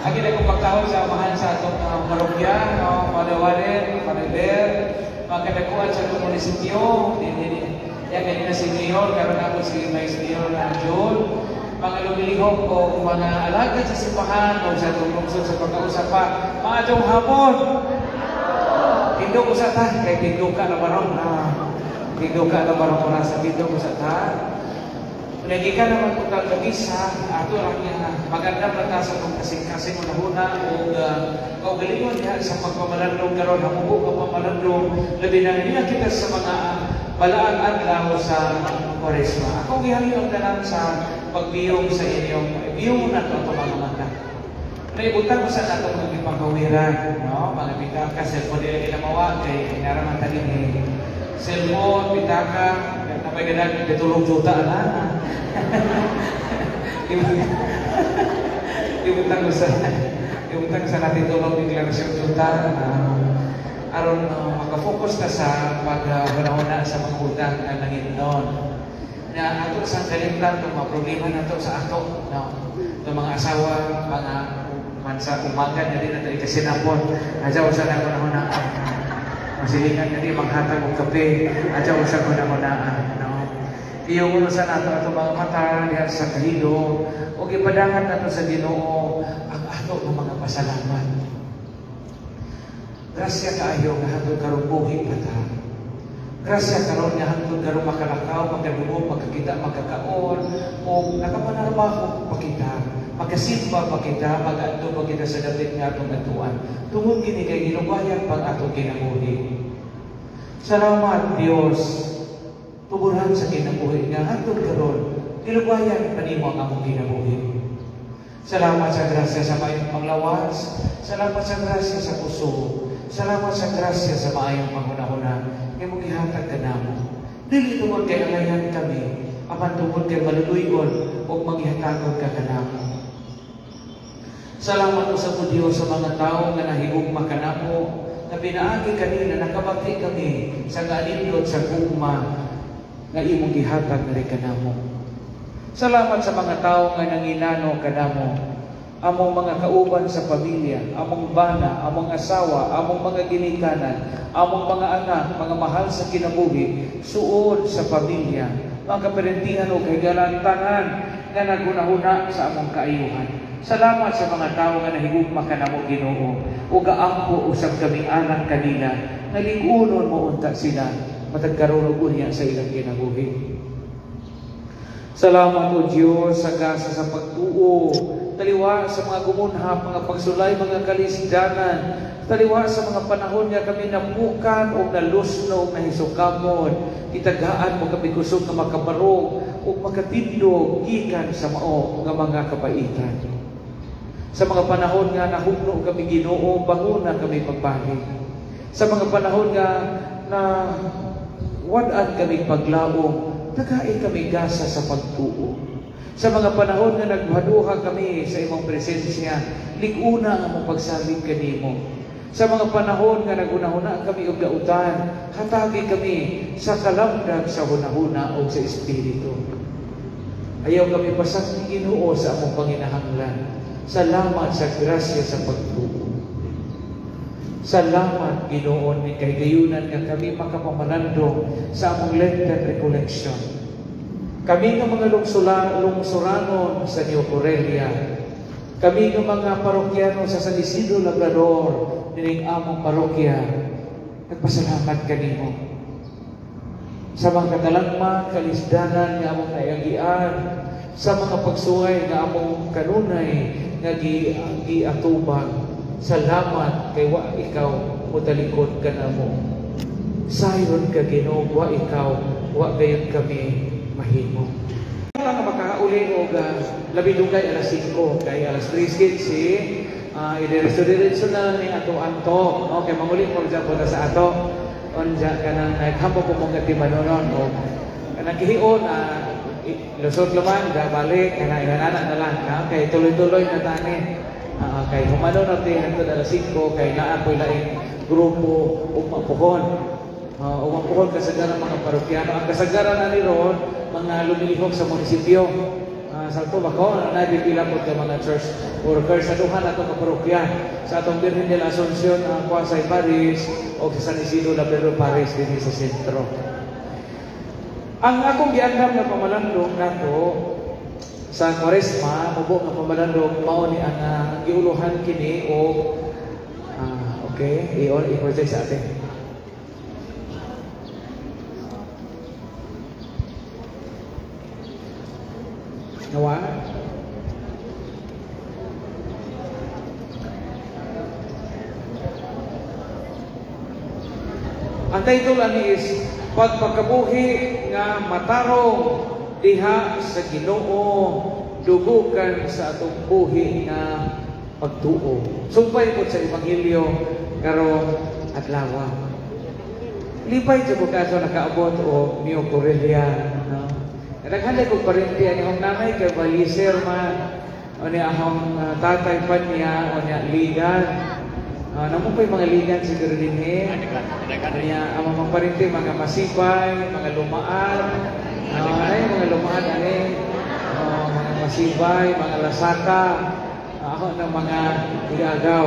Agi na kong pagtahol sa amahan sa atong parokya, no, Father Warren, Father Bear, mga kadakuan sa atong munisipyo, din yan kanina si Mayor, karon ako si Vice Mayor na Joel, mga lumilihok o mga alagad sa simbahan o sa atong lungsod sa pagkausap pa, maayong hapon! Tindog usa ta, kay tindog ka na barong na tindog ka na barong oras sa tindog usa ta. Nagikan naman po tang misa, ato lang niya magandang na ta sa itong kasing-kasing unahuna o kaugalingon diha sa pagpamalandong karon, hamubo ka pamalandong, labi na niya kita sa mga balaang adlaw sa Kwaresma. Ako gihangyo ang tanan sa pagbiyong sa inyong, biyong na ito itong mga mata. Naibutang ko sa natong mga ipangkawiran, no? Mga pitaka, cellphone nila nila mawa, kay naraman tani ni cellphone, pitaka, napay ganag, katulog juta na. Ibutang sa natin tulong deklarasyon juta, aron makafocus ka sa pag-panahon sa mga utang na nangindon. Na ato sa kalimtan itong mga problema nato sa ato, no? Itong mga asawa, mga man sa umaga niya din nato ikasinapon. Adyaw sa na panahon na masilingan niya din maghatag og kape. Adyaw sa panahon na, no? Iyong uno sa nato ato mga mata diha sa kahilo ug ipadangan nato sa Ginoo ang ato nga mga pasalamat. Grasya kaayo nga hangtod karon buhi pa ta. Grasya karon nga hangtod karon makalakaw, makadungog, makakita, makakaon, o nakapanarbaho pa kita, makasimba pa kita, magadto pa kita sa dapit nga atong atuan. Tungod kini kay ginubayan pang atong kinabuhi. Salamat Dios, tuburan sa kinabuhi nga hangtod karon ginubayan pa nimo ang among kinabuhi. Salamat sa grasya sa maayong panglawas, salamat sa grasya sa kusog, salamat sa grasya sa maayong panghunahuna nga imong gihatag kanamo. Dili tungod kay angayan kami, apan tungod kay maluluy-on ug manghihatagon ka kanamo. Salamat usab o Dios sa mga tawo nga nahigugma kanamo, nga pinaagi kanila nakabati kami sa ngalindot sa gugma nga imong gihatag na kanamo. Salamat sa mga tawo nga nanginano kanamo, among mga kauban sa pamilya, among bana, among asawa, among mga ginikanan, among mga anak, mga mahal sa kinabuhi, suod sa pamilya, mga kaparentihan o kahigalan tanan nga naghunahuna sa among kaayuhan. Salamat sa mga tawo nga nahigugma kanamo, Ginoo, ug gaampo usab kami alang kanila, nga lig-unon mo unta sila matag karon ug unya sa ilang kinabuhi. Salamat o Diyos sa gasa sa pagtuo, taliwa sa mga gumunhap, mga pagsulay, mga kalisdanan, taliwa sa mga panahon nga kami napukan o nalusno o nahisukamon, itagaan mo kami kusog nga makabarog o makatindog gikan sa mao nga mga kabaitan. Sa mga panahon nga nahugno kami, Ginoo, banguna kami pagbalik. Sa mga panahon nga na wad-an kami paglaom, tagai kami gasa sa pagtuo. Sa mga panahon nga nagduha kami sa imong presensya, lig-una ang among pagsalig kanimo. Sa mga panahon nga naghunahuna kami og dautan, hatagi kami sa kalamdag sa hunahuna o sa espiritu. Ayaw kami pasak ni Ginoo sa among panginahanglan. Salamat sa grasya sa pagtuo. Salamat, Ginoo, ni kahigayunan nga kami makapamalandong sa among Lenten Recollection. Kami nga mga lungsuranon sa New Corellia, kami nga mga parokyano sa San Isidro Labrador, nining among parokya, nagpasalamat kanimo. Sa mga katalagman, kalisdanan nga among naiagian, sa mga pagsuway nga among kanunay nga giatubang, salamat kay wa ikaw motalikod kanamo. Sayon ka, Ginoo, wa ikaw, wa gayon kami mahimo. Nga makauli og labi dugay alas 5 kay alas 3:15 idiretso-diretso na ni ato anto, no, kay manguli mo dyan po sa ato unja kanang naghampo po mong timanunon o kanang kihion, lusot laman da balik kana inanana na lang, no? Kay tuloy-tuloy na tani, kay humano na ti hangtod alas 5 kay naa po'y laing grupo ug mapuhon. Umapuhon kasagaran mga parokyano. Ang kasagaran na ni ron, mga lumilihok sa munisipyo. Salto ba ko? Nabibila po ka mga church workers sa duha na itong parokya sa atong Virgen de la Asuncion, ang Quasay Parish o sa San Isidro Labrador Parish dinhi sa sentro. Ang akong giandam nga pamalandong nato sa Kwaresma, mubo nga pamalandong mao ni ang giuluhan kini og okay, i-on i-project sa atin. Nawa? Ang title ani is Pagpakabuhi nga matarong diha sa Ginoo, dugukan sa atong buhi nga pagtuo. Sumpay po sa Ebanghelyo karong adlaw. Lipay jud ko kaso nakaabot og New Corelia, no? Daghan ko parente ani akong nanay kay Baliser man, o ni akong tatay pa niya, o niya ligan. Namo pa'y mga ligan siguro dinhi. Niya ang mga parente mga masipay, mga lumaan. Ay mga lumaan ani. Mga masipay, mga lasaka. Ako ng mga igagaw.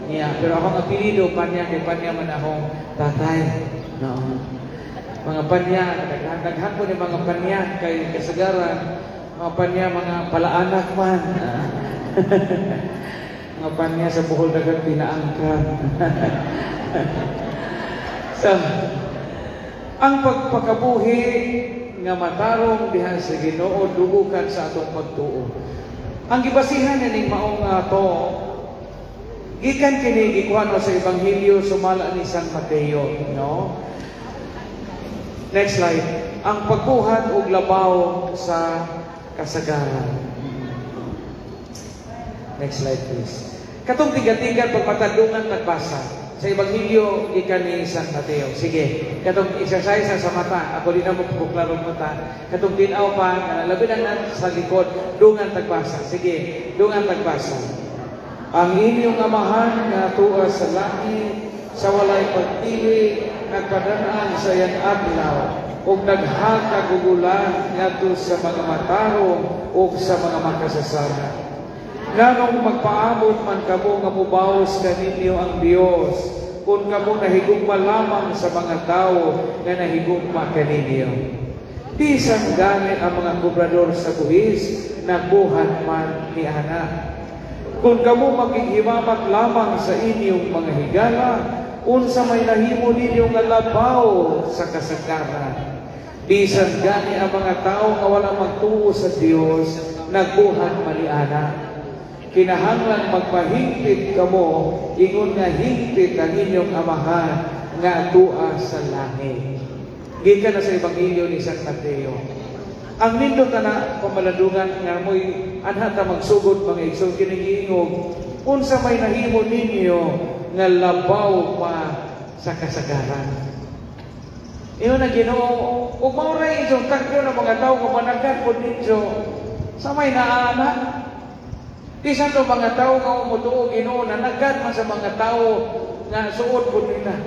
Niya, pero akong apelyido Panya kay Panya man akong tatay. No. Mga Panya, daghan po ni mga Panya kay kasagaran, mga Panya mga palaanak man. Mga Panya sa Bohol daghan pinaangkan. So, ang pagpakabuhi nga matarong diha sa Ginoo dugukan sa atong pagtuo. Ang gibasihan ning maong ato gikan kini gikuha sa Ebanghelyo sumala ni San Mateo, no? Next slide. Ang pagbuhat og labaw sa kasagaran. Next slide please. Katong tiga-tiga pagpatadungan nagbasa sa Ebanghelyo gikan ni San Mateo. Sige, katong exercise sa mata, ako di na mo pagklarong mata. Katong tin-aw pa, labi na sa likod, dungan tagbasa. Sige, dungan tagbasa. Ang inyong amahan nga tuwa sa langit, sa walay pagpili, nagpadanaan sa iyang adlaw, ug naghatag og ulan ngadto sa mga matarong ug sa mga makasasala. Nganong magpaabot man kamo nga mubaos kaninyo ang Dios, kung kamo nahigugma lamang sa mga tawo nga nahigugma kaninyo. Bisan gani ang mga kobrador sa buhis, nagbuhat man ni ana. Kung kamo magighimamat lamang sa inyong mga higala, unsa may nahimo ninyo nga labaw sa kasagaran. Bisan gani ang mga tao nga wala magtuo sa Dios, nagbuhat maliana. Kinahanglan magpahingpit kamo, ingon nga hingpit ang inyong amahan nga atua sa langit. Gikan na sa Ebanghelyo ni San Mateo. Ang nindot na pamalandungan nga mo'y anha ta magsugod mga igsoon kining giingog, unsa may nahimo ninyo nga labaw pa sa kasagaran. Ingon na Ginoo, ug mao ra inyong tagyo ng mga tawo nga managad pod ninyo sa may naana. Bisan to mga tawo nga umutuo Ginoo nanagad man sa mga tawo nga suod pod nila.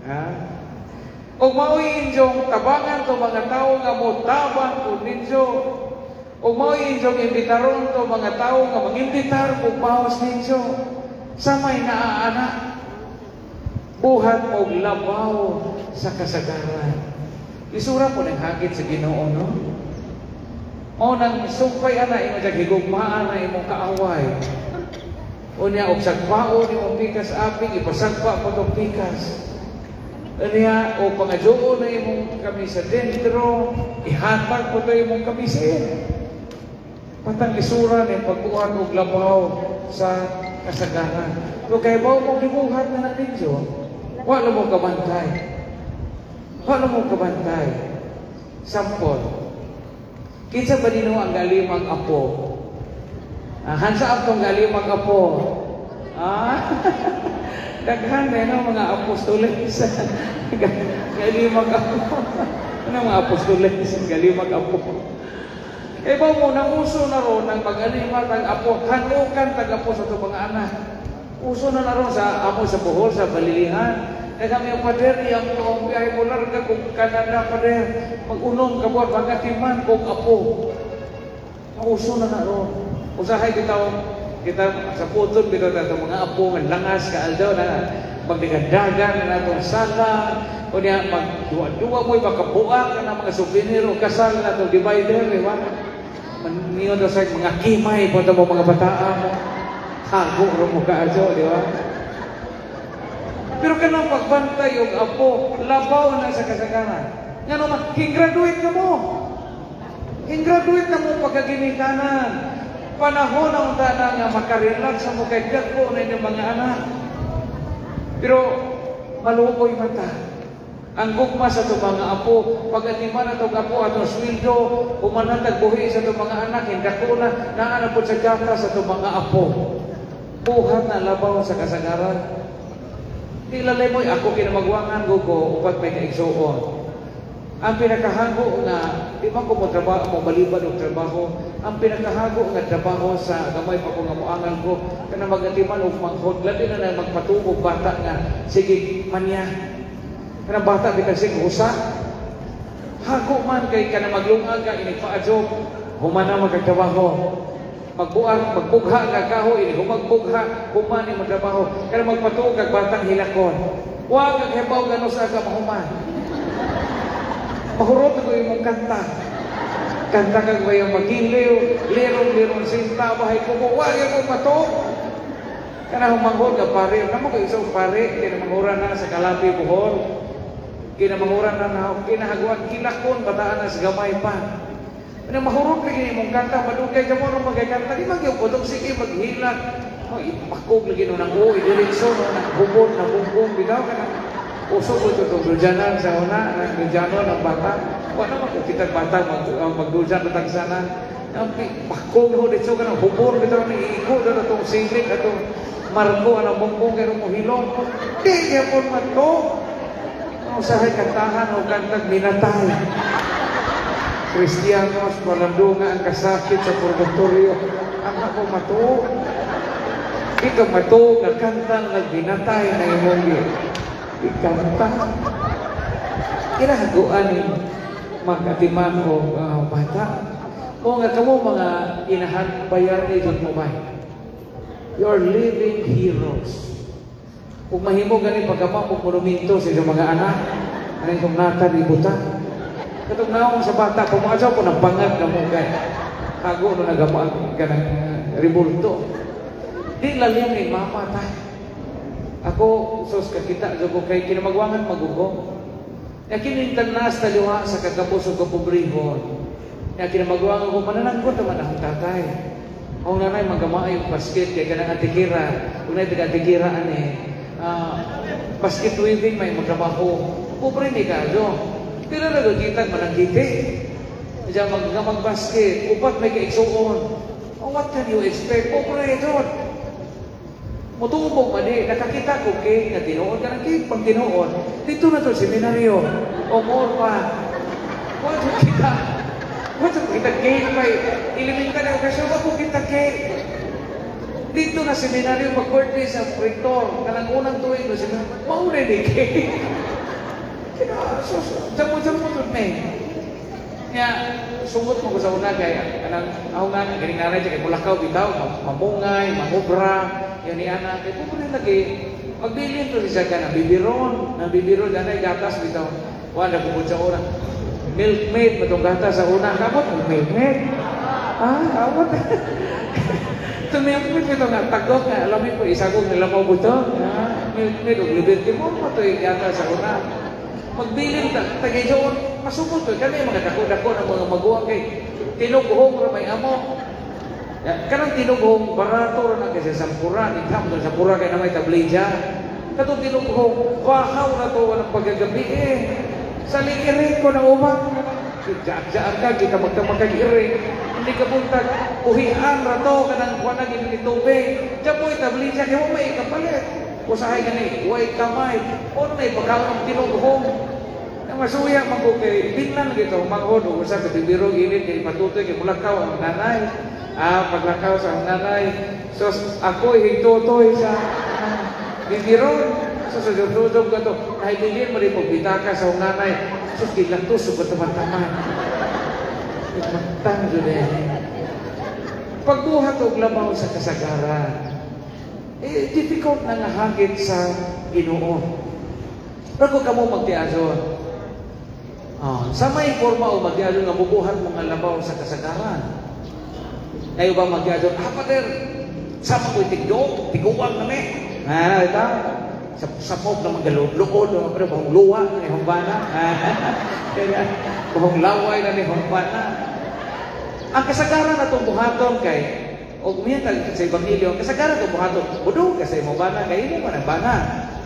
Ha? Ug mao'y inyong tabangan to mga tawo nga motabang pod ninyo. Ug mao'y inyong imbitaron to mga tawo nga mangimbitar og bawas ninyo. Sa may naaana, buhat og labaw sa kasagaran. Isura po ng hagit sa Ginoo, no? O nang sumpay ana imo jag higugmaan na imong kaaway. Unya og sagpaon imong pikas aping ipasagpa po tong pikas. Unya o pangadyoon na imong kamisa dentro, ihatag po to imong kamisa. Patang lisura ni pagbuhat og labaw sa kasagaran. So kay bao mo gibuhat na ninyo, wala mo kabantay. Wala mo kabantay. Sample. Kinsa ba nino ang galimang apo? Hansa atong galimang apo? Daghan na no, mga apostoles. Galimang apo. Ano mga apostoles? Galimang apo. Eh ba mo, nauso na ron ang mag-alima tag apo, kanukan tag apo sa itong mga anak. Uso na ron sa amo sa Bohol, sa Balilihan. Eh kami ang pader, iyang toong biyahe mo larga kung Canada pader, mag-unong kabuat, magatiman kung apo. Mauso na na ron. Usahay bitaw kita sa puton bitaw ta mga apo nga langas ka aldaw na magdagandagan na natong sala o niya magduwa-duwa mo'y makabuak na mga souvenir o kasal na itong divider, di ba? Maniyo daw sa mga kimay po mo mga bataa mo. Hago ro mo kaadyo, di ba? Pero kanang pagbantay og apo, labaw na sa kasagaran. Nga naman, graduate na mo. Graduate na mo pagkaginikanan. Panahon na unta na nga makarelax sa mo kay dako na inyong mga anak. Pero maluoy man ta. Ang gugma sa itong mga apo, pag atiman na itong apo atong sweldo, humanatag buhi sa itong mga anak, hindako na, naa na po sa gata sa itong mga apo. Buhat na labaw sa kasagaran. Di lalay mo, ako kinamagwangan ko ko, upat may kaigsuon. Ang pinakahago nga, di man ko mo trabaho, mo balibad og trabaho, ang pinakahago nga trabaho sa gamay pa ko nga moangal ko, kana magatiman og manghod, labi na na magpatubog bata nga, sige, manya. Kana bata bitag sige usa. Hago man kay kana maglungag ka inig paadjok, humana magtrabaho. Magbuang, magbugha ka kahoy, inig humagbugha, human ni magtrabaho. Kana magpatuog kag batang hilakon. Wa kag hibaw gano sa ka mahuman. Mahurot ko imong kanta. Kanta kag wayang magiliw, lirong-lirong sinta, bahay ko mo, wa mo matuog. Kana humanghod ka pare, namo ko isang pare, kinamangura na sa Kalapi, Bohol. Kinamangura na na, kinahaguan, kilakon, bataan na sa gamay pa. Ano, mahurot lagi imong kanta, madugay ka mo nung magkakanta, di magyong putong sige, maghilak. Oh, ipakog lagi no nang uwi, diretso no, nang hubon, na bumbong, bitaw ka na. Uso ko ito itong duljanan sa una, nang duljano ng bata. Wala naman kung kitang bata, magduljan batang sana. Pakog ho, diretso ka na, hubon, bitaw na, iiko na itong silik, itong marko, anong bumbong, kaya mo hilong. Di, yapon man to. Usahay kantahan o kantag minatay. Kristiyanos, palandunga ang kasakit sa purgatorio. Ang ako matuo. Di ka matuo nga kantang nagbinatay na imong ikanta. Kinahaguan ni mag-atiman o bata. O nga kamo mga inahan, bayar ni mo bay. You are living heroes. Kung mahimo gani pagkama mo monumento sa inyong mga anak, anong itong natan ibuta. Katong naong sa bata, pumakadyaw ko ng bangag na mo kay hago no nagamaan ka ng ribulto. Di lalim ni mama ta. Ako, sos kakita, ko kay kinamagwangan magugo. Ya kinintang nas taliwa sa kagapos o kapobrehon. Ya kinamagwangan ko, manananggot naman akong tatay. Ang nanay magamaay yung basket kay kanang atikira. Kung na taga-atikira ani, basket weaving may magtrabaho. Pobre ni kayo. Pero nagkita mananggiti. Diyan magbasket, upat may kaigsuon. Oh, what can you expect? Pobre ito. Mutubog man eh, nakakita ko cake nga tinuod ka ng cake pag tinuod. Dito na to seminaryo. O more pa. What kita? What kita cake may elementary occasion ba ko kita cake? Dito na seminaryo mag-birthday sa rektor. Kanang unang tuig no seminaryo. Mauna ni cake. Kaya so jamo-jamo to me. Nya sungot mo ko sa una kay kanang ako nga ganing nanay kay mulakaw bitaw mamungay, mangobra. Yan ni anak, kay pupunta lagi, magbilin to siya ka na bibiron, na bibiron, anay gatas bitaw. Wala na sa una. Milkmaid, matong gatas sa una. Kamot, milkmaid. Ah, kamot. Ito milkmaid, ito nga, tagok nga, alam mo, isagong nila mo buto. Milkmaid, o liberty mo, ito yung gatas sa una. Magbilin, tagay doon, masumot to. Kami mga dako-dako ng mga maguwang kay tinughong may amo. Ya, kanang tinughong barato ra na kasi sampura, ikaw mo sampura kay na may tablija. Katong tinughong bahaw na to walang pagkagabi eh. Sa liiring ko na umang. Jaak-jaak ka, kita magtamag kag iring. Hindi ka buntag, uhian ra to kanang kuan na gini tubig. Diyan tablija kay mo may kapalit. Usahay gani, way kamay. Ono na ipagkaon ng tinughong. Na masuya man ko kay binlan gito manghod og usa ka bibiro init kay patutoy kay mulakaw ang nanay. Ah, paglakaw sa nanay. So, ako higtotoy sa bibiron. So, sa jututog ka to. Nahibilin mo rin pagbitaka sa nanay. So, gilatos sa taman-taman. Matang dyan eh. Pagbuhat og labaw sa kasagaran, eh, difficult na nga hagit sa Ginoo. Pero kung kamo magtiason, oh, sa may forma o magtiason nga bubuhat mo nga labaw sa kasagaran. Ngayon ba magtiason, "Ah, pater, sama ko'y tigdo, tiguang kami." Ah, ito, sa pop na magalod-luod, pero bahong luwa ni humbana. Kaya, bahong laway na ni humbana. Ang kasagaran na itong buhaton kay, o kumiyata sa Ebanghelyo, ang kasagaran itong buhaton, mudug ka sa imong bana, kay imo man ang bana.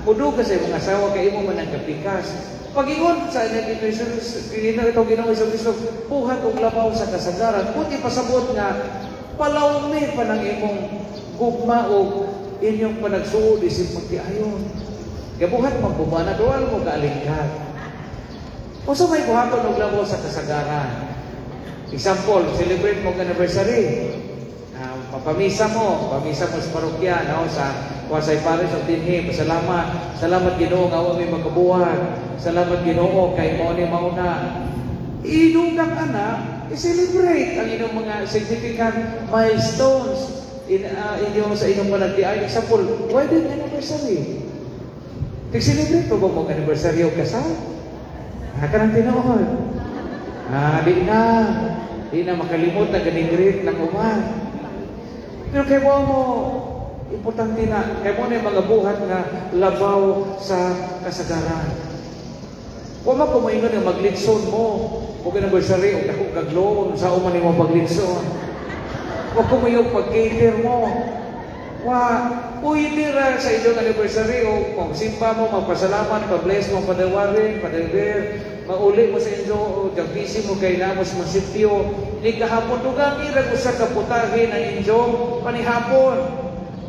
Mudug ka sa imong asawa, kay imo man ang kapikas. Pag-ingon sa Ginoo ito, Ginoo Hesus Kristo, buhat og labaw sa kasagaran, kuti pasabot nga, palawmi pa ng imong gugma o inyong panagsuod isip magtiayon. Gabuhat magbubana, dual mo kaalingkat. Unsa may buhaton og labaw sa kasagaran? Example, celebrate mo anniversary. Pamisa mo sa parokya, no, sa Kwasay Parish of dinhi, pasalamat. Salamat, Ginoo, nga wa mi makabuhat. Salamat, Ginoo, kay mao ni mauna. Idugang ana, i-celebrate ang inyong mga significant milestones in inyong sa inyong panagtiay. Example, wedding anniversary. Tig-celebrate pa ba mo anniversary o kasal? Ah, kanang tinuod. Ah, di na. Di na makalimot na ganing greet ng uban. Pero kay mo, importante na, kay mo na yung mga buhat nga labaw sa kasagaran. Wa man ko maingon nga maglitson mo. Og anniversary og dako kag loan sa man nimo paglitson. Wa ko mayo pag-cater mo. Wa pwede ra sa inyong anniversary o kung simba mo, magpasalamat, pa-bless mo, padawarin, padawer, mauli mo sa inyo, o busy mo kay namos masityo. Ni kahapon, dugang irag usa ka putahe ng inyong panihapon.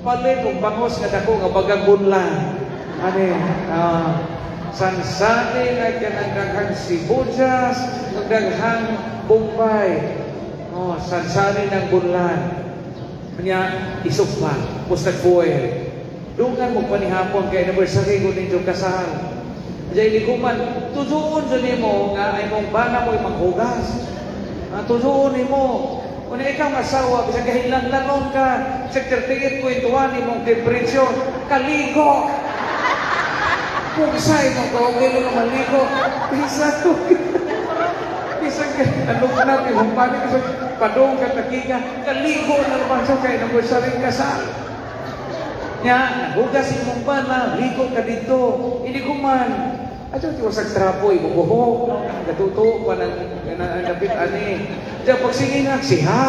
Palit og bangos nga dako nga bagang bunlan. Ani, sansani nga kanang daghang sibuyas, ug daghang bombay. Oh, sansani ng bunlan. Nya isugpa, mustard foil. Dungan mo panihapon kay anniversary ko ninyo kasal. Diyan likuman, tuduon sa nimo nga ay mong bana mo manghugas. Ah, tuduon nimo. Kung ikaw ang asawa, bisag kahinlanlanon ka, sa 38.1 imong temperature, kaligo. Pugsay mo ka, okay nga maligo. Bisa ko. Bisag anong na, imong panik, bisag padong ka takika, kaligo na naman siya kay anniversary kasal. Nya, naghugas imong bana, ligo ka dito. Hindi ko man. Ato ti wasag trapo imong buhok, no? Gatuto pa ng dapit ani. Diyan pagsinginan siha.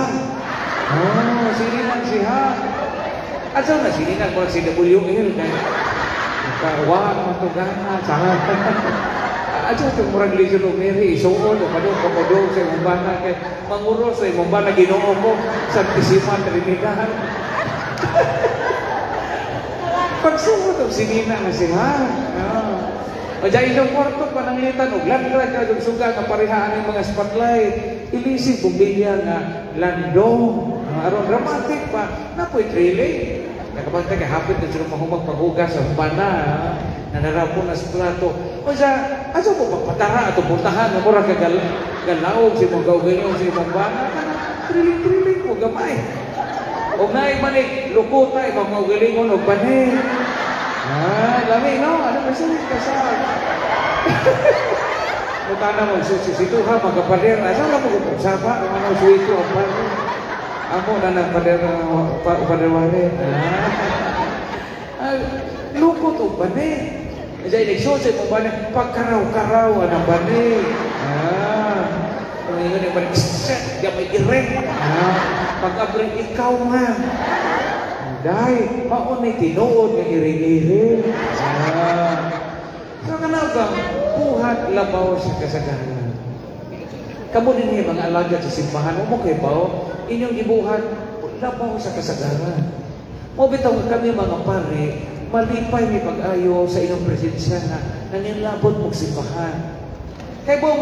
Oh, singinan siha. Ato na singinan mo si WL kay Kawa matugana sa. Ato ito murag Legion of Mary isuod o padung pamudong sa imong bana kay manguros sa imong bana, Ginoo ko Santissima Trinidad. Pagsuot og sinina nga siha. Ah. O dyan inyong kwarto pananglitan og landra ka og suga nga parehaan ang mga spotlight. Ilisi bumbilya nga landong. Ah, aron dramatic pa. Napoy thrilling. Nakabantay kay hapit na sila mahumag paghugas sa bana. Nanarapon na sa plato. O siya, asa mo pagpatara ato puntahan nga mura ka galaog si mong kaugalingon si imong bana. Thrilling thrilling mo gamay. O naay manik lukuta imong kaugalingon og banig. Ah, lami no? Ano ba siya kasal? Mutana mo susituha mga pader. Asa lang mo kung sapa ang ano suwito ang pader. Amo na ng pader pader wale. Ah, lukot og banig. Diyan nagsusi mo banig pagkaraw-karaw ang banig. Ah. Ang ingon yung banig, "Shit, di may ireng." Ah, pag-abring ikaw man. Dahil, maunay tinuod nga iring-iring. Ah. So, kana bang buhat labaw sa kasagaran. Kamo din mga alagad sa simbahan, mo kay bao, inyong gibuhat labaw sa kasagaran. Mo bitaw nga kami mga pare, malipay mi pag-ayo sa inyong presensya na nanginlabot mo simbahan. Kay mo,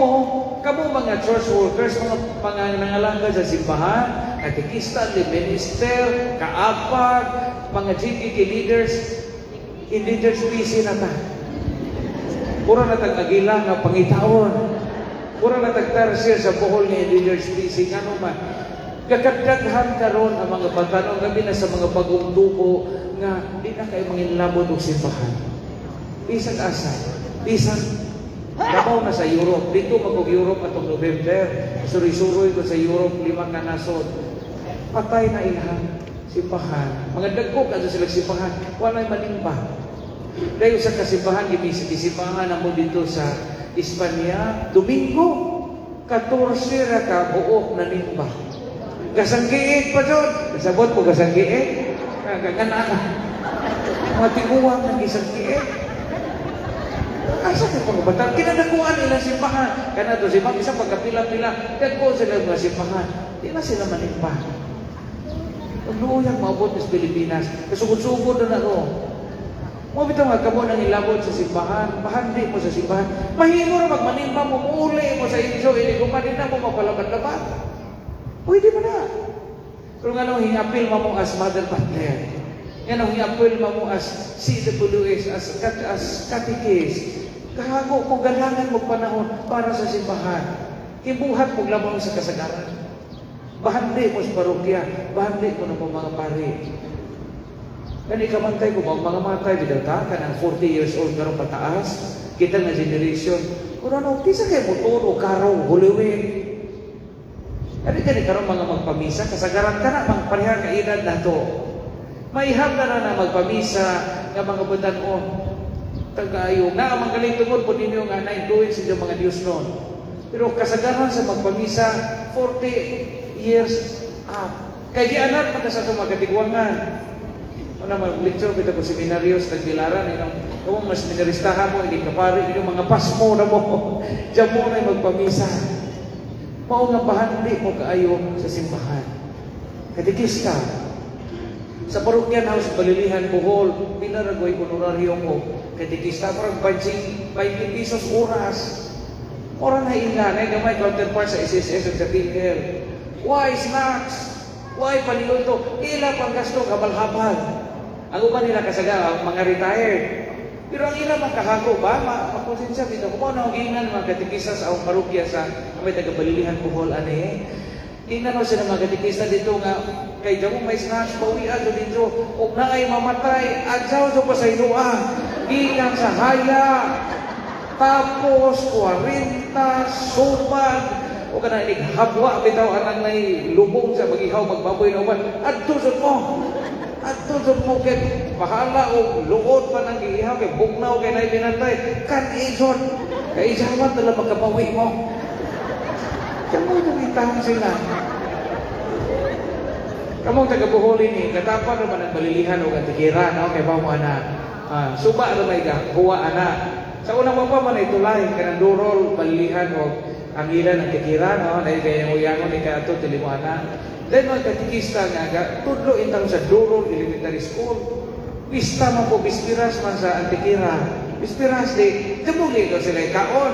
kamo mga church workers, mga nangalagad sa simbahan, katekista, minister, kaapag, mga GKK leaders, endangered species na ta. Pura na tag agila nga pangitaon. Pura na tag tarsier sa Bohol nga endangered species. Ngano man? Kakadaghan karon ang mga batanon, gabi na sa mga bagong tubo nga di na kayo manginlabot og simbahan. Bisan asa, bisan labaw na sa Europe. Dito magog Europe atong November. Suroy-suroy ko sa Europe, lima ka nasod. Patay na ilang simbahan. Mga dagko ka sila simbahan, walay manimba. Dahil sa kasimbahan, gisimbahan na mo dito sa Espanya, Domingo, 14 ra ka buok na nimba. Gasanggiit pa dyan. Kasabot mo gasanggiit. Kagana. Mga tiguang ng gisanggiit. Asa ka pang batang? Kinadakuan nila simbahan. Kana to simbahan, isa pagkapila-pila, dagko sila mga simbahan. Di na sila manimba. Pag maabot sa Pilipinas, kasugod-sugod na na. Mo bitaw nga kamo nang ilabot sa simbahan, bahandi mo sa simbahan. Mahimo ra magmanimba mo, muuli mo sa inyo, ini ko na mo mapalaban-laban. Pwede ba na? Pero nga nung hingapil mo as mother butler, nga nung hingapil mo as CWS, as catechist, kahago ko galangan mo panahon para sa simbahan. Hibuhat mo labaw sa kasagaran. Bahandi mo sa parokya, bahandi mo ng mga pari. Kani kamantay ko, mga matay, bitaw ta, kanang 40 years old karon pataas, kita nga generation, kung ano, kisa kay motor o karo, Holy. Kani kani karon mga magpamisa, kasagaran ka na, mga pareha ka edad na to. Maihap na na na magpamisa nga mga butanon. Tagayo, nga ang mga tungod po ninyo nga na-influence sa mga Diyos noon. Pero kasagaran sa magpamisa, 40 years up. Kay gianat man sa itong mga katigwangan. Ano mag-lecture kita ko seminaryo sa Tagbilaran, inong kung mas seminaristahan mo, hindi kapari, inong mga pasmo na mo. Diyan mo na magpamisa. Mao nga bahandi mo kaayo sa simbahan. Katikista, sa Parokyan House, Balilihan, Bohol, pinaragoy honoraryo mo. Katikista, parang 20 pesos oras. Ora na ila, na gamay counterpart sa SSS at sa PhilHealth. Why snacks? Why paniluto? Ila pang gasto, kabal-habal. Ang uban nila kasaga, ang mga retired. Pero ang ila makahago ba? Makonsensya, bitaw ko mo na giingnan mga katikista sa akong parokya sa may taga-Balilihan, Bohol, ani. Tingnan mo sila mga katikista dito nga, kay damo may snacks, bawian do dito, og naay mamatay, adyaw do pa sa inua, gikan sa haya, tapos 40, sumag, o kana inig habwa bitaw anang nay lubong sa magihaw magbaboy na uban, adto jud mo. Adto jud mo kay bahala og luod pa nang giihaw kay bugnaw kay nay binantay, kan ison kay ijawan tala makabawi mo. Kamo itang sila. Kamong taga Bohol ini, katapan naman ang Balilihan o Antiquera, no? Kay ba mo ana? Suba ra may huwa ana. Sa unang pa man ay tulay kanang Durol, Balilihan o Angilan Antiquera, no? Dahil kay uyangon ni kaato dili mo ana. Then mga katikista nga tudlo intang sa Durol Elementary School. Pista man po bispiras man sa Antiquera. Bispiras di tumugi ko sila kaon.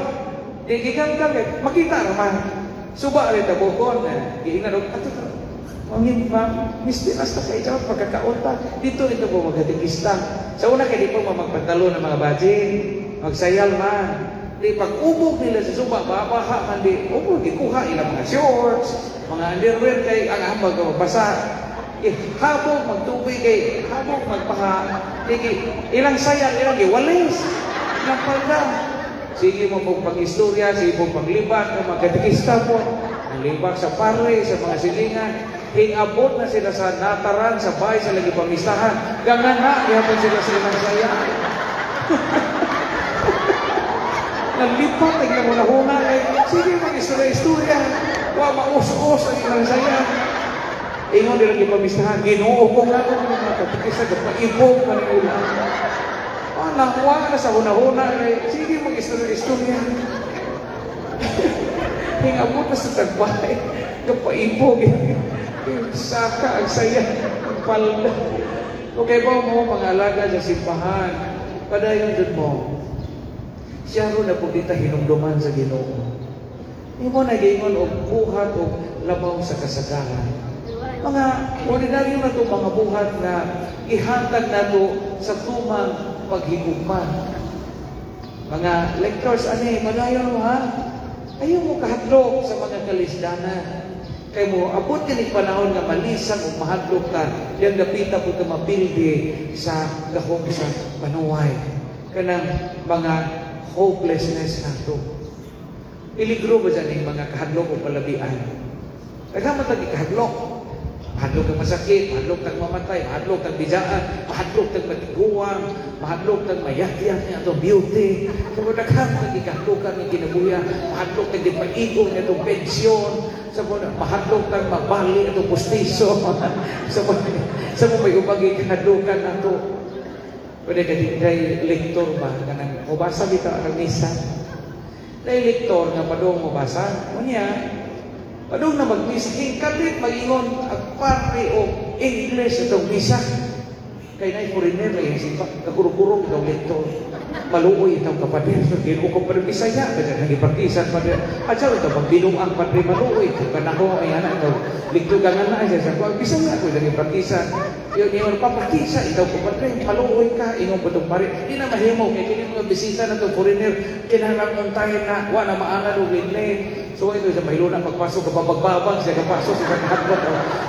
Di giganggang makita raman. Suba rin tabukon, giingnan og ato mangin ma'am, mispiras ta kay jaw pagkakaon ta. Dito ito po magkatikista. Sa una kay di po magpantalo ng mga bajin, magsayal man. Di pag ubog nila sa suba, babaha man di, ubog gikuha ilang mga shorts, mga underwear kay ang ambag basa. Eh, habog magtubig kay habog magpaha. Di ilang sayal ilang giwalis. Ilang palda. Sige mo pong pag-istorya, sige mo paglibak, ng mga katikista po, ang libak sa pare, sa mga silingan, hingabot na sila sa nataran, sa bahay, sa lagi pamistahan, gangan na, ihapon sila sa ilang saya. Nalipat, ang ilang huna, eh, sige mag-istorya-istorya, wa maus-us ang ilang saya. Ingon nilang ipamistahan, Ginoo ko nga ko mga katikista, kapaibog man nila. Nakuha na sa huna-huna, eh, sige mag-istorya-istorya. Hingabot na sa tagbay, kapaibog, saka, ang saya, ang palda. Okay ba mo, mga alaga sa simbahan, padayon dyan mo, siya ro na po kita hinumduman sa Ginoo. Imo na giingon og buhat og labaw sa kasagaran. Mga ordinaryo na to mga buhat na ihatag nato sa tumang paghigugma. Mga lectors, ani, magayon mo ha? Ayaw mo kahadlok sa mga kalisdanan. Kay mo abot kini panahon nga malisang ug mahadlok ka, yang dapita po ka mapildi sa gahom sa panuway. Kanang mga hopelessness nato. Peligro ba dyan yung mga kahadlok o palabian? Daghan man tag kahadlok. Mahadlok kang masakit, mahadlok kang mamatay, mahadlok kang bijaan, mahadlok kang matiguang, mahadlok kang mayatyan niya atong beauty. So daghan tag kahadlokan nga kinabuhi, mahadlok kang gipaigo niya atong pensyon, sa mahadlok kang mabali atong pustiso. Sa mo may ubang kahadlokan nato. Pwede ka din kay lektor ba kanang mobasa bitaw ang misa. Dahil lektor nga padung mobasa, unya padung na magmisa, hingkalit mag-ingon ang pare o English itong misa. Kay na foreigner lagi simba, kaguro-guro itong lektor. Maluoy itong kapatid. So, Ginoo ko pa rin Bisaya, kaya nagipagkisan pa rin. At siya, ito, pagbinuang padre maluoy, ito, kanaho, ay anak, ito, ligto ka nga na, siya, ko, Bisaya ko, nagipagkisan. Yun, yun, papakisa, ikaw ko padre, maluoy ka, ingon po itong pare. Di na mahimo, kaya kini mga bisita na itong foreigner, kinahanglan tayo na, wa na maangal o English. So ito sa mahiluna pagpasok, kapabagbabang siya, kapasok sa kahadlok,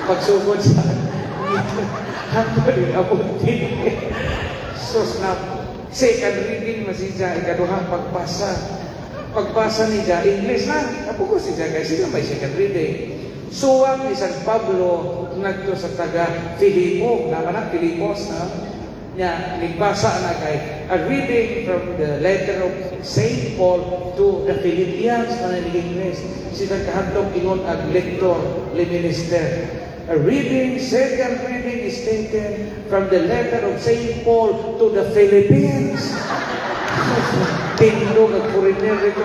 pagsugod sa hangtod abot din. Sus na, second reading masija, ikaduhang pagbasa. Pagbasa ni Ja, English na. Kapuko si Ja, kasi sila may second reading. Suwat ni San Pablo ngadto sa taga Filipo, na na Filipos na nya nagbasa na kay a reading from the letter of Saint Paul to the Philippians man in English. Sila kahadlok ingon ang lector, le minister. A reading, second reading is taken from the letter of Saint Paul to the Philippines. Tindog ang foreigner dito.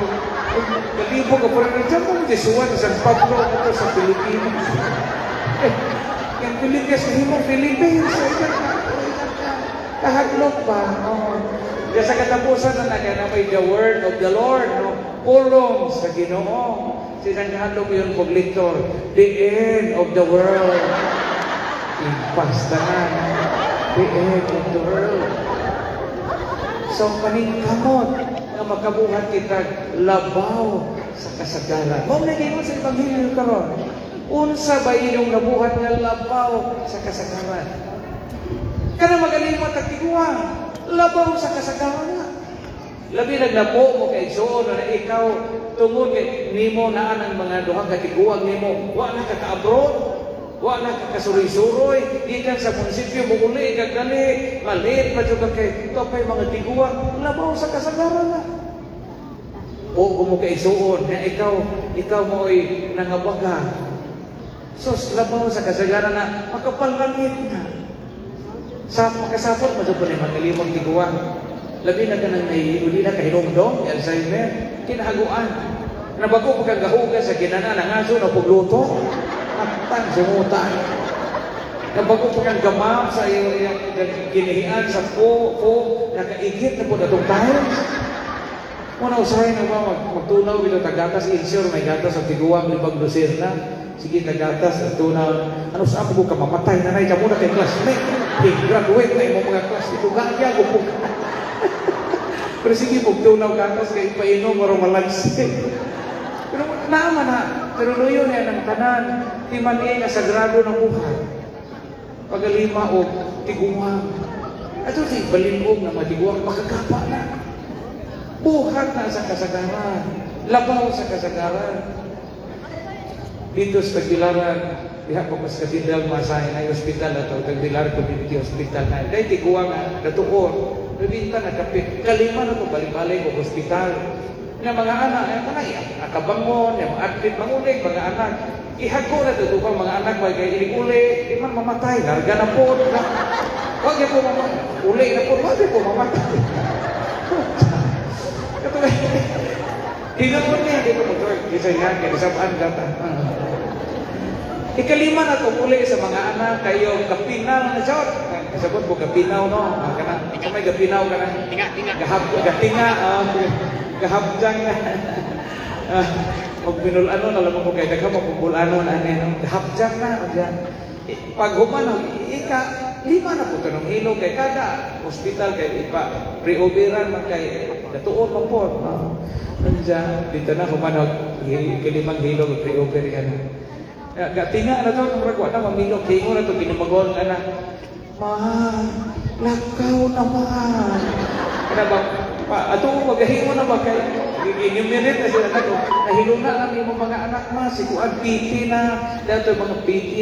Kalibog ang foreigner. Diyan mo di suwat sa San Pablo ito sa Pilipinas. Eh, yung Philippines, hindi mo Philippines. Ay, kahadlok ba? Oh. Kaya sa katapusan na na may the word of the Lord, no? Pulong sa Ginoo. Silang kahadlok yun pag lector, the end of the world. Impasta na. The end of the world. So, paningkamot nga makabuhat kita labaw sa kasagaran. Mao na ingon sa Ebanghelyo karon. Unsa ba inyong nabuhat nga labaw sa kasagaran? Kana magalimot ang tiguang, labaw sa kasagaran na. Labi nagnapo mo kay igsuon na ikaw tungod kay nimo naan ang mga duha ka tiguang nimo, wa na ka ka-abroad, wa na ka kasuroy-suroy, gikan sa munisipyo mo uli kag dali, malit pa jud ka kay topay mga tiguang, labaw sa kasagaran na. O mo kay igsuon na ikaw mo'y nangabaga. Sus, labaw sa kasagaran na makapalangit na. Sa makasapot mo jud ni magalimong tiguang. Labi na ka nang uli na kahinumdom, Alzheimer, kinahaguan. Nabago pa kang gahuga sa ginana, nangaso na pugluto, atang sumutan. Nabago pa kang gamam sa iyong ginihian sa po, po, nakaigit na po na itong tiles. Muna usahay na ba, magtunaw ito tagatas, insure, may gatas sa tiguang libag na. Sige, tagatas, tunaw. Ano sa ako ka mamatay na na, ikaw muna kay classmate. Hey, graduate na imong mga class. Ito gagya ko po. Pero sige, pagtunaw gatas, kay ipainom, marong malagsi. Pero naman na, pero luyo niya ng tanan, timan nga sagrado ng buhay. Pagalima o tiguang. Ato si balingog na matiguang, makagapa na. Buhat na sa kasagaran. Labaw sa kasagaran. Dito sa Tagbilaran, diha pa mas katindal masahin ay ospital na to, Tagbilaran Community Hospital na. Dahil tiguang nga, natuon, nabinta na kapit. Kalima na to, balik-balik o hospital. Na mga anak, ay mga akabangon, yung mga admit, mangunig, mga anak. Ihago na to, pa mga anak, mga ilig-uli, di man mamatay, larga na po. Wag po mamatay, uli na po, wag po mamatay. Hingaon niya, di ko mag-work. Di sa nga, kaya sabaan gata. Ikalima na ito muli sa mga anak, kayo kapinaw na siya. Kasabot mo, kapinaw, no? Kana, may kapinaw ka na. Tinga, tinga. Gahab, gatinga, gahabjang na. Magbinulano, alam mo ko kay daghan magbulano na ano, gahabjang na. Pag humano, ika, lima na po ito ng hilo kay kada hospital, kay ipa, pre-operan man kay datuon man po. Nandiyan, dito na humano, kalimang hilo, pre-oper yan. Ga tinga na to, murag wa na mamilo kingo na to ginumagon nga na. Ma, lakaw naman. Kana ba pa ato magahimo na ba kay giginumerit na sila nako. Nahiluna lang imong mga anak, ma, si kuan PT na, dato mga PT,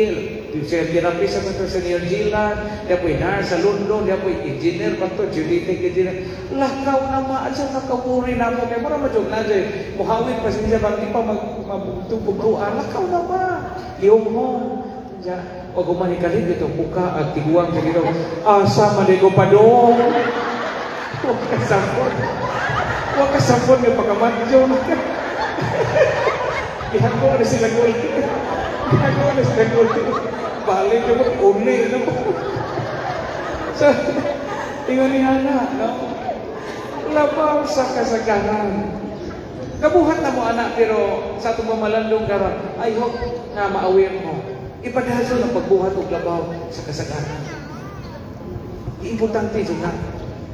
si therapist sa to sa New Zealand, dia po'y nurse sa London, dia po'y engineer pa to, genetic engineer. Lakaw na, ma, adyo nakawuri na mo kay mura man jud na jud. Muhawid pa siya ba di pa mag mabugtuan, lakaw na, ma. Lihong mo. Ja, og humanikalig ito buka at tiguang sa Ginoo. Asa man ko padong. Wa kasapon. Wa kasapon nga pagkamadyo na ka. Gihago na sila guli. Gihago na sila guli. Balik na mo, uli na mo. So, ingon ni Hana, no? Labaw sa kasagaran. Kabuhat na mo anak, pero sa atong mamalandong karon, I hope nga ma-aware mo. Ipadayon ang pagbuhat og labaw sa kasagaran. Importante jud na.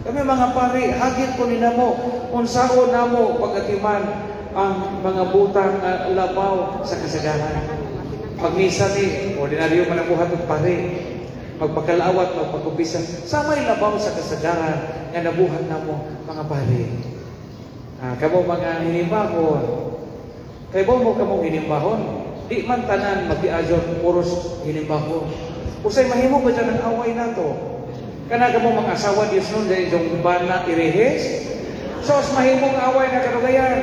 Kami mga pare, hagit ko ni namo, unsaon namo pagatiman ang mga butang nga labaw sa kasagaran. Pagmisa ni, ordinaryo man ang buhat og pare. Magpakalawat, magpagkumbisa, sa may labaw sa kasagaran nga nabuhat namo mga pare. Ah, kamo mga hinimbahon, kay mo kamong hinimbahon, di man tanan magdiajon puros hinimbahon. Usay mahimo ba dyan ang away nato? Kana kamo mga asawa Dios nun dahil yung bana irihes? So, mahimong away na kadugayan.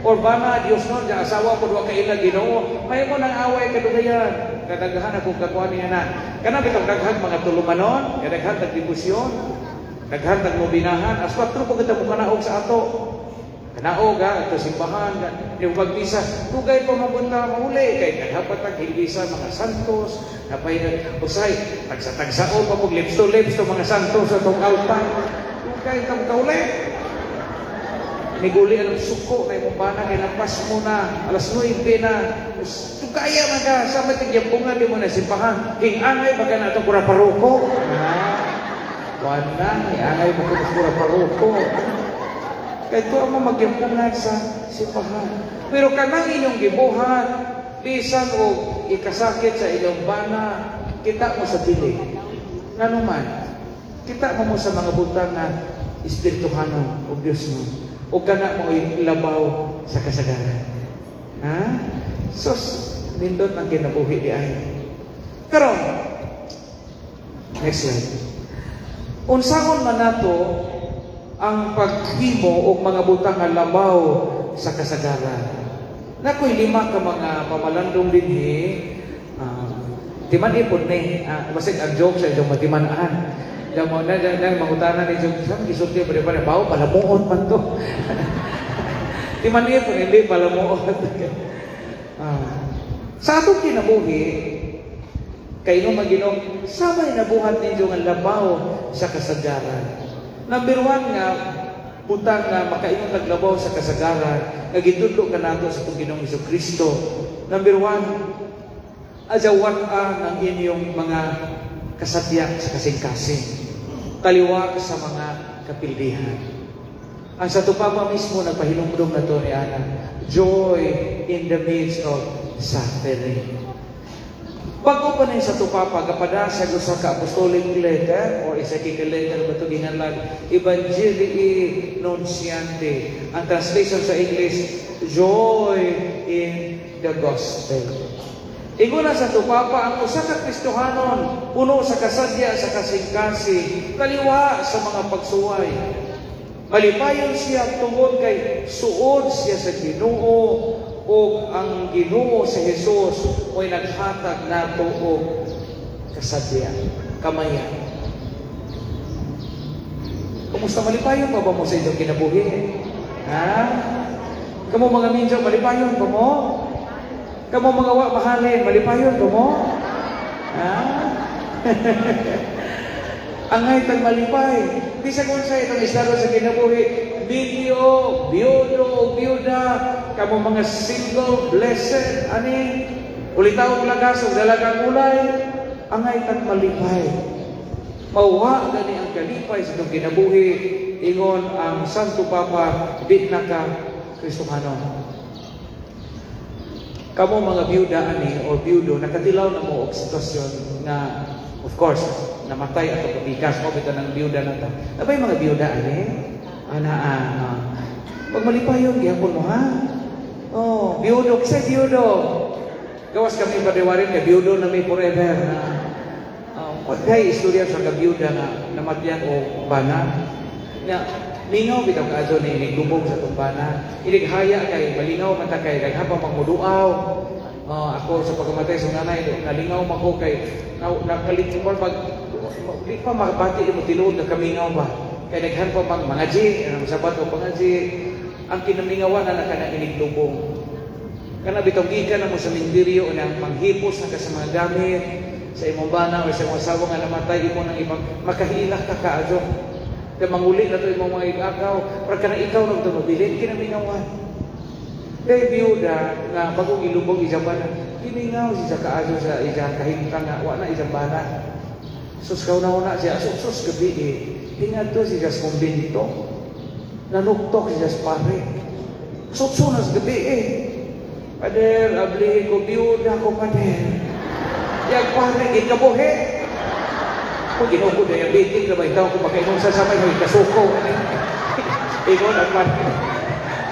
Or bana Dios nun, dyan asawa po wa kaila Ginoo, mahimo ng away kadugayan. Kadaghan ako kakuha niya na. Kana bitong daghang mga tulumanon, kadaghan tag debosyon, daghan tag nobinahan, as 4 po kita mo kanaog sa ato. Kanaog ha, ato simbahan, yung pagmisa, dugay pa mapunta mahuli, kay kadhapat tag hilwisa mga santos, napay usay, tagsa-tagsao pa pug lips to lips to mga santos sa tong altar. Dugay ka kauli. Niguli ang suko na imong bana kay lampas mo na alas 9 na. Dugaya man ka sa matigyambungan di mo na simbahan. King angay ba ka na itong kura paroko? Ah, wala, angay mo ko kura paroko. Kay tuwa mo magyampungan sa simbahan. Pero kanang inyong gibuhat, bisan og ikasakit sa inyong bana, kita mo sa dili. Ngano man, kita mo mo sa mga butang nga espirituhanon o Diyos mo. O kana mo labaw sa kasagaran. Ha? Sus, nindot ang kinabuhi di ay. Karon, next slide. Unsaon man nato ang paghimo og mga butang nga labaw sa kasagaran? Nakoy lima ka mga pamalandong dinhi. Timan ipod ni, basig ang joke sa inyong matiman-an. Yang mo na na mangutana ni joke sa gisulti pa pa bawo palamuot man to. Timan ipod hindi palamuot. Sa atong kinabuhi, kay no Ginoo, samay nabuhat ninyo nga labaw sa kasagaran. Number 1 nga butang nga makaingon naglabaw sa kasagaran nga gitudlo kanato sa atong Ginoong Kristo. Number 1, azawat-an ang inyong mga kasadya sa kasing-kasing, kaliwa sa mga kapildihan. Ang Santo Papa mismo nagpahinumdum na to ni Ana, joy in the midst of suffering. Bago pa na yung Santo Papa, kapada sa usa ka apostolic letter or encyclical letter ba ito ginganlag, Evangelii Nuntiandi. Ang translation sa English, joy in the gospel. Ingon na Santo Papa, ang usa ka Kristohanon, puno sa kasadya sa kasing-kasing, kaliwa sa mga pagsuway. Malipayon siya tungod kay suod siya sa Ginoo ug ang Ginoo si Jesus mo'y naghatag nato og kasadya, kamaya. Kumusta, malipayon pa ba mo sa inyong kinabuhi? Ha? Kamo mga minyo, malipayon ba mo? Kamo mga wa mahalin, malipayon ba mo? Ha? Angay tag malipay. Bisag unsa itong estado sa kinabuhi, minyo, biyudo o biyuda, kamo mga single, blessed, ani, ulitaw lagas o dalagang ulay, angay tag malipay. Mawwa gani ang kalipay sa itong kinabuhi, ingon ang Santo Papa, di na ka Kristohanon. Kamo mga byuda ani or byudo, nakatilaw na mo og sitwasyon nga, of course, namatay ato kabikas mo bitaw ng byuda na ta. Nabay mga byuda ani? Ana ah. Ah. Pag malipayon gyapon mo, ha? Oh, byudo, kasi byudo. Gawas kami padiwarin kay byudo na may forever. Pagkay istorya sa kabyuda nga namatyan o bana. Na mingaw bitaw kaadto ni iniglubong sa atong bana. Inighaya kay malingaw man ta kay habang magmuduaw. Ako sa pagkamatay sa nanay, nalingaw man ko kay nakalit mo pag di pa makabati mo tinuod nga kamingaw ba. Kay daghan pa mang mga G, ang sabat o mga G, ang kinamingawan na kana iniglubong. Kana bitong gikan na mo sa minteryo na manghipos na ka sa mga gamit sa imong bana o sa imong asawa nga namatay, imo nang ibang makahilak ka kaadyo. Kay manguli na to imong mga igagaw, para kana ikaw nang tumabilin kinamingawan. Kay biyuda nga bagong ilubong iyang bana, gimingaw siya kaadyo sa iyang kahimtang nga wa na iyang bana. Sus, kauna-una siya, sus, sus gabi eh. Hingadto siya sa kumbento. Nanuktok siya sa pare. Sutso na sa gabi eh. "Pader, abli ko, biyuda ko, pader." Yang pare, gikabuhi. Kung Ginoo ko, diabetic na ba ikaw kung makainom sa samay, may kasuko. Ingon ang pare.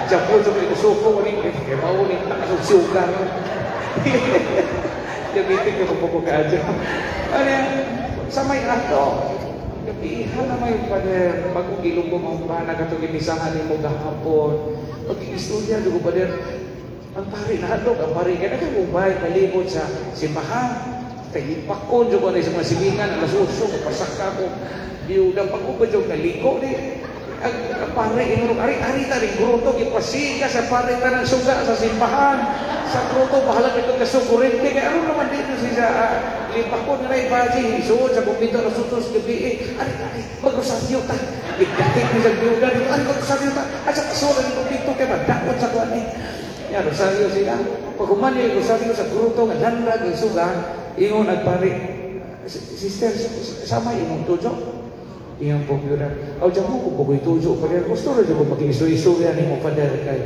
Diyan sa may kasuko, ani, kaya maulit, nakasog sugar. Diabetic na kung ka adyo. Ano yan? Sa may ato. Gabihan na may pader, bagong gilubong ang bana katong gimisahan nimo gahapon. Pag-istorya dugo pader, ang pare nahadlok, ang pare kaya nagkagubay, kalibot sa simbahan. Kay ipakon jud ko sa mga silingan, alas 8, pasaka ko. Biyuda, pag-ubad jud naliko di. Ang pare, inurong, ari-ari ta rin gruto, gipasiga sa pare tanang suga sa simbahan. Sa gruto, bahala nito kasukurente. Kaya ano naman dito siya, lipakon na ibaji, isuod sa kumbinto na sutos gabi eh. Ari, ari, magrosaryo ta. Igdating ni sa biyuda dito, ari, magrosaryo ta. At sa kasuran ng kumbinto, kaya madakot sa kuwan eh. Ya, rosaryo sila. Pag humani yung rosaryo sa gruto, nga lanrag yung suga, ingon nagpare, "Sister, sama imong tujo." Iyang po biyuda, "Aw, diyan mo ko pugoy tujo, pader. Gusto rin ko pag-iso-iso yan mo, pader." Kay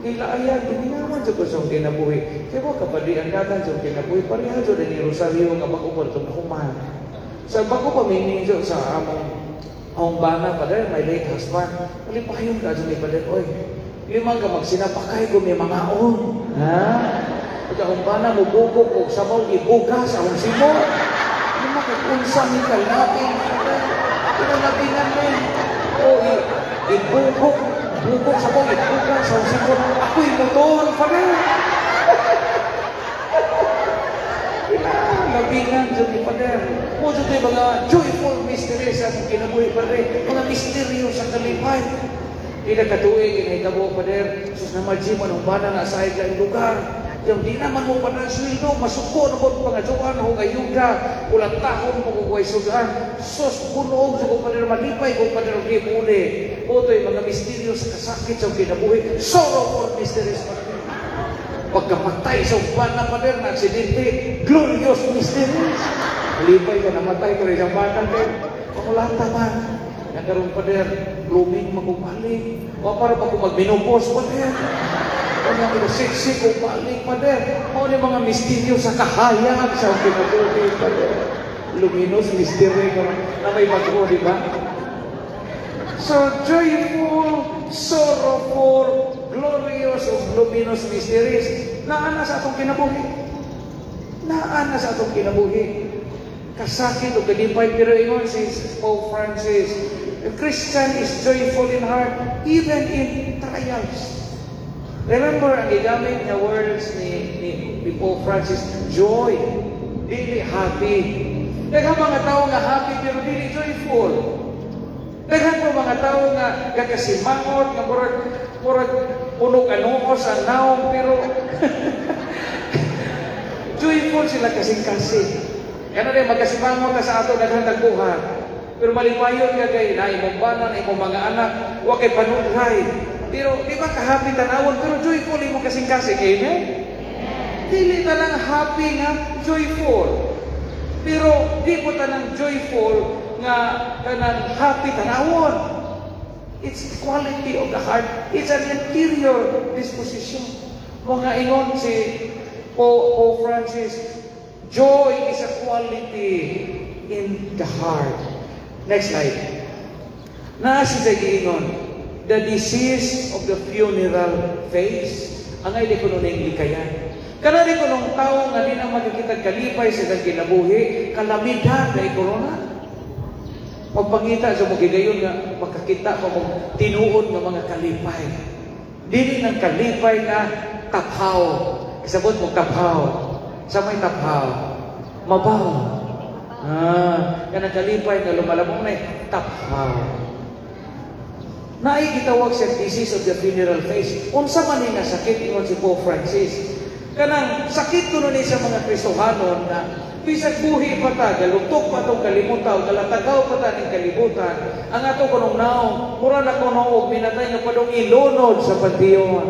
Gilaayan, giningawan sa kusong kinabuhi. Kaya mo kapadi ang dagan sa kinabuhi, pareha dyan ni Rosario nga bago pa itong nahuman. Sa bago pa mininjo sa among among bana, pader, my late husband, malipayon ka dyan ni pader, oy, limang ka magsinapakay ko may mga on. Ha? Pag akong bana mo bugok o sabaw, ibugas akong simo. Lima ka unsa ni kalapin, pader. Pero labingan mo. O, ibugok, bugok sa sabaw, ibugas akong simo. Ako'y motor, pader. Labingan dyan ni pader. Mo dyan mga joyful mysteries sa akong kinabuhi, pader. Mga misteryo sa kalipay. Ila katuig, inahitabo, pader. Sus na mo ng bana nga sa ang lugar. Yung di naman mo pa sweldo, masuko na po pangadyoan o ayuda, ulang tahon mo kung way sudan. Sus, punoog sa kong pader, malipay kong pader, di muli. Oto'y mga misteryo sa kasakit sa kinabuhi. Sorrowful mysteries, pader. Pagkapatay sa uban na pader na aksidente, glorious mysteries. Malipay ka, namatay ko rin sa bata, kay pangulata man. Nagkaroon pader, blooming magubalik. O para pa kung magminupos, pader. Ano ang siksik o balik, pader. Mao ni mga misteryo sa kahayag sa kinabuhi, pader. Luminous mystery na may bago, di ba? So, joyful, sorrowful, glorious, o luminous mysteries, naa na sa atong kinabuhi. Naa na sa atong kinabuhi. Kasakit o kalipay, pero ingon si Pope Francis, a Christian is joyful in heart, even in trials. Remember, ang gigamit nga words ni Pope Francis, joy, dili happy. Daghan mga tao nga happy pero dili joyful. Daghan pa mga tao nga gakasimangot, nga murag, murag puno kanuos ang naong, pero joyful sila kasing-kasing. Kaya na magkasimangot na sa ato daghan nagbuhat. Pero malipayon ka kay na imong bana, na imong mga anak, wa kay panudhay. Pero di ba ka-happy tanawon, pero joyful imo kasing-kasing, amen? Dili ta lang happy nga joyful. Pero di po tanang joyful nga kanang happy tanawon. It's the quality of the heart. It's an interior disposition. Mga ingon si Pope Francis, joy is a quality in the heart. Next slide. Naa siya giingon, the disease of the funeral face. Angay di kuno ning likayan. Kanari kunong tao nga di na makikita kalipay sa ilang kinabuhi, kalamidad na corona. Magpangita sa mo gigayon nga makakita pa mo tinuod nga mga kalipay. Dili ng kalipay nga taphaw. Isabot mo taphaw. Sa may taphaw. Mabaw. Ah, kanang kalipay nga lumalabong na taphaw. Naay gitawag sa disease of the funeral face. Unsa man ni nga sakit, ingon si Pope Francis? Kanang sakit kuno ni sa mga Kristohanon na bisag buhi pa ta, galugtok pa tong kalimutan, galatagaw pa ta ning kalibutan, ang ato kunong naong, mura na kuno og minatay nga padong ilunod sa panteon.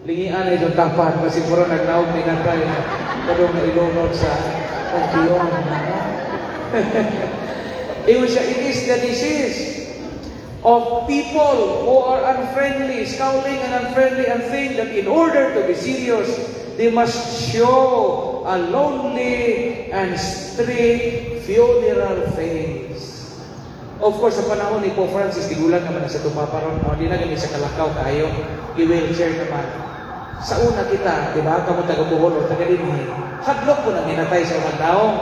Lingian na itong dapat, kasi mura nagnaog minatay na padong na ilunod sa panteon. Ingon siya, it is the disease of people who are unfriendly, scowling and unfriendly, and think that in order to be serious, they must show a lonely and strict funeral face. Of course, sa panahon ni Pope Francis, tigulang naman na sa tumaparon, no? Di na gani sa kalakaw kayo, i-wheelchair naman. Sa una kita, di ba, kamo taga Bohol o taga dinhi, hadlok ko na minatay sa unang taong.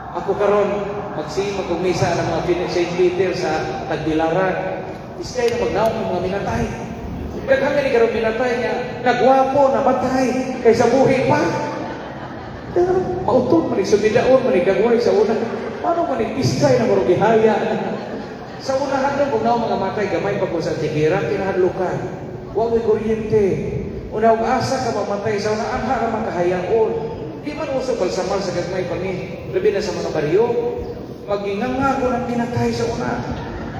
Ako karon magsima kong misa ng mga St. Peter sa Tagbilaran. Iskay na magnaong ng mga minatay. Daghan ni karon minatay niya, nagwapo, namatay, kaysa buhi pa. Pero mautod man, sumidaon man, gagaway sa una. Paano man, iskay na murag gihaya. Sa unahan doon, kung naong mga matay, gamay pa ko sa tigirang, kinahadlukan. Wa mo'y kuryente. Una, og asa ka mamatay sa una, anha ra man kahayaon. Di man uso balsamar sa gagmay pangi. Labi na sa mga baryo. Maginganga ko ng pinatay sa una.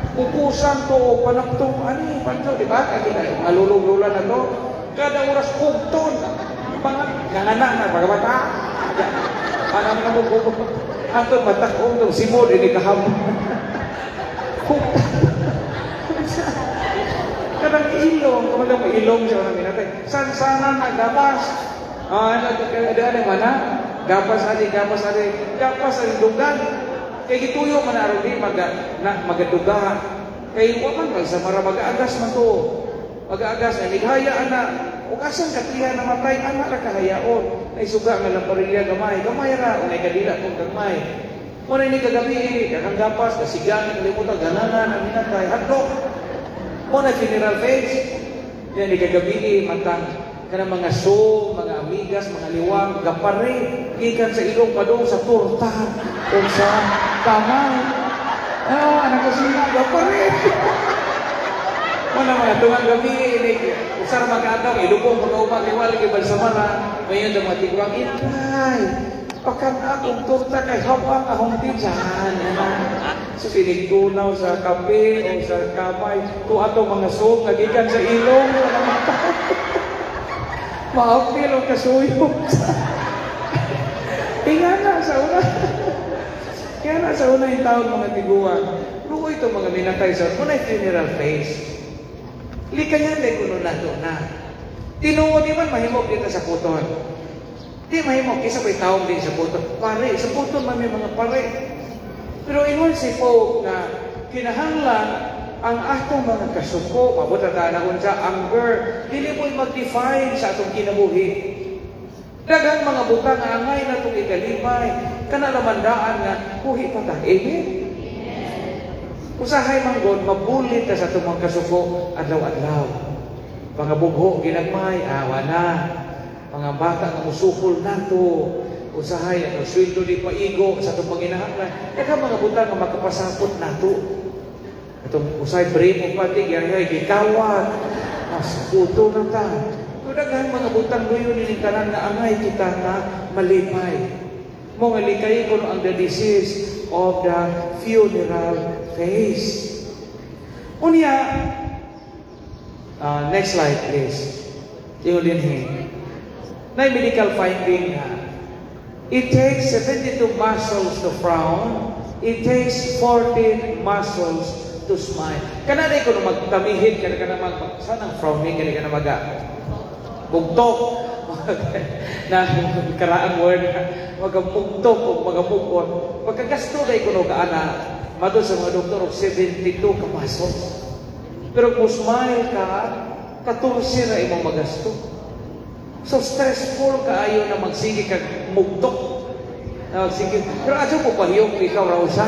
Kukusan to o panaptong, ani, panto, di ba? Kaya kita, malulog-lula na to. Kada oras, hugton. Pangat, nanganak na, pagkabata. Ano na mo, ato matakong tong simod, ini kahapon. Hugton. Kanang ilong, kumbaga may ilong siya unang minatay. San-sana nagabas. Ah, ano, ada ano mana? Gapas ali, gapas ali, gapas ali dugan. Kay gituyo man aron di maga na magaduga. Kay wa man sa mara magaagas man to. Magaagas ay mighaya ana. Ug asan katiha namatay ana ra kahayaon. Ay suga nga lang parilya gamay, gamay ra unay kadila kung gamay. Muna ni kagabi, kakang gapas, kasigan, kalimutan, gananan, ang minatay, hadlok. Muna funeral face. Yan ni kagabi, matang kanang mga so, mga amigas, mga liwang, gapare, gikan sa ilong padung sa turta o sa kamay. Ah, anak ko sila, gapare. Muna mga tungang gabi, ini, usar magkadaw, ilubong pagkauma, kay wala kay balsamara, mayon sa mga tigwang, inay, pakan akong turta kay hawak akong tiyan. So sinigtunaw sa kape o sa kamay, to ato mga so, nagikan sa ilong, wala mata. Maapil o kasuyok. Ingana sa una. Kaya na sa una yung taon mga tiguan. Luoy ito mga minatay sa una funeral face. Likayan na kuno na to na. Tinuod di man mahimok dito sa puton. Di mahimok kisa may taong din sa puton. Pare, sa puton man may mga pare. Pero ingon si Pope na kinahanglan ang atong mga kasuko, mabot na na unsa, anger, dili mo'y mag-define sa atong kinabuhi. Daghang mga butang nga angay na itong ikalipay, kana lamandaan nga, buhi pa ta. Amen? Usahay man God, mabulit ta sa atong mga kasuko, adlaw-adlaw. Mga bugho, ginagmay, awa na. Mga bata nga musukol nato, usahay, ang sweldo di paigo sa atong panginahanglan. Daghang mga butang nga makapasapot nato. Itong usay break mo pati, yayay, gikawat. Mas puto na ta. Kung daghang mga butang luyo ni tanan nga angay kita na malipay. Mo nga likay ko ang the disease of the funeral face. Unya, next slide please. Tingnan din. Na medical finding na it takes 72 muscles to frown, it takes 14 muscles to smile. Kana ko nung magtamihid, kana ka na mag, saan ang frowning, kana ka na maga? Bugtok. Na karaang word, magamugtok o magamukot. Pagkagasto na kuno ka ana, matod sa mga doktor, og 72 ka pesos. Pero kung smile ka, 14 ra imong magasto. So stressful kaayo na magsige kag mugtok. Na magsige. Pero adyo mo pahiyom kung ikaw ra usa.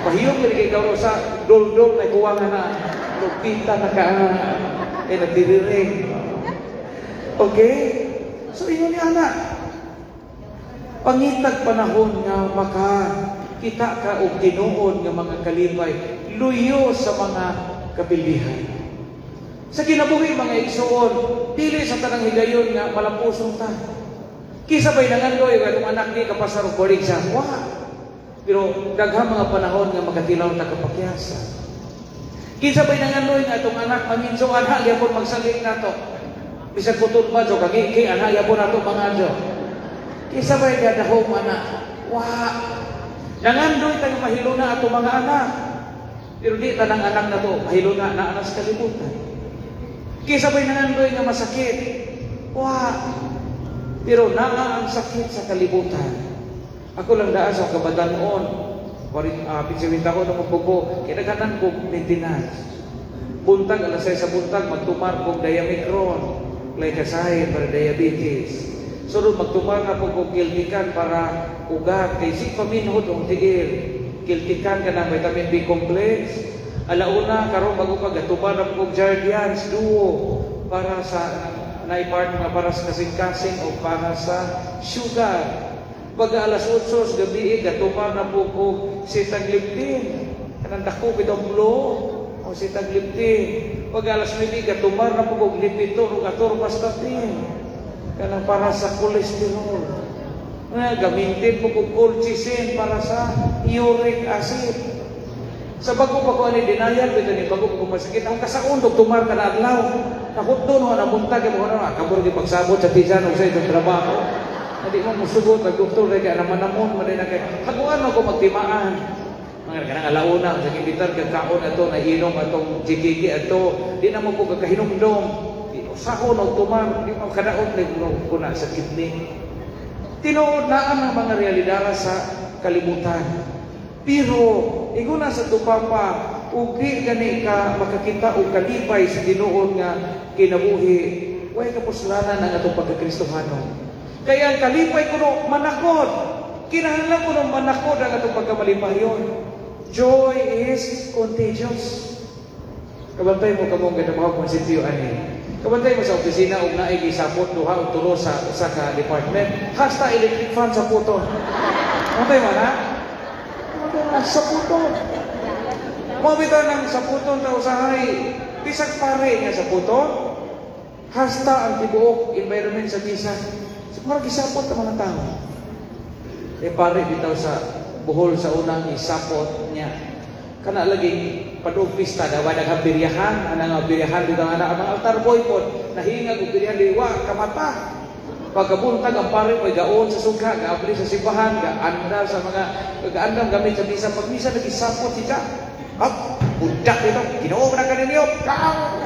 Pahiyom kay ikaw ra usa, dol-dol na kuha nga na lupita na ka eh nagdiriring. Okay? So ingon ni ana. Pangitag panahon nga maka kita ka og tinuod nga mga kalipay, luyo sa mga kapilihan. Sa kinabuhi, mga igsuon, dili sa tanang higayon nga malampuson ta. Kinsa bay nangandoy nga atong anak di kapasar og board exam? Wa. Pero daghang mga panahon nga makatilaw ta kapakyasa. Kinsa bay nangandoy nga atong anak maminso, ana gyapon magsalig nato? Bisag kuton pa jo kagiki, ana gyapon nato mangadyo. Kinsa bay gadahom ana? Wa. Nangandoy ta nga mahiluna ato mga anak. Pero di tanang anak nato mahiluna na anak sa kalibutan. Kinsa bay nangandoy nga masakit? Wa. Pero naa ang sakit sa kalibutan. Ako lang daan sa kabatanon, 50 taon na magbubo, kaya naghanan ko maintenance. Buntag, alas 6 sa buntag, magtumar kong Diamicron, gliclazide para diabetes. Sunod, magtumar na po kong Kiltikan para ugat, kay si paminhod ang tiil. Kiltikan ka ng vitamin B complex. Alauna, karon bago pa, gatumar na po kong Jardiance Duo para sa naipart nga para sa kasing-kasing o para sa sugar. Pag alas 8 sa gabi, gatumar na po ko sitagliptin. Kanang dako bitong blue o sitagliptin. Pag alas 9, gatumar na po ko Lipitor o atorvastatin. Kanang para sa kolesterol. Nga, gamitin po ko colchicine para sa uric acid. Sa bago pa ko ani denial bitaw ni bago pa ko masakit ang kasaon og tumar ka na adlaw. Takot doon na buntag mo na kabur gi pagsabot sa tiyan og sa itong trabaho. Hindi mo musugot ang doktor kay naman namon man na kay haguan mo ko magtimaan. Mga kanang alauna sa kimbitar kag kaon ato na inom atong jikiki ato di na mo ko kakahinumdom. Usahon og tumar di mo kadaot ni kuna sa kidney. Tinuod na ang mga realidad sa kalibutan. Pero ingon na sa tupapa, ug di gani ka makakita og kalipay sa tinuod nga kinabuhi, way kapuslanan ang atong pagkakristohano. Kaya ang kalipay kuno manakod. Kinahanglan kuno manakod ang atong pagkamalipayon. Joy is contagious. Kabantay mo kamong ganamahog konsentiyo ani. Kabantay mo sa opisina og naay gisapot duha o tulo sa usa ka department, hasta electric fan sa puton. Kabantay mo na? Sa puton. Mo bitaw ng sa puton ta usahay, bisag pare nga sa puton, hasta ang tibuok environment sa misa. So, parang gisapot ang mga tao. Eh pare bitaw sa Bohol sa unang isapot niya. Kana lagi padung pista daw daghang biryahan, ana nga biryahan bitaw ana ang altar boy pod nahingag og biryahan di wa kamata. Pagkabuntag ang pare pay gaon sa suga, gaabli sa simbahan, gaanda sa mga gaandam gamit sa misa. Pag misa nagisapot siya. Up, budak ito, Ginoo na kaninyo, kaang.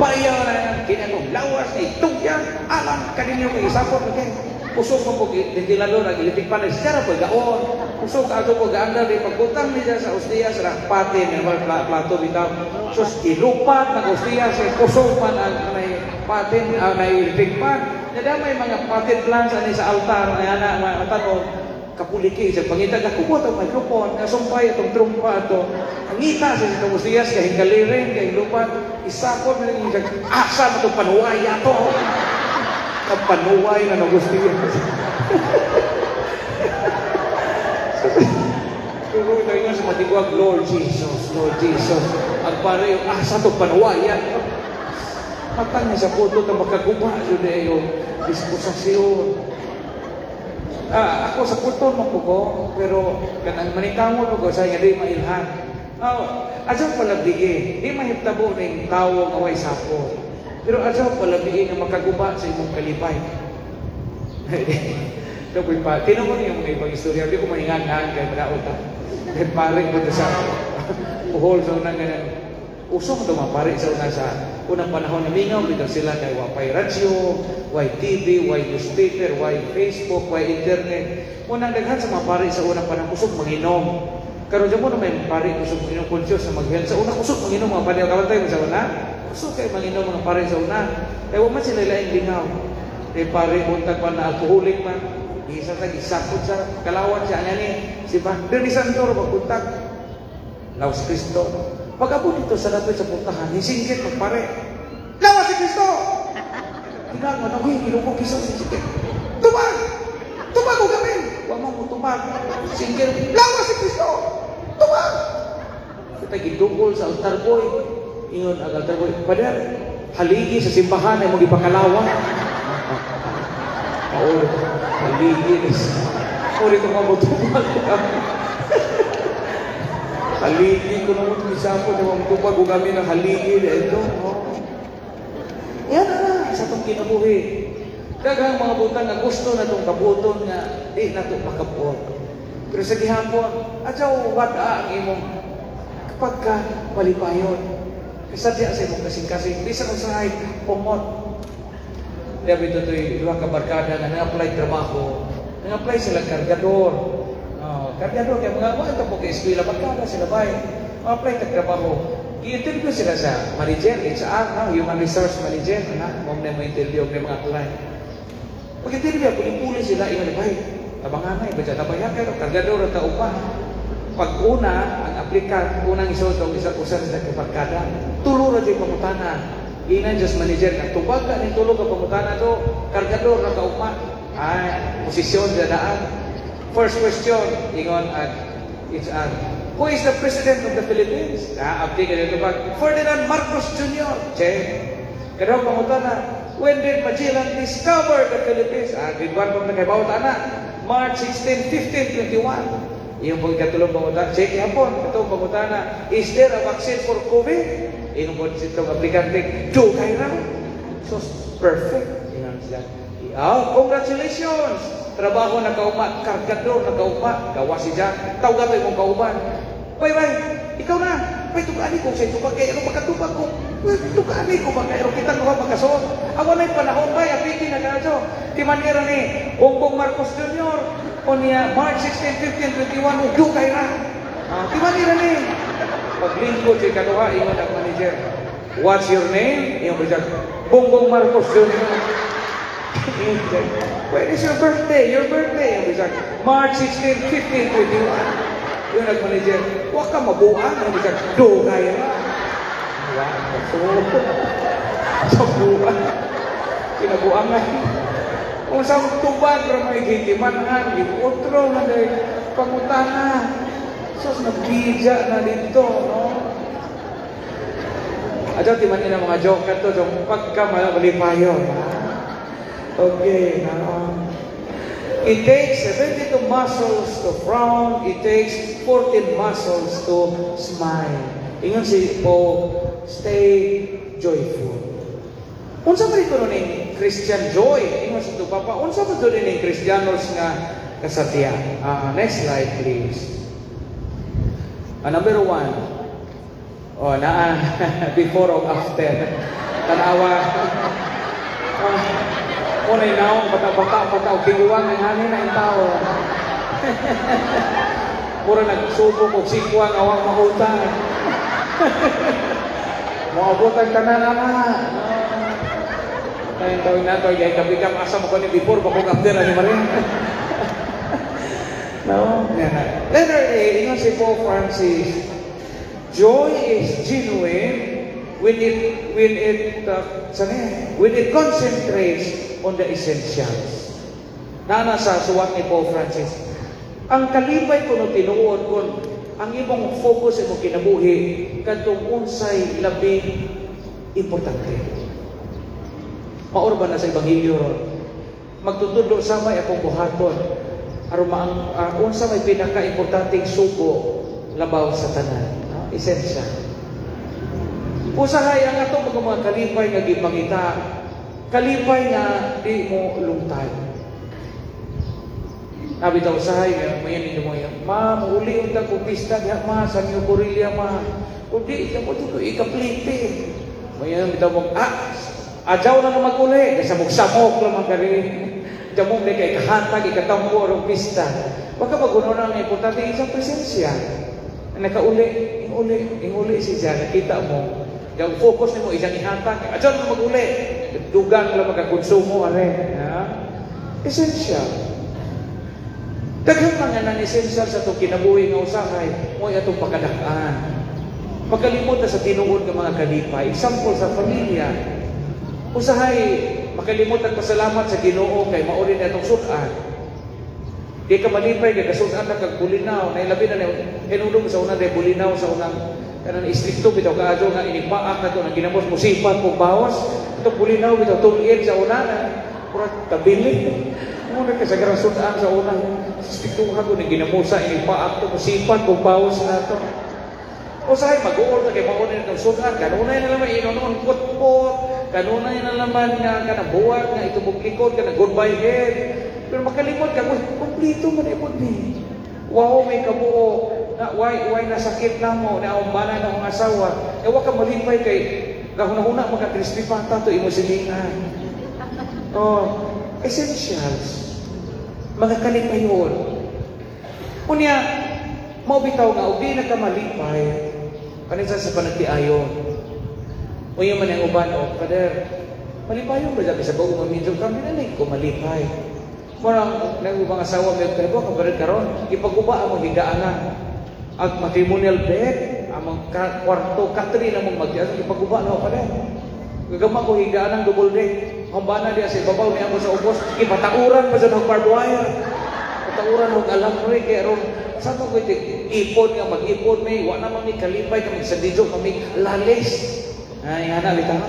Payaw na kinakong lawas ni tugyan, alang kaninyo kay isapot okay. Usog mo po ventilador ang electric panel, siya po gaon. Usog ato po gaandam di pagbutang niya sa ustiya sa patin nga plato bitaw. Sus ilupat ang ustiya sa kusog man ang may patin ang may electric pan. Nada may mga patin plants ani sa altar ay ana matanon kapuliki sa pangita ka kubo atong microphone kasumpay atong trumpa ato. Angita sa itong ustiyas kay hingaliring kay lupat isakot na ning asa mo tong panuway ato. Kapanuway na nagustiyas. Pero ito yung sa matigwag, Lord Jesus, Lord Jesus. Ang pare yung asa itong panuwayan. Matang niya sa puto na makaguba yun eh yung disposasyon. Ako sa puto mo ko, pero kanang manikamot ko sa nga di mailhan. Adyaw palabi di mahitabo ning tawo nga way sapot. Pero adyaw palabi nga makaguba sa imong kalipay. Ito pa, tinan mo niyo mga ibang istorya, di ko mahingangan kay madaot ta. Kay pare ko sa Bohol sa unang ganyan. Uso man mga pare sa una, sa unang panahon, namingaw bitaw sila kay wa pay radyo, way TV, way newspaper, way Facebook, way internet. Unang daghan sa mga pare sa unang panahon kusog manginom. Karon mo na may pare kusog manginom, conscious sa mag-health. Sa una kusog manginom mga pare, kabantay mo sa una. Kusog kay manginom mga pare sa una. Kay wa man sila laing lingaw. Kay pare buntag pa na alcoholic man. Isa ta gisakot sa kalawat siya niya ni si ba Diri Santo pagbuntag. Lawas Kristo. Pag-abot dito sa lapit sa puntahan, hisingkit magpare. "Lawas si Kristo!" Tinangan, "Uy, Ginoo ko sa singkit. Tubag! Tubag o gabi!" Wa mo mo tubag. Singkit, "Lawas si Kristo! Tubag!" Kita gidugol sa altar boy. Ingon ang altar boy, "Pader, haligi sa simbahan ay mo gipakalawa." Maulit, haligi. Ulit ko nga mo tubag. Haligi ko naman isapon na tubag o kami ng haligi ito. Oh. Yan na sa itong kinabuhi. Daghang mga butang nga gusto na itong kabuton nga di na ito makabuot. Pero sa gihapon, adyaw wada ang imong pagka malipayon. Kasadya sa imong kasing-kasing, bisan usahay pumot. Kaya ito ito'y duha ka barkada nga nang-apply trabaho. Nang-apply sila kargador. Oh, kargador kay mga wa ito po kay eskwela, barkada sila bay. Apply kag trabaho. I-interview sila sa manager, HR, no? Human resource manager, na, mo na mo interview ng mga apply. Pag-interview, puli-puli sila, ingon, "Bay, tabanganay, ba dyan, tabayan kayo, kargador at tao pa." Pag una, ang applicant, unang isuot, ang isa usa sa barkada, tulo ra jud pangutana. Inan just manager nga tubag ka ning tulo ka pangutana to, kargador na kaugma. Ay, posisyon sa daan. First question, ingon at HR. "Who is the President of the Philippines?" Ah, abdi ka dito ba? "Ferdinand Marcos Jr." Check. Kadaw pangutana, "When did Magellan discover the Philippines?" Ah, grade 1 pa kay bawat ana. "March 16, 1521." Iyong pag ikatulong pangutana, check yapon. Katong pangutana, "Is there a vaccine for COVID?" Iyong po itong aplikante, "Dugay ra." So, perfect. Ingon siya. "Oh, congratulations! Trabaho na kauma, kargador na kauma, gawa si Jack. Tawag ato imong kauban. Bay, bay, ikaw na. Bay, tugani ko sa tubag kay ano makatubag ko. Tugani ko ba kay kita ko makasuot. Awa na panahon bay, apiki na kadto. Ti manera ni Bongbong Marcos Jr. O niya March 16, 15, 21 ug dugay ra. Ah, ti manera ni. Paglingkod si kaduha, ingon ang manager, "What's your name?" Ingon ko siya, "Bongbong Marcos Jr." "When is your birthday?" "Your birthday." Yung bisa, "March 16, 15, 21." Yung nag-manager, "Wa ka mabuang." Yung bisa, "Dugay ra." Wa, so, sa buang. Kinabuangan. Kung sa tubag ra may gitimanan, otro na dahil pangutana. So, nagbidya na dito, no? Adyo, timan nila mga joke to, yung pagka malipayon. Okay, now, it takes 72 muscles to frown, it takes 14 muscles to smile. Ingon si Paul, stay joyful. Unsa man ito ning Christian joy? Ingon si Papa, unsa man ito ning Kristiyanos nga kasadya? Next slide, please. Number one, oh, naa, before or after. Tanawa. Unay naong bata-bata pa ta og tiguang ang hanin na ang tao. Mura nagsubok og sikwang awang mahutan. Moabot ang tanan ana. Tayong tawag nato ay kabikam asa mo kani before ba kung after ani marin. No? Yan. Letter A, ingon si Pope Francis, joy is genuine when it concentrates on the essentials. Nana sa suwat ni Pope Francis. Ang kalipay kuno tinuod kung ang imong focus imong kinabuhi kadtong unsay labing importante. Maor ba na sa ebanghelyo ron? Magtutudlo sa may akong buhaton aron maang unsa may pinaka-importanteng sugo labaw sa tanan, no? Esensya. Usahay ang atong mga kalipay nga gipangita, kalipay nga di mo lungtay. Abi daw usahay nga mayan ninyo mo yan. "Ma, mauli unta ko pista diha ma sa New Corellia ma. Kung di, mo dito, ikaplite. May bitaw mo, adyaw na na mag-uli. Kasi samok-samok lang kari. Diyan mo, kay ikahatag, ikatampo, arong pista. Wag ka maguno na ang importante, isang presensya. Nakauli, inguli, inguli siya, nakita mo. Yung focus nimo isang ihatag. Adyaw na mag-uli. Dugang lang magkakonsumo, are. Ha? Essential. Daghang mga nang essential sa itong kinabuhi nga usahay, mo atong pakadak-an. Makalimot na sa tinuod ng mga kalipay. Example sa pamilya. Usahay, makalimot ang pasalamat sa Ginoo kay mao rin atong sud-an. Di ka malipay kay kasud-an na kag bulinaw, na ilabi na hinulog sa unang day bulinaw sa unang kanang istrikto bitaw kaadyo nga inipaak na to nang ginamos musipat kog bawas itong bulinaw bitaw tulid sa una na murag tabili mo na kasagaran sud-an sa unang istriktuhan ko ni ginamusa inipaak to musipat kog bawas na to. Usahay mag-uol na kay mao ni itong sud-an, kanunay na naman inonon putput, kanunay na naman nga kanang buwag nga itubog likod kanang goodbye head. Pero makalimot ka, uy, kompleto man ipod ni. Wow, may kabuo na why nasakit na mo na ang bana na akong asawa. E wa ka malipay kay gahuna-huna maka crispy pata to imo silingan. Oh, essentials. Mga kalipayon. Unya, mao bitaw nga og di na ka malipay kanisa sa panagtiayon. Unya man ang uban, oh, Father, malipayon ba sa bago mamidyo kami na ko malipay. Murang nang ubang asawa may kay ka ba karon ipaguba among higdaanan. Ag matrimonial bed, among kwarto katri na mong magtias ipaguba na pa din. Gagama ko higdaanan double deck. Hambana diya sa ibabaw niya ako sa ubos, ipatauran pa sa og barbed wire. Patauran og alambre kay aron sa ko ipon nga mag-ipon may wa naman mi kalipay ka magsadidyo kami lalis. Ay ana bitaw.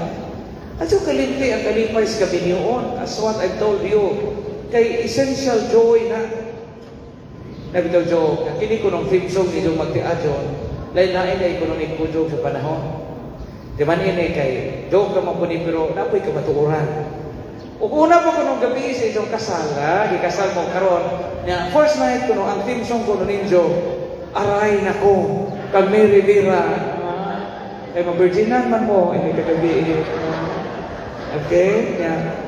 Adto kalimti ang kalipay sa kaminyoon, as what I've told you. Kay essential joy na. Nabitaw joke, ang kini ko nung theme song ni Jong Magtiadyon, lain-lain na economic ko joke sa panahon. Di man ini kay joke ka man po ni pero napoy kamatuoran. Ug una pa ko nung gabi sa inyong kasal, ha, gikasal mo karon, na first night ko no, ang theme song ko no ninyo, "Aray Nako," kag Mary Rivera. Kay ma-virginan man mo, ini kagabi. Okay? Yeah.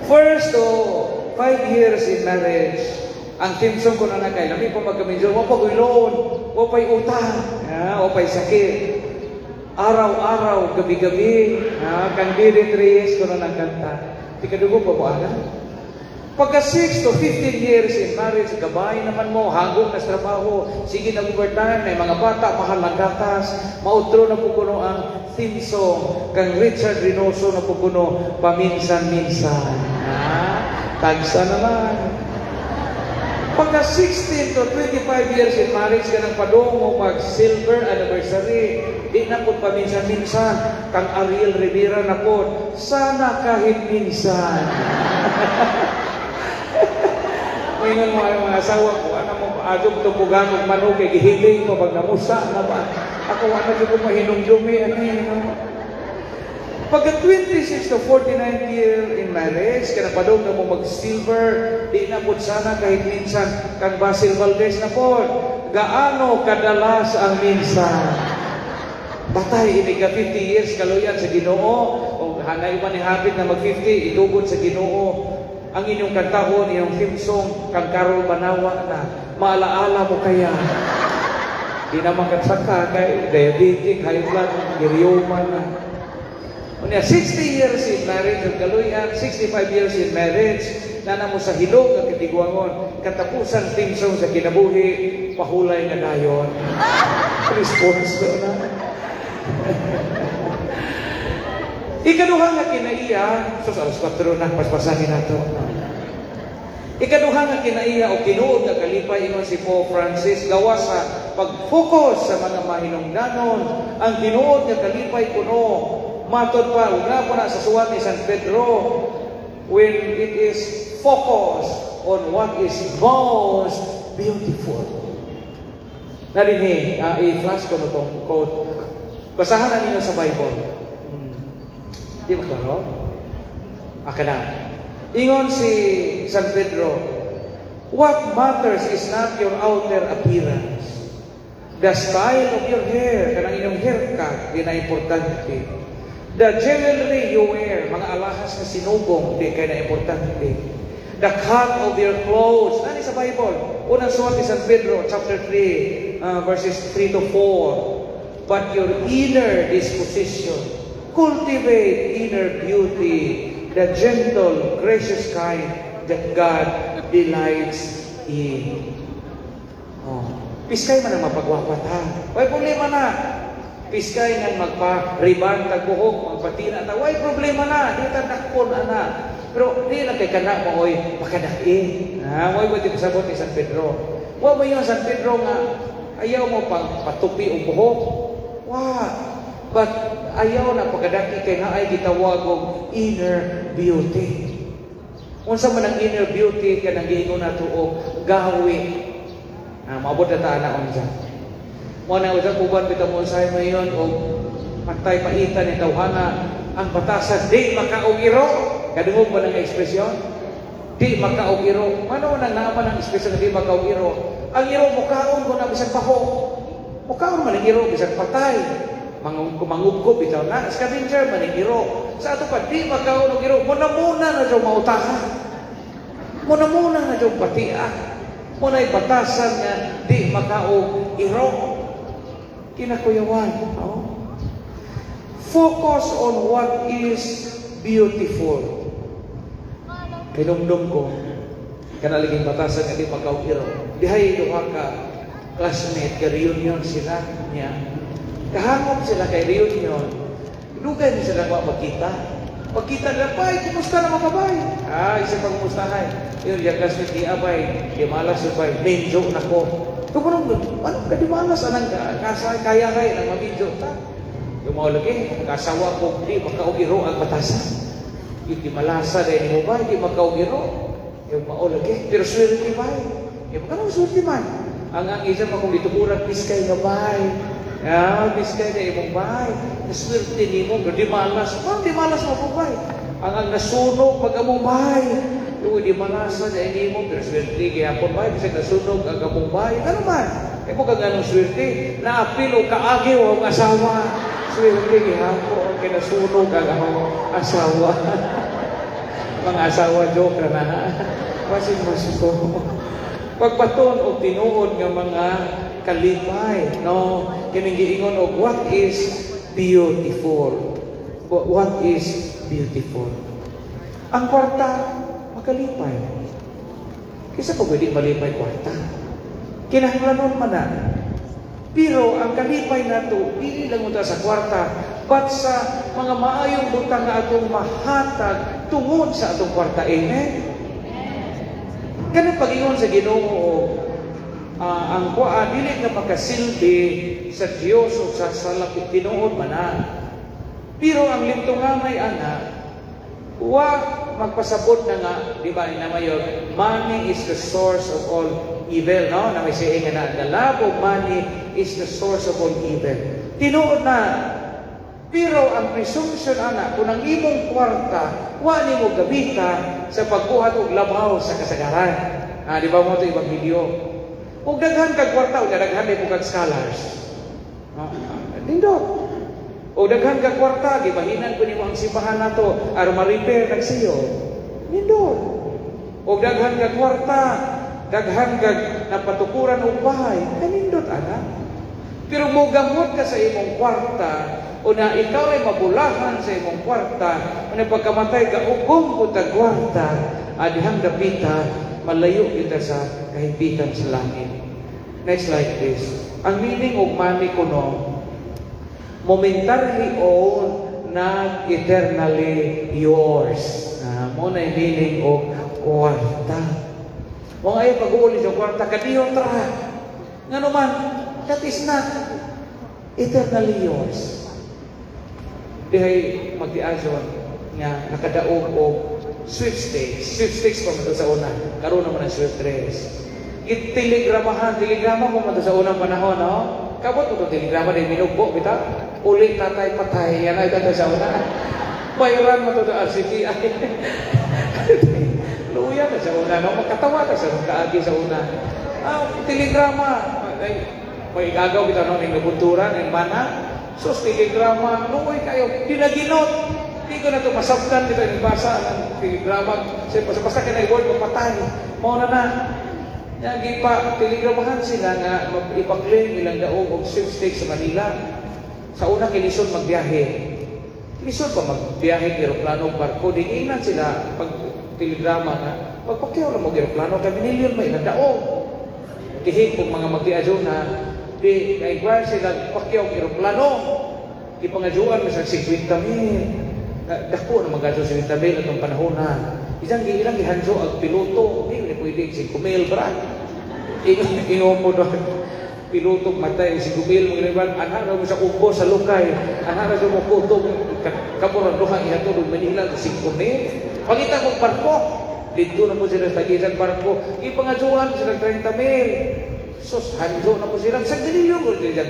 First to 5 years in marriage, ang theme song ko na na kay, lami pa magkamedyo, wa pa ko'y loan, wa pa'y utang, yeah, wa pa'y sakit. "Araw-araw, gabi-gabi," kang Didit Reyes ko na nang kanta. Di ka dugo pa mo, ana? Pagka 6 to 15 years in marriage, gabay naman mo, hagong na sa trabaho, sige na overtime, may mga bata, mahal ang gatas, mautro na po kuno ang theme song, kang Richard Reynoso na po kuno, "Paminsan-minsan." Ha? Tagsa naman. Pagka 16 to 25 years in marriage ka ng padong mo mag silver anniversary, di na po paminsan-minsan, kang Ariel Rivera na po, "Sana Kahit Minsan." Maingon mo ang mga asawa ko, ano mo, adog tubugan og manok kay gihiling mo pag namusa na ba? Ako wala jud ko mahinumdumi ani, no? Pagka 26 to 49 year in marriage, kana padong na mo mag-silver, di na po "Sana Kahit Minsan," kang Basil Valdez na po, "Gaano Kadalas ang Minsan." Batay, ini ka 50 years kaluyan sa Ginoo, o hanay man ni hapit na mag-50, itugod sa Ginoo. Ang inyong kantahon, inyong theme song, kang Carol Banawa na, "Maalaala Mo Kaya." Di naman katsaka kay diabetic, high blood, girioma na. Unya, 60 years in marriage, ang kaluyan, 65 years in marriage, na mo sa hilog ang katigwangon, katapusan theme song sa kinabuhi, "Pahulay na Dayon." Response do na. Ikaduha nga kinaiya, so sa alas 4 na, paspasahin nato. Ikaduha nga kinaiya o tinuod nga kalipay, ingon si Pope Francis, gawas sa pag-focus sa mga mahinungdanon, ang tinuod nga kalipay kuno matod pa ug nga po na sa suwat ni San Pedro, when it is focused on what is most beautiful. Narini, i-flash ko na itong quote. Basahan na ninyo sa Bible. Di ba klaro? Aka na. Ingon si San Pedro, "What matters is not your outer appearance. The style of your hair, kanang inyong haircut, di na importante. The jewelry you wear, mga alahas na sinugong, di kay na importante. The cut of your clothes, nani sa Bible. Unang suwat ni San Pedro, chapter 3, verses 3 to 4. But your inner disposition, cultivate inner beauty, the gentle, gracious kind that God delights in. Oh. Piskay man ang mapagwapa ta. Way problema na. Piskay nga magpa-riban tag buhok, magpatina ta. Way problema na. Di ta dakpon ana. Pero di lang kay kana mo oy pakadaki. Ah, way mo sabot ni San Pedro. Wa mo yung San Pedro nga ayaw mo pang patupi og buhok. Wa. But ayaw na pagkadaki kay naay gitawag og inner beauty. Unsa man ang inner beauty kanang giingon nato og gawi? Ah, maabot na ta ana unsa. Mo na usab uban bitaw mo usahay mayon og patay paitan ni tawhana ang batasan di makaog iro. Kadungog ba ng ekspresyon? Di makaog iro. Mano nang naaman ang ekspresyon na di makaog iro? Ang iro mukaon ko na bisan baho. Mukaon man ang iro bisan patay. Mangubkob bitaw na scavenger man ang iro. Sa ato pa di makaon og iro, muna-muna na jud mautaha. Muna-muna na jud patia. Muna'y batasan nga di makaog iro. Kinakuyawan. Oh. Focus on what is beautiful. Kinumdum ko, kana laging batasan nga di makaog iro. Dihay duha ka classmate, ka reunion sila niya. Kahangop sila kay reunion. Dugay ni sila wa magkita. Pagkita nila, "Bay, kumusta na mga bay?" Ah, isa pang kumustahay. Yun, yung classmate ni abay, di malas yung bay, medyo na ko. Ito ko nung, ano ka di malas, anang kasa, kaya kaya nang mamidyo ta. Yung mga lagi, kasawa ko, di makaugiro ang batasan. Di malasa dahil mo ba, di makaugiro. Yung mao lagi, pero swerte bay. Yung kanong swerte man. Ang isa pa kung dituburan, piskay nga bay. Ya, piskay na imong bay. Naswerte nimo, pero di malas. Ma'am, di malas mo po bay. Ang nasunog mag among bay. Uy, di malasa na nimo, pero swerte gihapon bay. Bisag nasunog ang among bay. Ano man? Eh mo kag anong swerte? Naapil o kaagi o ang asawa. Swerte gihapon kay nasunog ang among asawa. Mga asawa, joke na. Basin mo ko. Pagbaton og tinuod nga mga kalipay, no? Kining giingon og what is beautiful. What is beautiful? Ang kwarta makalipay. Kisa pa pwede malipay kwarta. Kinahanglanon man na. Pero ang kalipay nato dili lang unta sa kwarta, but sa mga maayong butang nga atong mahatag tungod sa atong kwarta. Amen. Kanang pag-ingon sa Ginoo, ang kuan dili ka makasilbi sa Dios o sa salapit, tinuod man na. Pero ang limtungamay ana wa magpasabot na nga, di ba, inamayon, money is the source of all evil, no? Na may saying nga na, the love of money is the source of all evil. Tinuod na. Pero ang presumption ana, kung ang imong kwarta, wa nimo gabita sa pagbuhat og labaw sa kasagaran. Ah, di ba mo ito ebanghelyo? Kung daghan kag kwarta, o daghan mo kag scholars. Ah, nindot. O daghan kag kwarta, gibahinan ko nimo ang simbahan nato aron ma-repair nagsiyo. Nindot. O daghan kag kwarta, daghan kag napatukuran og bahay, kanindot ana. Pero mogamot ka sa imong kwarta, o na ikaw ay mabulahan sa imong kwarta, o na pagkamatay ka, ugong ko tag kwarta, adihang dapita, malayo kita sa kahimpitan sa langit. Next slide, please. Ang meaning of money kuno, momentarily owned, not eternally yours. Ah, mo na yung meaning of kwarta. Mo ay pag-uuli sa kwarta, kadiyo tra. Ngano man, that is not eternally yours. Dihay magdiason nga nakadaog og sweepstakes. Sweepstakes pa man to sa una. Karon naman ang sweepstakes. Itelegramahan, telegrama pa man to sa unang panahon, no? Kabot mo to telegrama din minugbo bitaw. Uli tatay patay, yan ay tatay sa una. Bayran mo to sa RCTI. Luya ka sa una, no? Makatawa ka sa kaagi sa una. Ah, telegrama. Ay, Pag-igagaw kita no, ning nabunturan, ning mana. Sus, telegrama, luoy kayo, dinaginot. Di ko na ito masabtan dito yung basa ng telegrama. Basta, basta ka word, mapatay. Mao na na. Nga gipa telegramahan sila nga ipa-claim ilang daog og sweepstakes sa Manila. Sa una kay lisod magbiyahe. Lisod pa magbiyahe eroplano, barko, di ingnan sila pag telegrama nga pagpakyaw lang mo eroplano kay minilyon may ilang daog. Tihik kung mga magdiadyo na di na-inquire sila pakyaw eroplano. Ipangadyuan mo sa 50 mil. Dako na magadyo 50 mil atong panahon na. Isang ilang gihanjo ang piloto, di ni pwede 5 mil bra. Ingon mo doon, piloto matay 5 mil mga iban, anak ra mo sa ubo sa lukay, anak ra mo kutob, kamo ra duha ihatod og Manila 5 mil. Pangita kong barko, dito na po sila sa tagisan barko, ipangadyoan sila 30 mil. Sus, hanjo na po sila. Sa ganilyo,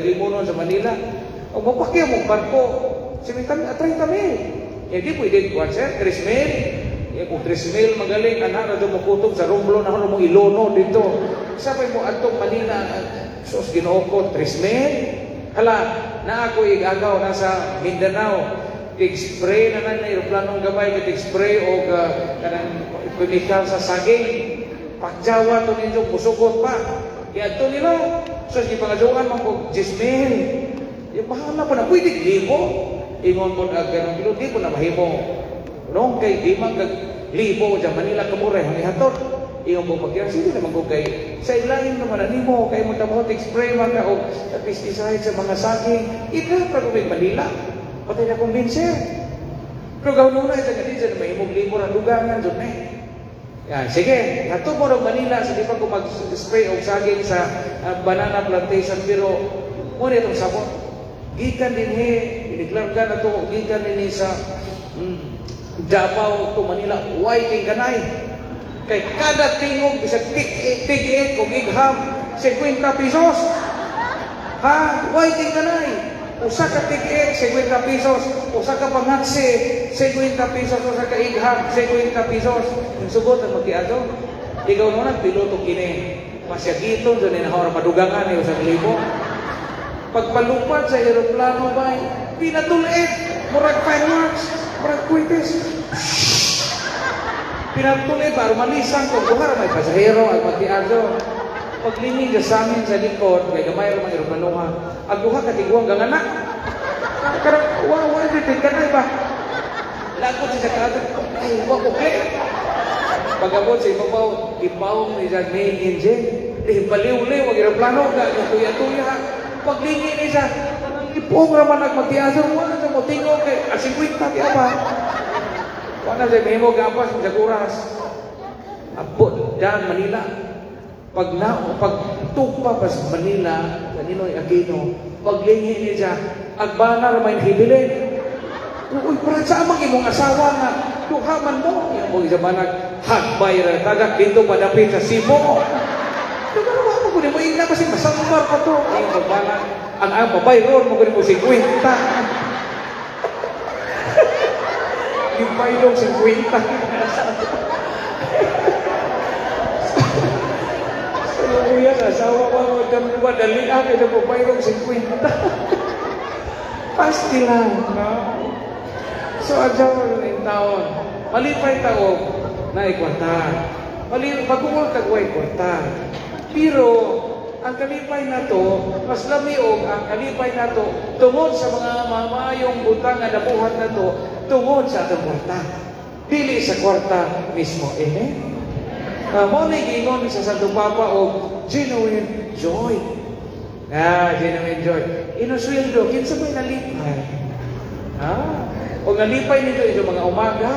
limonon sa Manila. O mapakyaw mong barko, 30 mil. Eh, di pwede, kuwan sir, 3 mil. Eh, kung 3 mil magaling, anak na mo sa Romblon, ako na mo ilono dito. Sabay mo, atong Manila, sus, Ginoo ko, 3 mil. Hala, na ako igagaw, nasa Mindanao. Tig-spray na na na aeroplanong gamay, tig-spray o kanang chemical sa saging. Pagjawa to ninyo, musugot pa. Kaya ito nila, sus, gipangaduan man ko, 10 mil. Yung bahala po na, pwede libo. Ingon po na ganang kilo, di po na mahimo. Noong kay di man kag libo dyan Manila kamuray ang ihatod. Ingon po pagkira, sige naman ko kay sa ilain naman na nimo, kay mo tamo spray man ka og pesticide sa mga saging. Ika pa ko Manila. Patay na kumbinser. Pero gawin na isa ka dyan, mahimong libo na dugangan dyan eh. Yan, sige, hatod mo ng Manila, sa di pa ko mag-spray og saging sa banana plantation, pero muna itong sabon. Gikan din he, iniklarga na to, gikan din sa Davao to Manila, whiting kanay. Kay kada tingog, bisag tig-it o gigham, 50 pesos. Ha? Whiting kanay. Usa ka tig-it, 50 pesos. Usa ka pangatsi, 50 pesos. Usa ka igham, 50 pesos. Yung sugot ang magkiado. Ikaw naman, piloto kini. Masyagito, doon na madugangan, eh, 1,000. Pagpalupad sa aeroplano ba, pinatulit, murag fireworks, murag kuwites. Pinatulit, para malisang kung buhar, may pasahero at magkiado. Paglingin sa amin sa likod, kay gamay ra mga aeroplanoha, ang duha katiguang ganganak. Karang, wa, wa, di, kanay ba? Lagot siya sa kaadto, ay, wa ko klik. Pag-abot sa ibabaw, ipawong ni sa main engine, di, baliw-liw, ang aeroplano, tuya-tuya. Paglingin ni siya, ipong raman nagmagtiaso, wala sa mo, tingog kay, 50 kaya ba? Wala sa memo gapas, sa oras. Abot, daan Manila. Pag na, pag tupa pa sa Manila, sa Ninoy Aquino, paglingin ni siya, agbana ramay hibilin. Uy, parang sa amang imong asawa nga, duha man mo. Yung mga isa banag, hagbay ra tagak dito padapit sa Cebu. Duha mo kunin mo ingna kasi masambar pa to. Yung pagbanag, ang babayron mo kunin mo 50. Yung bayrong 50. So, kuya, asawa ko, madali ah, kaya mo bayrong 50. Pasti lang, no? So, adyaw na taon. Malipay tao na ikwarta. Pag-uul kag way kwarta. Pero, ang kalipay na to, mas lamiog ang kalipay na to, tungod sa mga mamayong butang nga nabuhat na to, tungod sa atong kwarta. Dili sa kwarta mismo. Amen? Mao na giingon sa Santo Papa og genuine joy. Ah, genuine joy. Inusweldo, kinsa may nalipay? Ah, o nalipay nito ito mga umaga,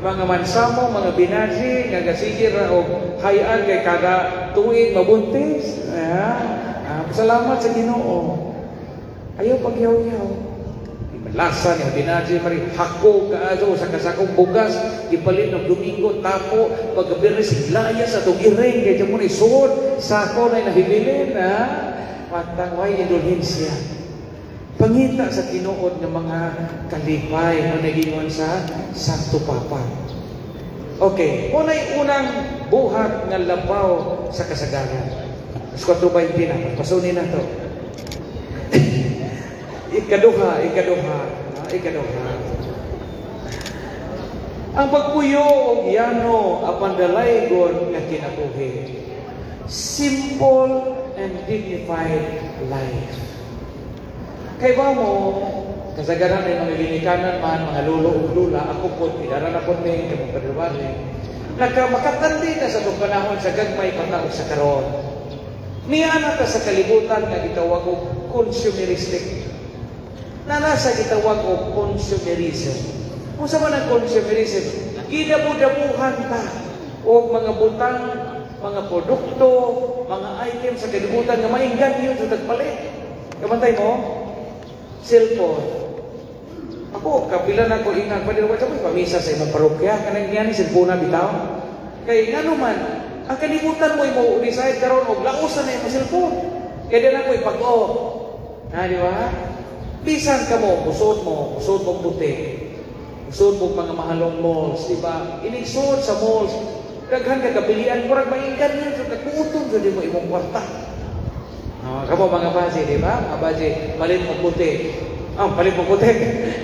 mga mansamo, mga binaji, nga gasigir og hayaan kay kada tuig mabuntis. Ah, salamat sa Ginoo. Ayaw pagyaw-yaw. Lasa ni binaji mari hako kaadto sa kasakong bugas gipalit og Domingo tapo pagkabirni siglaya sa atong iring kay mo ni suod sako na nahibilin ha. Matang way indulhensiya. Pangita sa tinuod ng mga kalipay na nagingon sa Santo Papa. Okay, unay unang buhat nga labaw sa kasagaran. Alas 4:20 na, pasunin na to. Ikaduha, ikaduha, ah, ikaduha. Ang pagpuyo og yano apan dalaygon nga kinabuhi. Simple and dignified life. Kay ba mo, kasagaran ay mga ginikanan man, mga lolo ug lula, ako po, pidara na po ni, kamong padalwali, nagka makatandi ta sa itong panahon sa gagmay pa ta og sa karon. Niya na ta sa kalibutan nga gitawag og consumeristic. Na nasa gitawag og consumerism. Unsa man ang consumerism? Gidabu-dabuhan ta og mga butang, mga produkto, mga item sa kalibutan nga maingganyo sa tagpalit. Kabantay mo? Cellphone. Ako, kapila na ko ingag, pwede ko sa pamisa sa imong parokya, kanang niya ni cellphone na bitaw. Kay ngano man, ang kalibutan mo mo decide karon og laosan na imong cellphone. Kay di na ko ipag-o. Ha, di ba? Bisan ka mo, musod mo puti. Musod mo mga mahalong malls, di ba? Inigsod sa malls, daghan ka kapilian, murag mainggan yun, so kagutom jud mo imong kwarta. Oh, kamo mga baje, di ba? Mga baje, palit mo puti. Ah, palit mo puti.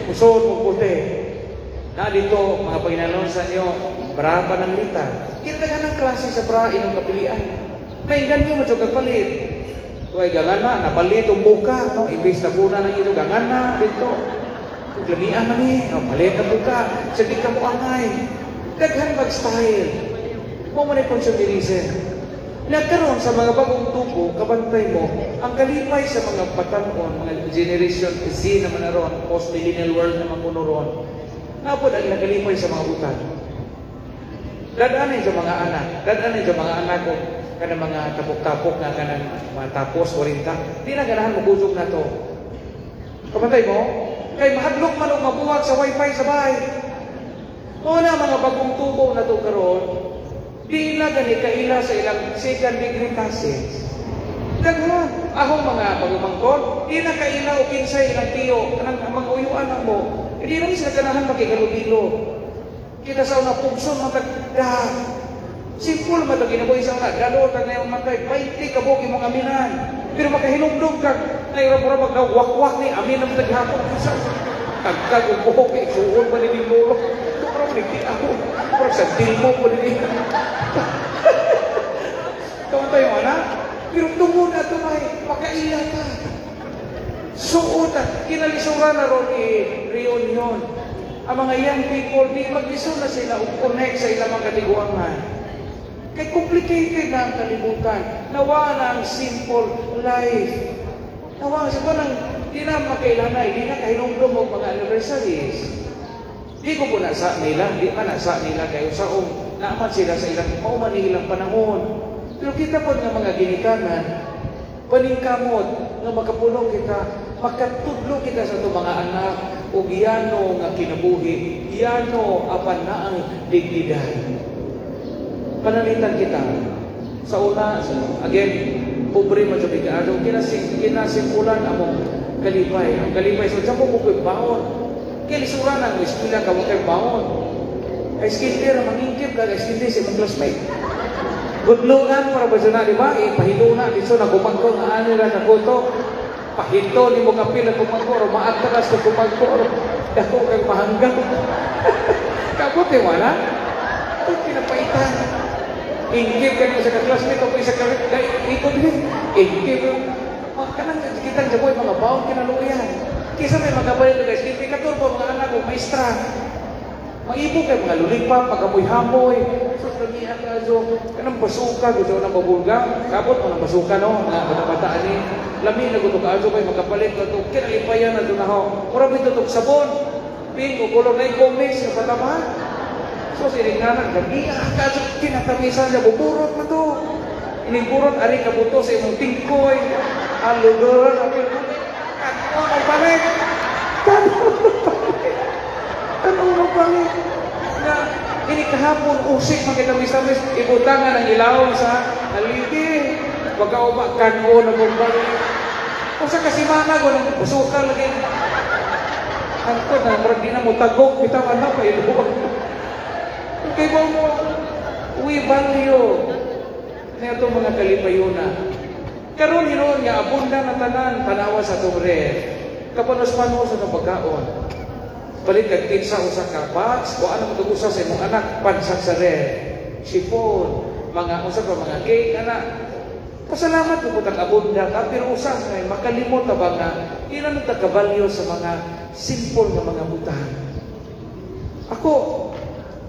Musod mo puti. Na dito, mga Panginoon sa inyo, bra pa ng lita. Kita nga ng klase sa bra, inyong kapilian. Mainggan nyo, matyo kagpalit. Kaya gangan na, napalit ang buka, no? Imbis na muna ng ito, gangan na, dito. Lamian na ni, no? Palit ang buka. Sa di ka mo angay. Daghan mag-style. Mo man ay consumerism. Nagkaroon sa mga bagong tubo, kabantay mo, ang kalipay sa mga batanon, mga Generation Z naman na ron, post-millennial world naman kuno ron, napod ang nakalipay sa mga butang. Dadanin sa mga anak, dadanin sa mga anak ko, kanang mga tapok-tapok nga kanang mga tapos, 40, di na ganahan magusog na to. Kabantay mo, kay mahadlok man og mabuhat sa wifi sa bahay. Mo na mga bagong tubo na to karon, di na gani kaila sa ilang second degree cousins. Daghan akong mga pagumangkon, di na kaila o kinsay ilang tiyo, kanang mga uyuan mo. Hindi na sila ganahan makikalubilo. Kita sa una pugson matagda. Simple man to kinabuhi sa una. Dalo ka ngayong matay, 20 ka buok imong aminan. Pero makahinumdum ka, naira mura magwakwak ni amin ang taghapon. Sa tagkag og buhok kay suod pa ni lolo. Pero nagti ako. Pero sa tilmo po ni. Kamuntay mo na? Pero tungod na ito may makaila ka. Suot at kinalisuran na ron i-reunion. Ang mga young people, di maglisod na sila o connect sa ilang mga katiguangan. Kay complicated na ang kalibutan. Nawa na ang simple life. Nawa, sa nang di na makailanay, di na kahinumdum og mga anniversaries. Di ko po nasa nila, di pa nasa nila kayo sa naaman sila sa ilang mauman ilang panahon. Pero kita po nga mga ginikanan, paningkamot nga makapulong kita, makatudlo kita sa itong mga anak og yano nga kinabuhi, yano apan na ang dignidad. Panalitan kita. Sa una, again, pobre man jud kaayo, kinasimpulan among kalipay. Ang kalipay sa so, mo ko'y baon. Kay lisuran ang eskwela ka mo kay baon. Ay skincare, mangingkip ka, ay skincare sa imong classmate. Gudlungan para ba na, di ba? Ipahilo na, dito na kumangko nga ano na sa kuto. Pahito ni mo kapil na kumangko, o maatras na kumangko, o dako kang mahanggang. Kabot eh, wala? Ito, pinapaitan. Ingkip ka niyo sa kaklasmate, o isa ka, ikot din. Ingkip. Kanang kita sa boy, mga baon kinaluyan. Kisa may mga balit na guys, hindi katurbo, mga anak ko, maestra. Maibo kay mga lulipap, pagamoy-hamoy. So, lamihan ka, so, kanang basuka, gusto ko ng babulga. Kabot, mga basuka, no? Mga bata-bata, ani. Lami na gusto ka, so, kay makapalit ka, ito, kinalipayan na ito na ho. Mura ito itong sabon. Pink, o kulor na i-comics, yung patama. So, sininganan, gabi, ka, so, kinatamisan niya, buburot na to. Inigburot, ari kabuto sa imong tingkoy. Aludoran, ako, ano magbalik? Ano magbalik? Ano magbalik? Na, ini kahapon, usik makitamis-tamis, ibutangan ang ilawom sa haligi. Pagkauba, kano na magbalik. O sa kasimana, walang busuka lagi. Anto na, murag di na mo tagok, bitaw anak, pailuwag. Okay ba mo? We value na itong mga kalipayuna. Karon hinuon nga abunda na tanan, tanawa sa atong ref. Kapanos-panos sa atong pagkaon. Palit kag pizza usa ka box, o ano mo usa sa imong anak, pansak sa ref. Chiffon, mga usa pa mga cake, ana. Pasalamat ko putang abunda ka, pero usa nga makalimot ta ba nga ilan ta kabalyo sa mga simple nga mga butang. Ako,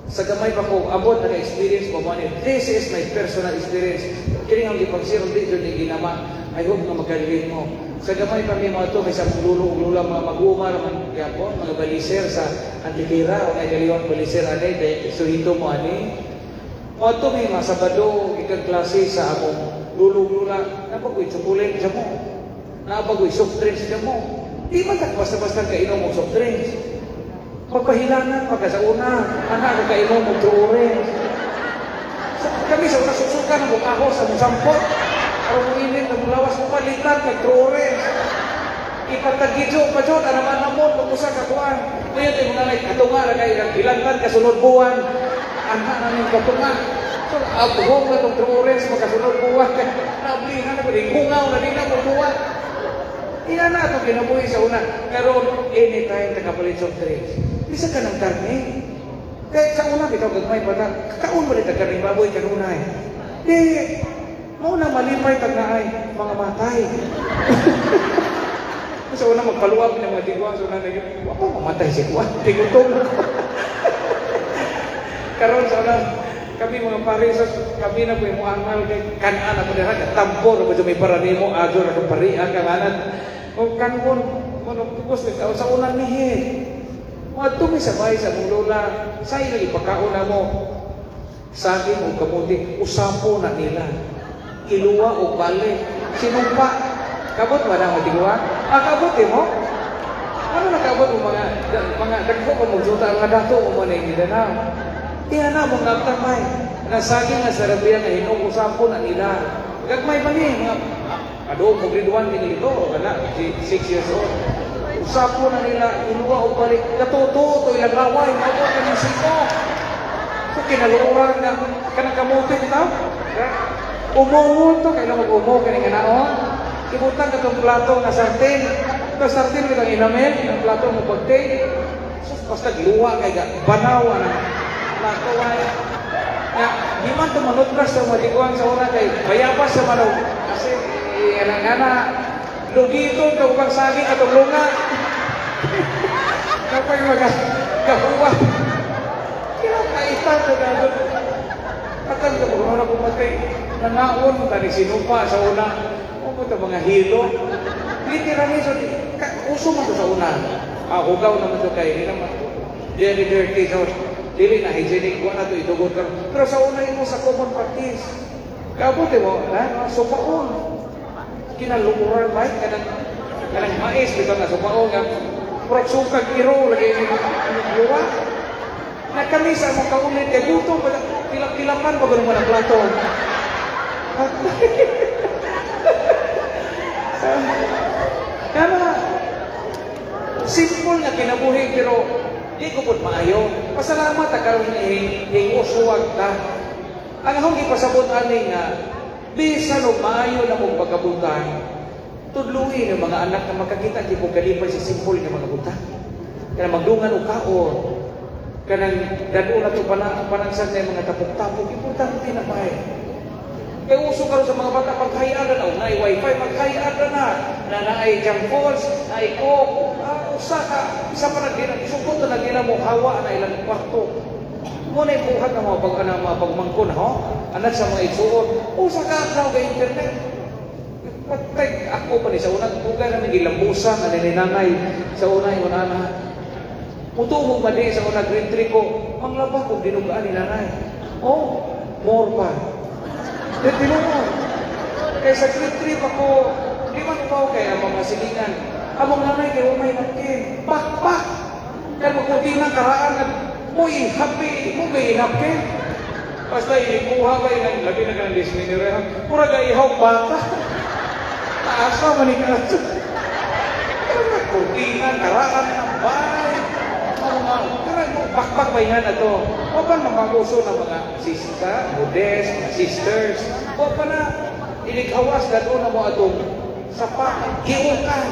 sa gamay pa ko, abot naka-experience ko mo. This is my personal experience. Kini ang gipang-share dito ni ginama. I hope nga makalilin mo. Sa gamay pa mi mga to, may sa mong lulo ug lula, mga mag-uma raman gyapon, mga baliser sa Antiquera, o nga Leon baliser ani, kay suhito mo ani. Mo to may mga Sabado, gikan klase sa among lulo ug lula, napagoy chocolate sa mo. Napagoy soft drinks sa mo. Di man tak basta-basta kainom og soft drinks. Pagpahilangan pagka sa una, anak ka kainom og True Orange. Kami sa una susukan ang ahos sa mong sampot. Aron mo init ang lawas mo palitan kag True Orange. Ipatagidyo pa jud ana man namon pag usa ka kuan. Ngayon kay mga katunga ra kay ilantan kasunod buwan. Anak na ning katunga. So abhong na tong True Orange makasunod buwan. Nablihan na ko hungaw na din na mo buwan. Ina na itong kinabuhi sa una. Karon anytime ta kapalit soft drinks. Bisa ka ng karne. Kaya sa una, bitaw gagmay pa ta. Kakaon ba ta karne baboy kanunay? Di, mao na malipay tag naay mga matay. Sa una magpaluwag ng mga tigwa, sa una na yun, wa pa mamatay si Juan, tigutom. Karon sa una, kami mga pare, sa kami na po yung angal kay kanaan ako dira, tampo na po may para nimo, adyo na kang parian, kanganan. O kanon, mo tugos, sa una nihi. Mga mi sa bahay sa mong lola, sa ilang ipakaon na mo, saging o kamuti, usapo na nila. Iluwa o bale, sinumpa. Kabot ba na matigwa? Ah, kabot eh mo? Ano nakabot mo mga dagko ka mo juta nga dato mo man ang Mindanao. Iya na mong nagtamay. Nasaging nga sa Rabia nga hinog usapo na nila. Gagmay pa ni mga ado mo grade 1 ni ito, kana 6 years old. Usapo na nila iluwa o balik katuto to ilang laway mao kaning siko. So kinaluoran nga kanang kamuti bitaw. Umuhon to kay mag-umo kaning naon. Ibutang katong plato nga sartin. Ito sartin bitang inamen, ang plato mo pagting. Sus basta giluwa kay ga banaw ang plato ay. Nga di man to manutras sa mga sa una kay bayabas sa manaw. Kasi anang ana lugito ka ubang saging atong lunga. Kapag mga kahuwa. Kaya kaitan na gano'n. Atang ka mo na pumatay. Nangaon tani sinupa sa una. O ta mga hilo. Literally, so, uso man to sa una. Ah, hugaw naman to kay di naman. Very dirty. So, dili na hygienic. Wa na to itugon karon. Pero sa una imo sa common practice. Kabuti mo, ha? Supaon. Kinalukuran ba? Kanang mais, bitaw nga supaon nga. Murag sukag iro, lagi ni luwa. Na kami sa among kaulit, kay gutom, tilap-tilapan pa ganun ang plato. Kaya simple nga kinabuhi pero di ko pud maayo. Pasalamat ta karon hingusuwag ta. Ang akong gipasabot ani nga bisan og maayo na mong pagkabutan, tudluin ang mga anak na makakita di ko kalipay sa simple nga mga butang. Kanang magdungan og kaon, kanang dad-o na to panagsan na mga tapok-tapok, importante na ba eh. Kaya uso karon sa mga bata, pagkayaan na, naay wifi, pagkayaan na na, na naay junk foods, naay coke, usa ka, isa pa nagina, isukot na nagina mo, hawa na ilang kwarto. Muna ibuhat ang mga mga pagmangkon, ho? Anak sa mga igsuon, usa ka adlaw kay internet. Patay, ako pa ni sa unang tugay namin gilambusan, na nininanay, sa una yung nana. Mutubo ba di sa una grade 3 ko, manglaba kong dinugaan ni nanay. Oh, more pa. Tinuod. Kaya sa grade 3 pa ko, di man upaw kay ang mga silingan. Among nanay kay umay napkin. Pakpak! Kaya magputi ng karaan at mo'y happy, mo may napkin. Basta ikuha ba yung labi na ka ng disminurehan. Mura ka ihaw bata. Taasa man ikaw. Pero kurtina, karaan ng bahay. Mga, bakbak ba yan na to? O pa mga uso ng mga sister, modes, mga sisters. O pa na, Inig hawas na mo atong sapa, giukan.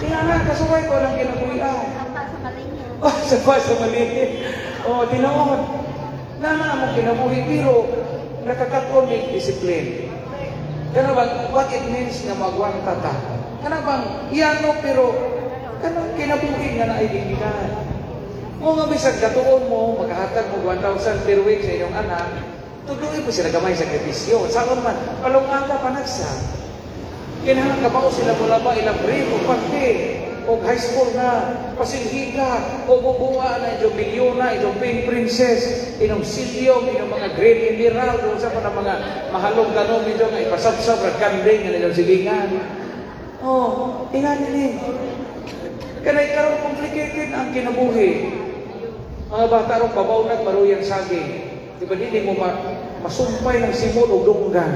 Kaya kasuway ko lang kinabuhian. Sapa sa malingin. Oh, sapa sa malingin. Oh, tinuod. Na mo kinabuhi pero nakakaton may discipline. Kana bang what it means nga magwanta ta? Kana bang iyano pero kanang kinabuhi nga naay dignidad. Mo nga bisag katuon mo maghatag mo 1,000 per week sa inyong anak, tuduin mo sila gamay sakripisyo. Saon man, palunga ka panagsa. Kinahanglan ka ba sila mulaba ilang grade o parte o high school na, pasilhiga, o bubuha na inyong milyona, inyong pink princess, inyong silyong, inyong mga green emerald, o sa pa mga mahalong tanom ninyo nga ipasabsab, ragkanding nga inyong silingan. Oh, ingan ni. Kanay karon complicated ang kinabuhi. Mga bata ron pabaw nagmaruyang saging. Di ba dili mo masumpay ng simon o dunggan?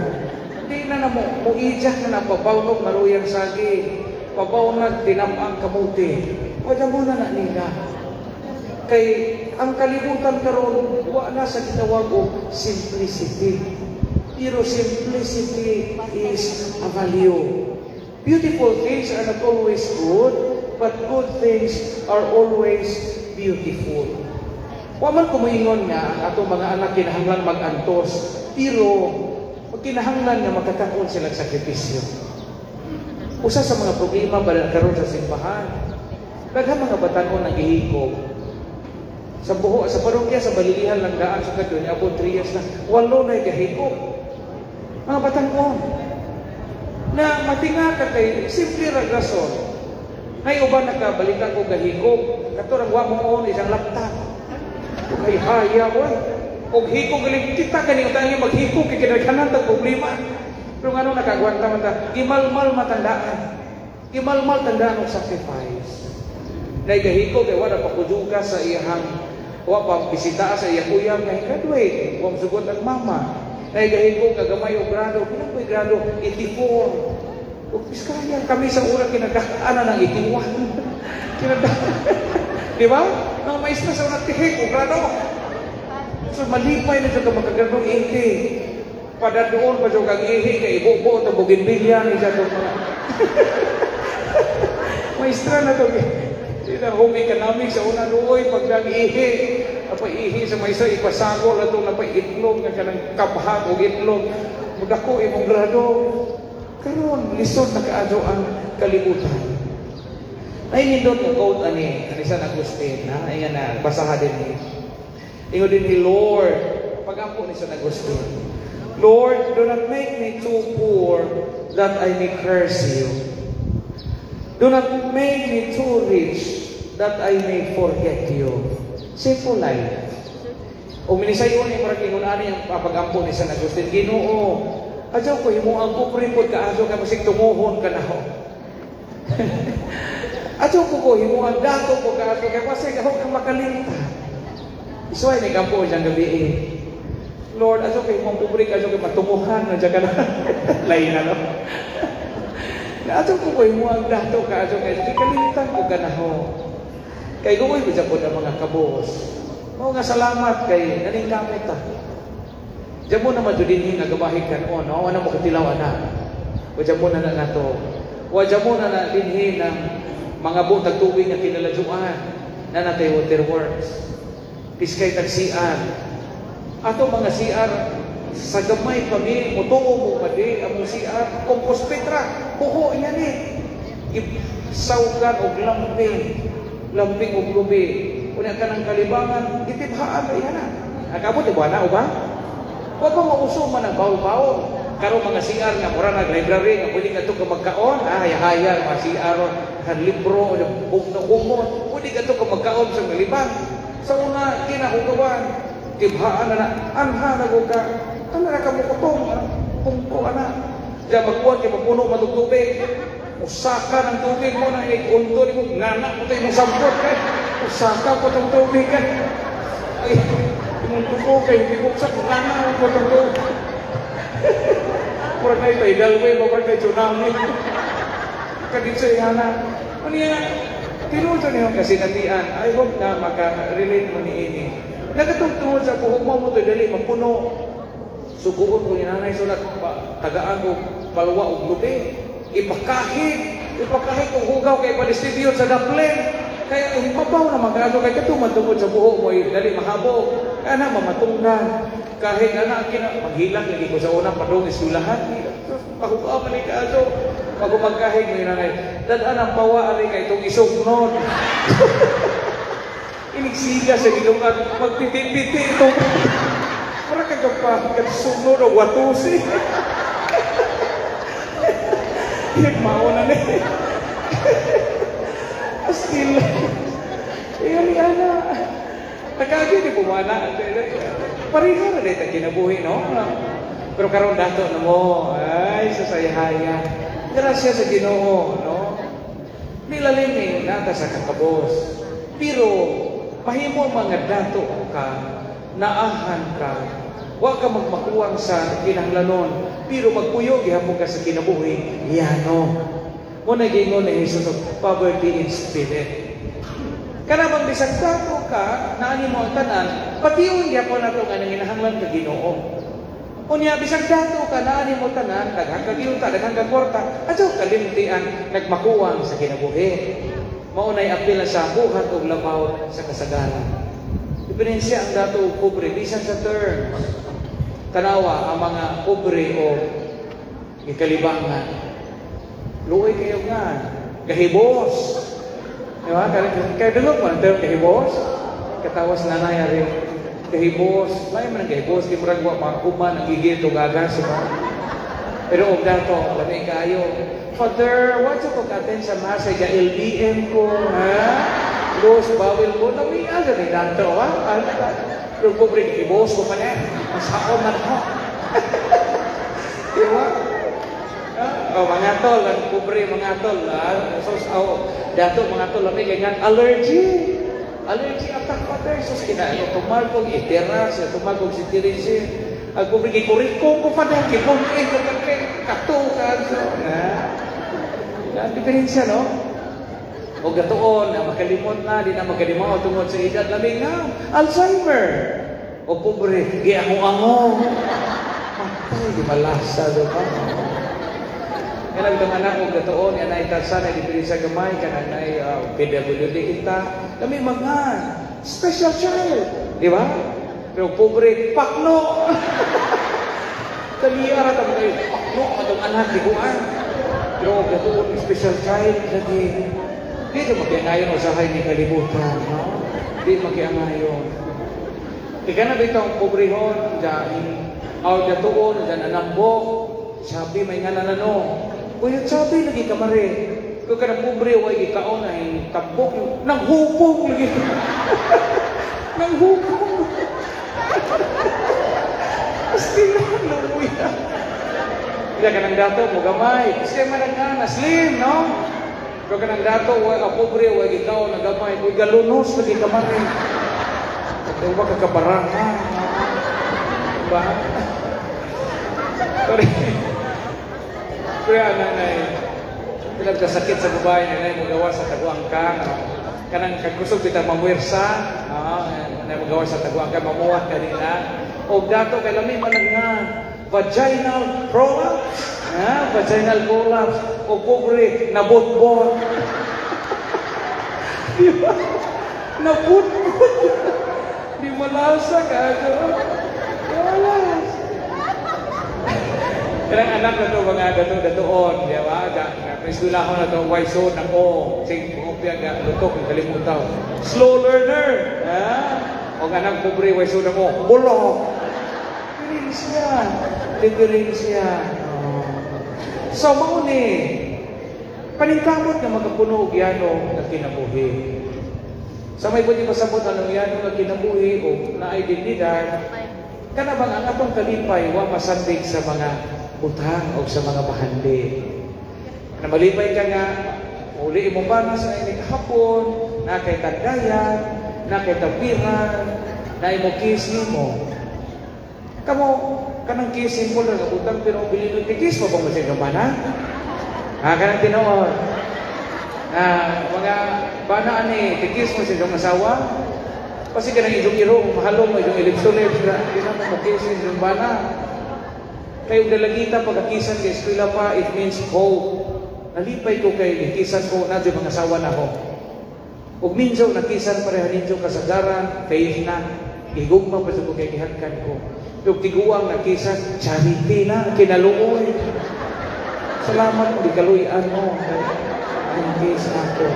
Di na na mo, mo ijak na na pabaw maruyang saging. Pabaw nag tinamang kamuti. Wala mo na na nila. Kay ang kalibutan karon wa na sa gitawag og simplicity. Pero simplicity is a value. Beautiful things are not always good, but good things are always beautiful. Wa man ko moingon nga ang atong mga anak kinahanglan mag-antos, pero kinahanglan nga makakaon sila sakripisyo. Usa sa mga problema ba karon sa simbahan, daghang mga batanon ang gihikog. Sa buho, sa parokya sa Balilihan lang daan sa kadto, niabot 3 years na, walo na gahikog. Mga batanon. Na matinga ka kay simple ra rason. Nay uban nakabalita ko gahikog, kato rang wa mo on isang laptop. Ug hay haya oy. Og hikog galing kita kani utang maghikog kay kinaghanan tag problema. Pero ngano nakagwanta man ta, gimalmal matandaan. Gimalmal tandaan og sacrifice. Nay gahikog kay wala pa kujuga sa iyang wa pa bisita sa iyang uyab nga graduate, wa mosugot ang mama. Nay gahikog kagamay og grado, pila ko'y grado? 84. Ug piskaya kami sa ura kinagdaan ng 81. Kinagdaan. Di ba? Mga maestra sa una tihik og grado. So malipay na jud ka makagrado 80. Pada doon pa jud kang ihi kay ibubo to bougainvillea ni siya to mga. Maestra na to. Sila home economics sa una doy pag ihi. Apa ihi sa maestra ipasagol ato na pa itlog nga kanang kabhag og itlog. Mudako imong grado. Karon lisod na kaadyo ang kalibutan. Ay nindot nga quote ani ani San Agustin ha, ay nga na basaha din ni. Ingon din ni Lord, pagampo ni San Agustin. Lord, do not make me too poor that I may curse you. Do not make me too rich that I may forget you. Simple life. O minisayon ni murag ingon ani ang pagampo ni San Agustin. Ginoo, adyaw ko himo ang pobre pod kaayo kay masig tunguhon ka na ho. Adyaw ko himo ang dato ko kaayo kay masig ako kang makalimtan. Isuay ni kampo siyang gabi eh. Lord, adyaw kay himo ang pobre adyaw kay matunguhan na ka na. Lain na no. Na adyaw ko himo ang dato ka adyaw kay kalimtan ko kanaho. Kay gumoy ko po ang mga kabos. Mao nga salamat kay naning gamit ta. Diyan mo naman jud dinhi nga gabahig kanon, no? Wala mo katilaw ana. Wa mo na na nato. Wa mo na na dinhi ng mga butag tubig nga kinaladyoan na natay waterworks. Piskay tag CR. Ato mga CR sa gamay pa mi motuo mo pa di among CR compost petra buho yan eh. Sawgan og lamping, lamping og lubi. Unya kanang kalibangan gitibhaan ba yan na. Nakabot di ba na ba? Wa pa mauso man ang bawl-bawl. Karon mga CR nga mura nag library nga pwede ka ka magkaon, ah haya mga CR kan libro o bugno humot, pwede ka ka magkaon sa mga libang. Sa una kinahugawan, tibhaan na na, anha na ka, ana na ka mukutong, pungko ana. Diya magkuhan kay mapuno man og tubig. Usaka ng tubig mo na iunto nimo ngana mo tayo imong sampot kay. Usaka ko tong tubig kay. Ay, imong tuko kay gibuksak ngana ko tong tubig. Murag na tidal wave, murag na tsunami. Kadito yana. Ano yan? Tinuod niyo kasi natian. I hope na maka-relate mo ni ini. Nagatugtungod sa buhok mo mo to dali mapuno. Suguon ko ni nanay sulat, tagaan ko palwa og lubi. Ipakahig, ipakahig og hugaw kay pa-distribute sa daplin. Kaya himabaw na magkano kay katong tungod sa buho mo dali mahabo. Kaya na mamatunggan. Kahit ana kina maghilak lagi ko sa unang padung eskwelahan. Pahugaw man ni kaso. Pag magkahig mo nanay, dad-an ang pawa ani kay itong isugnon. Inigsiga sa gilungan, magpiti-piti itong para kagapa, kagsunod o watusi. Mao na ni. Astil. Eh, ana. Nagkagi di pumana. Pareho na dito kinabuhi, no? Pero karon dato na mo. Ay, sa sayahaya. Grasya sa Ginoo, no? Nilalim ni nata sa kakabos. Pero, mahimo mga dato ka, naahan ka, wa ka magmakuwang sa kinahanglanon, pero magpuyo gihapon ka sa kinabuhi, yano. Mo na giingon ni Jesus of poverty in spirit. Kana bang bisag dato ka, naani mo ang tanan, patiun gyapon nato nga nanginahanglan ka Ginoo. Unya bisag dato ka, naani mo tanan, daghan ka yuta, daghan ka kwarta, adto kalimtian nagmakuwang sa kinabuhi. Mao nay apil sa buhat ug labaw sa kasagaran. Diferensya ang dato ug pobre bisan sa terms. Tanawa ang mga pobre o gikalibangan. Luoy kayo nga, gahibos. Di ba? Kaya dungog mo ang term gahibos. Katawas nanay ari gahibos. Lain man ang gahibos, di murag wa makuman ang gigil tugagas, di ba? Pero og dato, lami kayo. Father, what ko ka-attend sa mass ay ga-LBM ko, ha? Los bawil ko, namiya sa ni dato, ha? Pero pobre, gahibos ko pa na. Masaon man ho. Di ba? Oh, mga tol, ang pobre mga tol, so, oh, dato mga tol, lami kay nga allergy. Allergy attack, Father. Sus, kina, tumalpog, itera, siya tumalpog si Teresa. Ang pobre, gikuriko ko, Father, gipun-in, katukan. So, na, ang diferensya, no? O gatuon, na makalimot na, di na makalimot tungod sa edad, lamig na, Alzheimer. O pobre, giango-ango. Matay, di malasa, di ba? Kaya itong anak ko gatuon, yan ay tarsa na diferensya gamay, kanang na PWD kita, kami mga special child, di ba? Pero pobre, pakno! Kaliara ta mga pakno, atong anak, di kuan. Pero gatuon, special child, lagi. Di ito makiangayon usahay ni kalibutan, no? Di makiangayon. Ika na ba itong pobrehon, dahil, aw gatuon, dyan anambok, sabi may nga nanano. Uy, sabi lagi kamare. Kung ka ng pobre, way gikaon ay tambok. Nang hupong lagi. Nang hupong. Pasti lang, luya. Bila ka ng dato, mo gamay. Kasi man nga, na slim, no? Kung ka ng dato, way ka pobre, way gikaon na gamay. Uy, galunos lagi kamare. Kung ba kakabaranga? Diba? Sorry. Kaya nanay, bilang kasakit sa babae, nanay magawa sa taguang ka, no? Kanang kagkusog kita mamuwersa, no? Nanay magawa sa taguang ka, mamuhat kanina. O dato kay lami man nga vaginal prolapse, ha? Vaginal prolapse, o pobre, nabotbot. Di ba? Nabotbot. Di malasa ka. Malas. Kanang anak na to mga dato-datoon, di ba? Preskulahon na to, why so ng o, sing kopya ga lutok ng kalimutaw. Slow learner, ha? O anak pobre, why so ng o, bulok. Diferensya, diferensya. Oh. So mao ni paningkamot nga makapuno og yano nga kinabuhi. Sa may pwede pasabot anong yano nga kinabuhi o naay dignidad, kana bang ang atong kalipay wa masandig sa mga butang o sa mga bahandi. Na malipay ka nga, uli imong bana sa inig hapon, na kay tagdayan, na kay tagpiran, na imo kiss nimo. Kamo, kanang kissing mo lang, butang pero bilin kiss mo ba mo sa inyong bana? Ha, kanang tinuod. Na mga bana ani, tikis mo sa inyong asawa? Kasi kanang iyong irong, mahalong mo, iyong ilipsulip, di na mo kiss sa inyong bana. Kay dalagita pagkakisan kay eskwela pa, it means hope. Nalipay ko kay gikisan ko na mga asawa na ko. Ug minyo nakisan pareha ninyo kasagaran, faith na. Gigugma pa ko kay gihagkan ko. Ug tiguang nakisan, charity na, kinaluoy. Salamat mo, gikaluy-an mo. Ang kiss ako.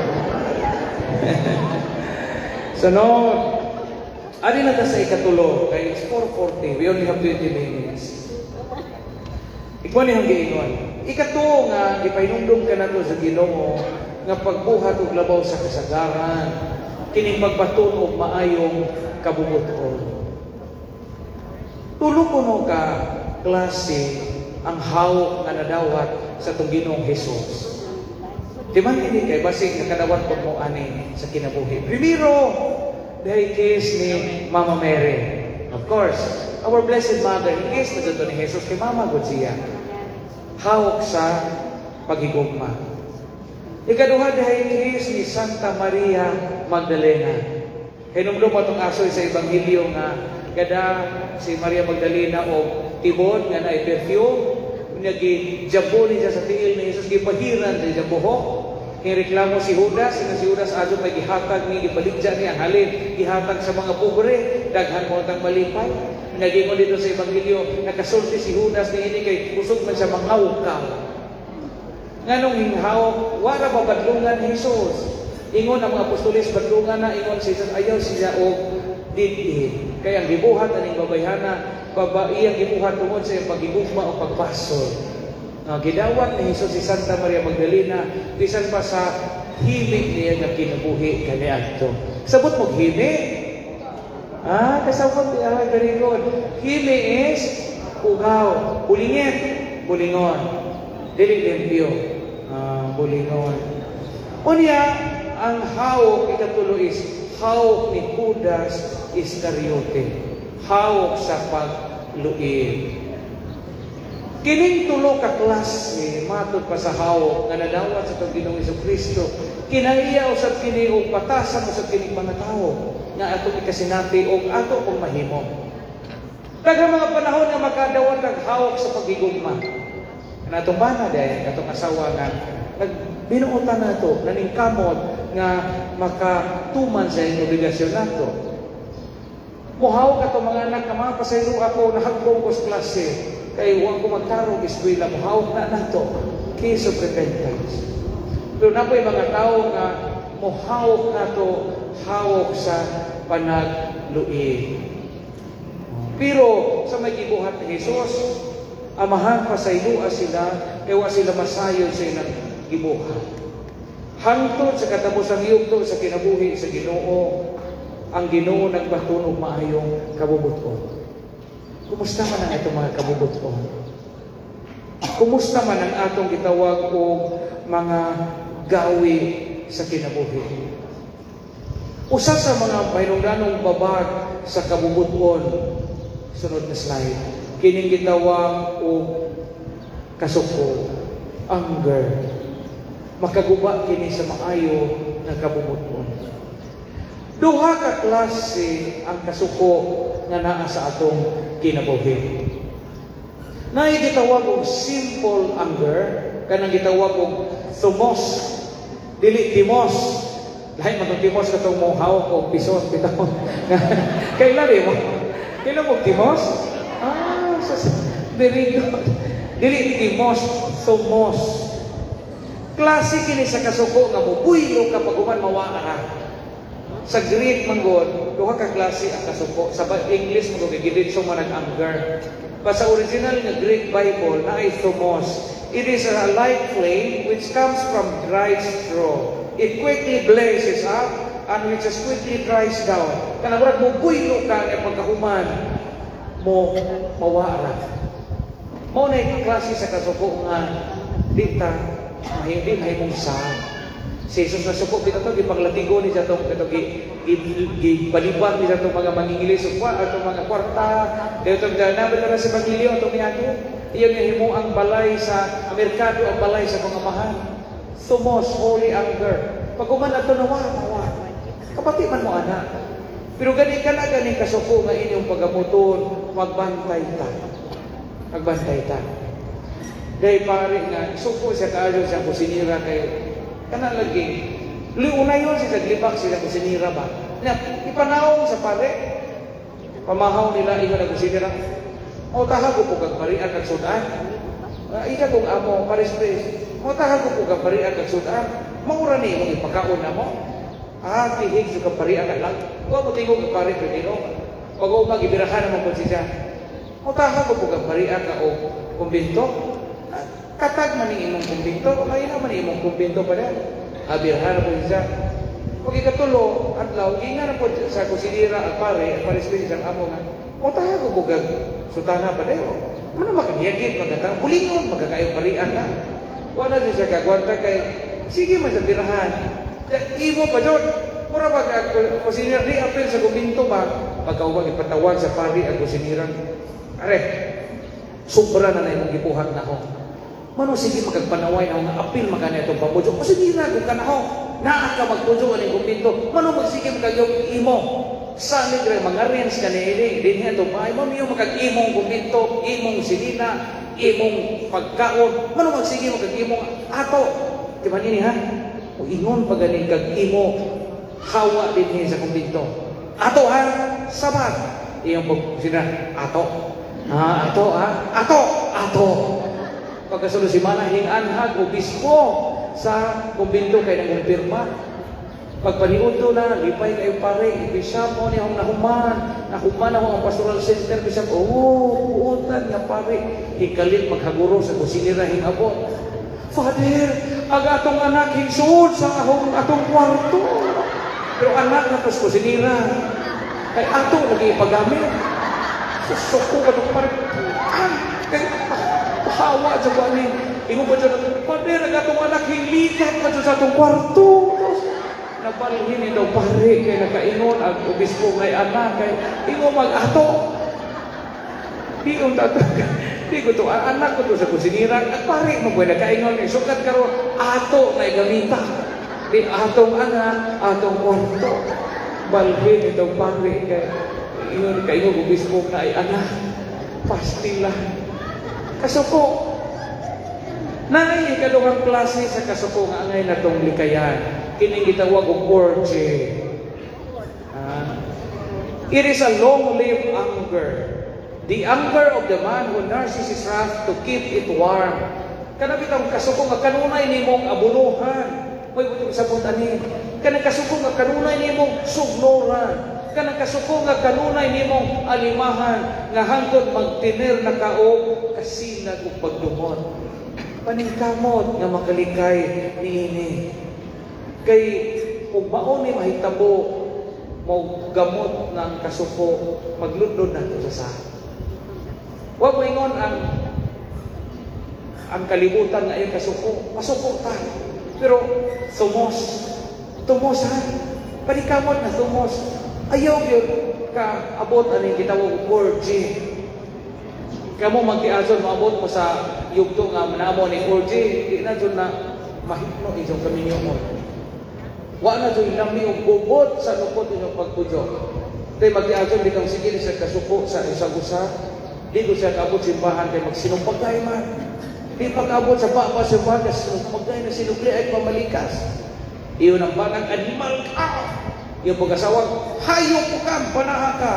Sunod. Adi na ta sa ikatulo, kay it's 4:40, we only have 20 minutes. Ikaw ni ang giingon. Ikatuo nga gipahinumdum kanato sa Ginoo nga pagbuhat og labaw sa kasagaran, kining pagbaton og maayong kabubut-on. Tulo kuno ka klase ang hawok nga nadawat sa atong Ginoong Hesus. Di man ini kay basig nakadawat pag mo ani sa kinabuhi. Primero, the kiss ni Mama Mary. Of course, our Blessed Mother, kiss na jud ni Jesus kay Mama gud siya. Hawok sa paghigugma. Ikaduha, dihay kiss ni Santa Maria Magdalena. Hinumdum atong asoy sa Ebanghelyo nga gada si Maria Magdalena og tibod nga naay perfume, nagijabo ni siya sa tiil ni Jesus, gipahiran sa iyang buhok. Reklamo si Judas, nga si Judas adto may gihatag ni, gibaligya ni ang halin, gihatag sa mga pobre, daghan mo tang malipay. Nagingon dito sa Ebanghelyo, nakasulti si Judas ni ini kay kusog man siya mangawkaw. Nganong hinghawk, wala ba badlungan ni Jesus? Ingon ang mga apostoles, badlungan na, ingon si Jesus, ayaw siya og did. Kaya ang gibuhat aning babayhana, babae ang gibuhat tungod sa iyang paghigugma o pagbasol. Gidawat ni Jesus si Santa Maria Magdalena bisan pa sa himig niya nga kinabuhi kaniadto. Sabot mo himi? Ah, kasabot, ah, very good. Himi is ugaw, bulingit, bulingon. Dili limpyo. Ah, bulingon. Unya, ang hawok ikatulo is hawok ni Judas Iscariote. Hawok sa pagluib. Kining tulo ka klase matod pa sa hawok nga nadawat sa atong Ginoong Kristo. Kinaiya usab kini og batasan usab kini mga tawo nga atong ikasinati og ato pong mahimo. Daghang mga panahon nga makadawat ang hawok sa paghigugma. Natong bana dahil atong asawa nga nagbinuotan nato, naningkamot nga makatuman sa inyong obligasyon nato. Muhawak ato mga anak nga mga pasaylo ako, nahagbong ko sa klase, kay huwag ko magtarong eskwela, muhawak na nato. Case of repentance. Pero napoy mga tao nga muhawak nato, hawak sa panagluib. Pero sa may gibuhat ni Jesus, Amahan, pasayloa sila, kay wa sila masayod sa ilang gibuhat. Hangtod sa katapusang yugto sa kinabuhi sa Ginoo, ang Ginoo nagbaton og maayong kabubuton. Kumusta man ang itong mga kabubuton? Kumusta man ang atong gitawag og mga gawi sa kinabuhi? Usa sa mga pahinungdanong babag sa kabubuton, sunod na slide, kining gitawag og kasuko, anger. Makaguba kini sa maayo nga kabubuton. Duha ka klase ang kasuko nga naa sa atong kinabuhi. Naay gitawag og simple anger, kanang gitawag og thumos, dili timos. Lahi man tong timos katong mo hawak og pisos bitaw. Kailan mo? Kailan mo timos? Ah, very good. Dili timos, thumos. Klase kini sa kasuko nga mubuylo ka pag human mawaa ka. Sa Greek man gud, duha ka klase ang kasuko. Sa English man gud gidiretso man ang anger. Pa sa original nga Greek Bible naay thumos. It is a light flame which comes from dried straw. It quickly blazes up and which as quickly dries down. Kanang murag mo buylo ka nga pagkahuman mo mawara. Mao na klase sa kasuko nga di ta hindi mahimong sa si Jesus na suko bitaw to, gipanglatigo ni sa atong kato gipalibang ni sa atong mga mangingilis ug atong mga kwarta. Dito na na sa Ebanghelyo atong miagi. Iyon nga himo ang balay sa merkado, ang balay sa mga mahal. Thumos, holy anger. Pag human ato nawa, mawa. Kapati man mo anak. Pero gani ka na gani kasuko nga inyong pagamuton, magbantay ta. Magbantay ta. Dahil pare nga, suko siya kaayo siya kusinira kay kana lagi. Liunayon siya naglibak sila kusinira ba? Na, ipanawong sa pare. Pamahaw nila ingon ang kusinira. O tahago po kag parian kag sudan. Ika kong amo, pares pres. O tahago po kag parian kag sudan. Maura ni imong ipakaon na mo. Ah, tihig sa kag parian kag lang. Wa mo tingog kag pare pero pag umag ibirahan naman po siya. O tahago po kag parian ka o kumbinto. Katag man ning imong kumbinto, kaya naman imong kumbinto pa rin. Abirahan na po siya. Pag ikatulo, adlaw, ginga na po sa kusinira ang pare, ang pare sa amo nga, o tahago po kag sutana pa dayo. Ano makagiyagit, magkatang, bulingon, magkakayong parian na. Wala siya kagwanta kay, sige man sa birahan. Imo pa doon. Mura ba kusinira, di apel sa kumbinto ba? Pagkaubang ipatawag sa pari ang kusinira. Are, sobra na na imong gibuhat na ko. Mano sige magpanaway na nga apil makani atong pamudyo. Kusinira kung kanaho. Naa ka magpudyo aning kumbinto. Mano magsige magkagyong imo. Salig ra mga rents ka niini dinhi atong bahay mamiyo makag imong kumbinto, imong sinina, imong pagkaon. Mano magsige makag imong ato. Di ba nini ha? O ingon pa gani kag imo hawa dinhi sa kumbinto. Ato ha, sabat. Iyong pag sina ato. Ha, ato ha, ato, ato. Pagkasunod si Mana hinganhag obispo sa kumbinto kay nangumpirma. Pagpaniudto na, lipay kayo pare, bishop mo ni akong nahuman. Nahuman ako ang pastoral center, bishop, oh, puutan nga pare. Hikalit maghaguro sa kusinira hingabot. Father, ang atong anak hingsuod sa ahong atong kwarto. Pero anak na pas kusinira. Kay ato lagi ipagamit. Susuko ka itong pare. Ah, kay pahawa sa kuwan ni. Ingon pa dyan, Father, ang atong anak hinglikat pa dyan sa atong kwarto. Nabalhin ni daw pare kay nakaingon ang obispo ngay anak kay ingon mag-ato. Di ko tato. Di ko to anak ko to sa kusinira. At pare mo boy nakaingon ni sukat karon ato na gamita. Di atong anak, atong kwarto. Balhin ni daw pare kay ingon kaingon obispo na ay anak. Pastila. Kasuko. Naay ikaduhang klase sa kasuko nga angay natong likayan. Kining gitawag og orge. It is a long-lived anger. The anger of the man who nurses his wrath to keep it warm. Kana bitang kasuko nga kanunay nimong abunuhan. May butong sabot ani. Kanang kasuko nga kanunay nimong sugnoran. Kanang kasuko nga kanunay nimong alimahan nga hangtod magtiner na ka og kasinag ug pagdumot. Paningkamot nga makalikay niini. Kay kung mao ni mahitabo mo gamot ng kasuko, magludlod na to sa sa. Wa mo ingon ang kalibutan nga iyang kasuko, masuko ta. Pero thumos, thumos ha. Paningkamot na thumos. Ayaw gyud ka abot ani gitawag og 4G. Kamo magtiason moabot mo sa yugto nga namo ni 4G, di na jud na mahitno inyong kaminyo mo. Wa na jud lami og bubot sa lukot inyong pagpudyo. Kay magtiason bitong sige sa kasuko sa isang usa, di ko siya kaabot simbahan kay magsinumpagay man. Di pag-abot sa baba simbahan kay sinumpagay na sinugli ay pamalikas. Iyon ang banag animal ka. Iyong pag-asawa, hayop ka, panaha ka.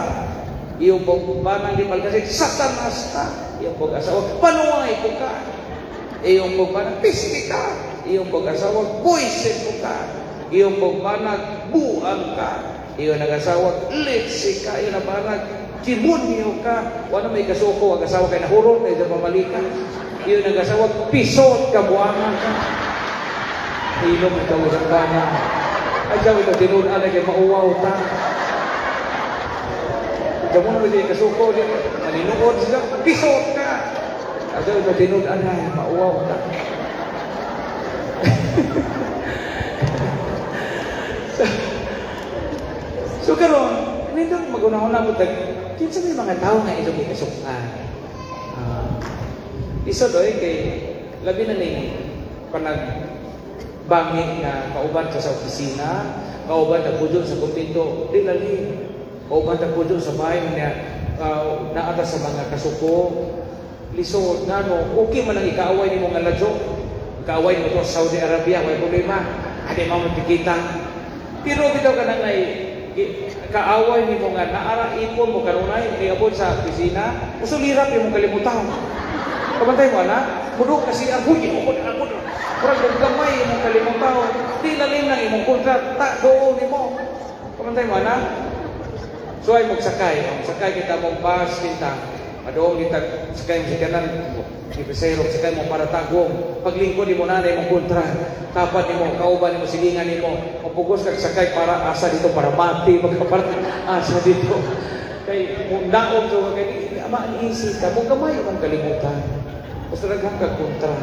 Iyong pagbanang di malkasig, satanas ka. Iyong pag-asawa, panuway ko ka. Iyong pagbanang, pisti ka. Iyong pag-asawa, buisit ko ka. Iyong pagbanag, buang ka. Iyong nag-asawa, litsi ka. Iyong nabanag, demonyo ka. Wala may kasuko, ang asawa kay nahurot, ay pamalikan. Iyong nag-asawa, pisot ka, buangan ka. Ilong ikaw sa banang. Ay, ito, tinunan na kay mauwaw ta. Diyan mo naman siya kasuko, maninuod siya, pisot ka. Ay, ito, tinunan na, mauwaw ta. So, karon, nindong magunahon mo, kinsa may mga tao nga itong ikasukan. Isa doy, kay, labi na ning panagbangi nga kauban ka sa opisina, kauban na pudyo sa kumbinto, di lali. Kauban na pudyo sa bahay niya, naata sa mga kasuko. Lisod ngano, okay man ang ikaaway nimo nga ladyo. Ikaaway nimo to sa Saudi Arabia, way problema. Adi man mo kita. Pero bitaw ka nang ay kaaway nimo nga naara ipon mo kanunay niabot sa opisina, usulirap imong kalimutan. Kabantay mo ana, mudo kasi ang huy ako ako. Murag gamay imong kalimutan. Di lalim ng imong kontra, ta doon nimo. Kabantay mo ana. So ay magsakay, magsakay kita mong bus kita. Madoong kita sakay mo sa kanan, ipesero, sakay mo para tagong. Paglingkod nimo na imong kontra. Tapat nimo, kauban nimo, silingan nimo. Mapugos kag sakay para asa dito para mati, magkapara asa dito. Kay mundaog so kay ama easy ka mo gamay imong kalimutan. Basta daghang kag kontra.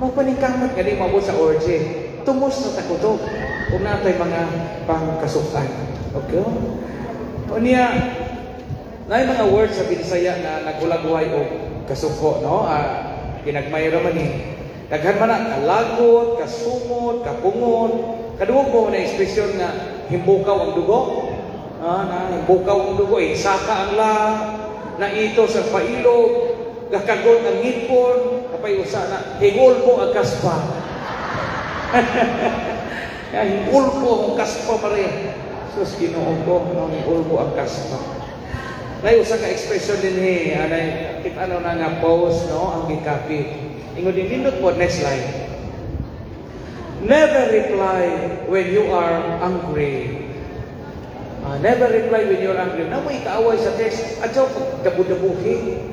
Magpaningkamot ka di maabot sa orgy. Tumos na takutok. Kung natay mga pangkasukan. Okay? O niya, na mga words sa Binisaya na nagulagway o kasuko, no? Ginagmay ra man eh. Daghan man na, kalagot, kasumot, kapungon. Kadugo mo na ekspresyon nga himbukaw ang dugo. Na himbukaw ang dugo, insaka ang la, naitos ang pailog, gakagot ang ngipon, kapay usa na hingulbo ang kaspa. Ya, hingulbo ang kaspa mare. Sus, Ginoo ko, no, hingulbo ang kaspa. Nay usa ka expression din he, anay kita ano na nga post, no, ang gikapi. Ingon din nindot po, next slide. Never reply when you are angry. Never reply when you're angry. Na mo ikaaway sa text, adyaw pag dabu-dabuhi.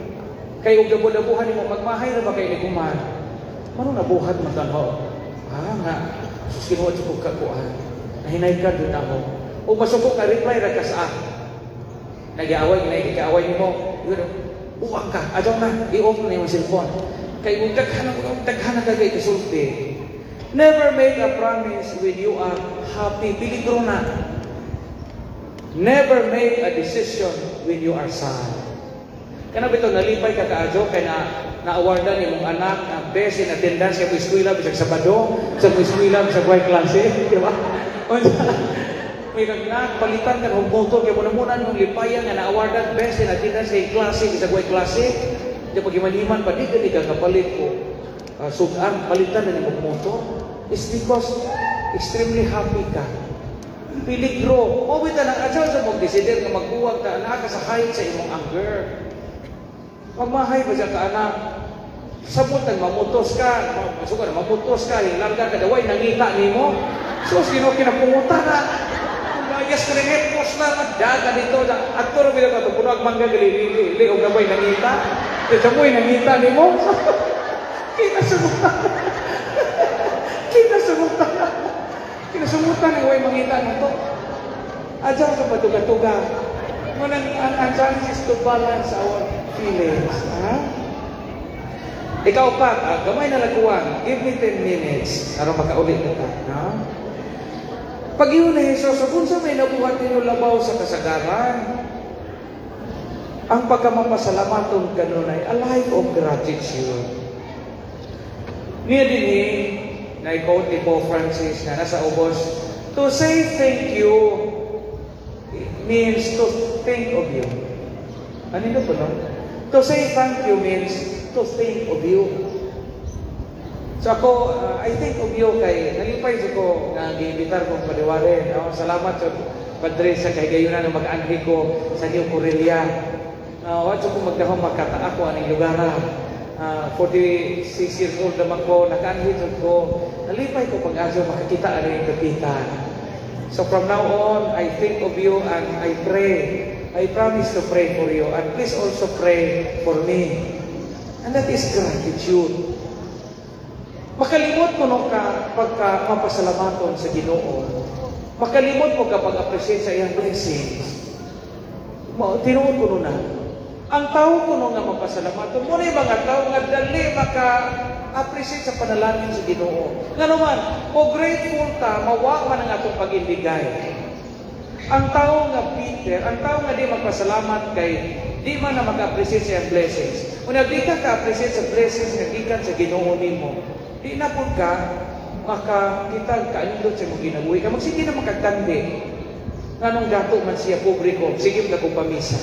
Kay og dabu-dabuhan nimo magmahay ra ba kay ni kuman? Mano nabuhat man tanho? Nga sus, Ginoo ko kakuan. Nahinay ka dun ako. O masuko ka, reply ra ka sa Nag-aaway, ginay kaaway nimo. Yun, uwang ka, adyaw na, i-off na yung cellphone. Kay kung daghan na kay kasulti. Never make a promise when you are happy. Peligro na. Never make a decision when you are sad. Kana bitaw nalipay ka kaadyo kay na na-awardan imong anak na best in attendance sa eskwela bisag Sabado, sa eskwela bisag way klase, di ba? Unsa may kag palitan ka og motor kay muna muna imong lipayan nga na-awardan best in attendance sa klase bisag way klase. Di pag iman pa di ka di ka kapalit ko. Sudan palitan na nimong motor. It's because extremely happy ka. Peligro. Mo bitaw nang adyaw sa mong desider nga magbuwag ka naa ka sa height sa imong anger. Magmahay ba siya ka anak? Sabot nang mamutos ka, masuka na mamutos ka, hilarga ka, daway nangita nimo. Sus, Ginoo, kinapunguta na. Layas ka rin, hepos na, daga dito. Ato rin ka, puno ang mangga, gali, li, og daway nangita. Kaya mo'y nangita nimo. Kinasumutan. Kinasumutan. Kinasumutan ni way mangita na to. Adyaw sa patuga-tuga. Munang ang challenge is to balance our feelings. Ha? Ikaw pa, gamay na laguan. Give me 10 minutes aron makauli na ta. Ha? Pag iyon na Jesus, kung sa may nabuhat ninyo labaw sa kasagaran, ang pagkamapasalamaton kanunay, a life of gratitude. Niya din eh, na-quote ni Pope Francis na nasa ubos, "To say thank you means to think of you." Ano yun po, no? To say thank you means to think of you. So ako, I think of you kay nalipay sa ko nga giimbitar kong paliwari. No? Salamat sa Padre sa kahigayunan ng mag-anhi ko sa New Corellia. Wa ko magdahong makata ako aning lugar. 46 years old naman ko, nakaanhi jud ko. Nalipay ko pag-adyo makakita ani kakita. So from now on, I think of you and I pray. I promise to pray for you and please also pray for me. And that is gratitude. Makalimot mo no ka pagka mapasalamaton sa Ginoo. Makalimot mo ka pag-appreciate sa iyang blessings. Tinuod ko na. Ang tao ko nga mapasalamaton, mo na yung mga tao nga dali maka-appreciate sa panalangin sa Ginoo. Nga naman, o grateful ta, mawa man ang atong pag-indigay. Ang tao nga bitter, ang tao nga di magpasalamat kay di man na maka-appreciate sa iyang blessings. Kung di ka ka-appreciate sa blessings nga gikan sa Ginoo nimo, di na pud ka makakita kaanindot sa imong kinabuhi ka. Magsige na makagtandi. Nganong dato man siya, pobre ko, sige mo na kong pamisa.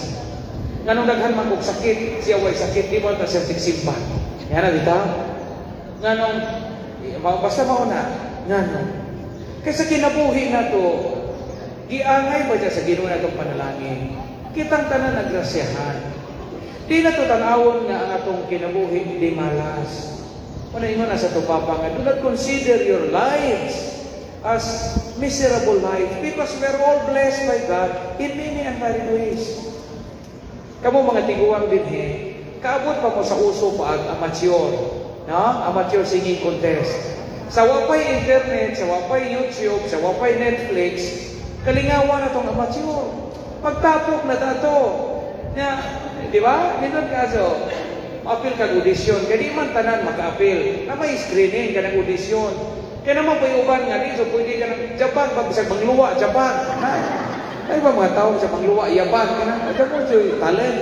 Nganong daghan man kog sakit, siya way sakit, di mo ta siya tigsimba. Yan na bitaw. Nganong basta mao na, nganong. Kaysa kinabuhi na to, giangay ba siya sa Ginoo na itong panalangin? Kitang tanan nagrasyahan. Di na to tan-awon nga ang atong kinabuhi di malas. Wala ingon na sa to Papa nga, do not consider your lives as miserable life because we are all blessed by God in many and varied ways. Kamo mga tiguang dinhi, kaabot pa mo sa uso pa ang amateur, no? Amateur singing contest. Sa wapay internet, sa wapay YouTube, sa wapay Netflix, kalingawan na tong amateur. Pagtapok na tato. Ya, di ba? Minun kaso, apil kag audition. Kaya di man tanan maka-apil. Na may screening ka ng audition. Kaya naman pa uban nga di, so pwede ka ng Japan, pag bisag mangluwa, Japan. Ha? Ay ba mga tao sa mangluwa, Yaban ka na. Ito mo siya, talent.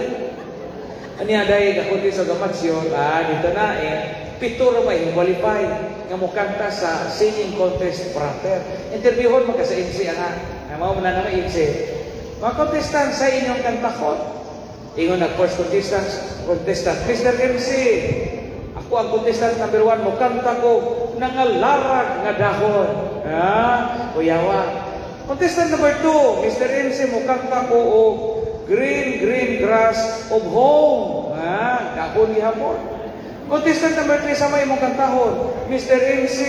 Aniya dahil kakunti sa amateur, dito na eh, pito ra may qualify nga mokanta sa singing contest proper. Interviewon mo ka sa MC ana. Ay mao na naman MC. Mga contestant sa inyong kantakot. Ingon na first contestant, contestant, "Mr. MC, ako ang contestant number 1, mo kanta ko nangalarag nga dahon." Ah, kuyawa. Contestant number 2, "Mr. MC, mo kanta ko og Green Green Grass of Home." Ah, dahon gihapon. Contestant number 3, sa may mong kantahon? "Mr. MC,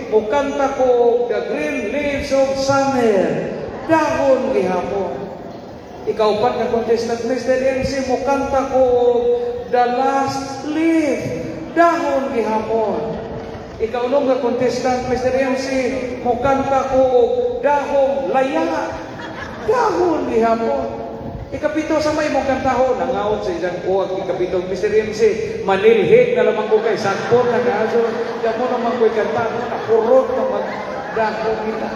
mo kanta ko og The Green Leaves of Summer." Dahon gihapon. Ikaw pa nga contestant, "Mr. MC, mo kanta ko og The Last Leaf." Dahon gihapon. Ikaw nung nga contestant, "Mr. MC, mo kanta ko og Dahong Laya." Dahon gihapon. Ikapito, sa may mong kantahon? Nangaot sa isang kuwag ikapito, "Mr. MC, manilhig na lamang ko kay sakpon na kaso, di mo naman ko'y kanta, nakurot na magdahon kita."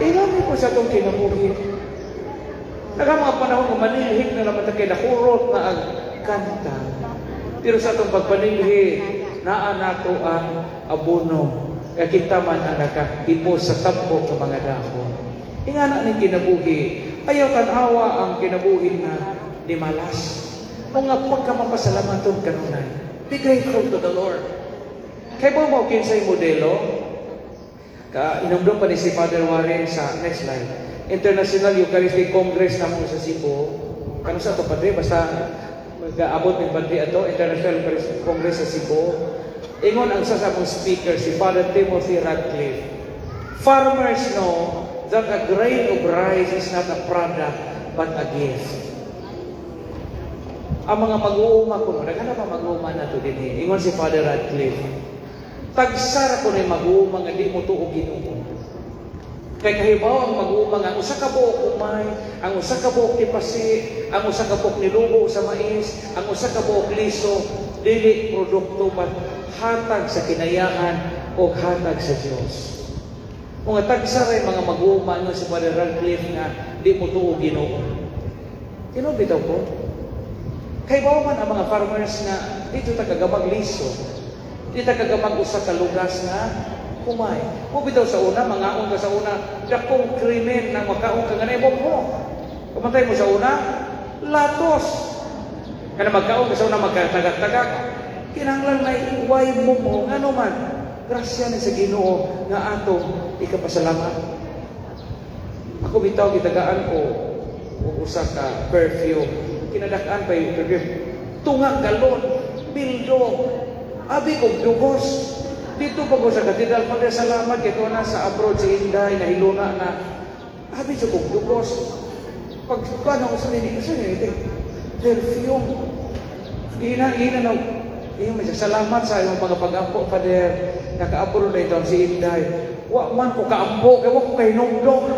Ilan po sa itong kinabuhi? Naga mga panahon nga manilhig na naman kay nakurot na ang kanta. Pero sa atong pagpanilhi, naa nato ang abono. Kaya kita man ang nakahipos sa tabok ng mga dahon. Ingana ning kinabuhi, ayaw tanawa ang kinabuhi na di malas. O nga pagkamapasalamaton kanunay. Be grateful to the Lord. Kay mo mo kinsay modelo, ka inumdum pa ni si Father Warren sa next slide. International Eucharistic Congress na mo sa Cebu. Kano sa to, padre? Basta mag-aabot ng padre ato, International Eucharistic Congress sa Cebu. Ingon ang sa among speaker, si Father Timothy Radcliffe. "Farmers know that a grain of rice is not a product but a gift." Ang mga mag-uuma kuno, daghan na pa mag-uuma na to dinhi. Ingon si Father Radcliffe, tagsara ko na mag-uuma nga di mo tuo Ginoo. Kay kahibaw ang mag-uuma nga ang usa ka buok umay, ang usa ka buok tipasi, ang usa ka buok nilubo sa mais, ang usa ka buok liso, dili produkto but hatag sa kinayahan o hatag sa Dios. Mga tagsaray mga mag-uuma nga si Father Radcliffe nga di mo tuo Ginoo. Tinuod bitaw po. Kay man ang mga farmers nga dito ta kagamag liso. Di ta kagamag usa ka lugas nga humay. Mo bitaw sa una, mangaon ka sa una, dakong krimen na makaon ka nga mo. Kamantay mo sa una, latos. Kana magkaon ka sa una magkatagak-tagak. Kinahanglan may iway mo mo ngano man. Grasya ni sa Ginoo nga atong ikapasalamat. Ako bitaw gitagaan ko og usa ka perfume. Kinadak-an pa yung perfume. Tunga galon, bildo, abi kog dugos. Dito pa ko sa katedral, Father, salamat kay ko na sa abroad si Inday, nahiluna na. Abi sa kog dugos. Pag paano ko sa nini, sa nini, perfume. Gina, gina na, iyo, may salamat sa imong pagpag-ampo, Father. Naka-abroad na ito si Inday. Wa man ko kaampo, kay wa ko kahinumdom.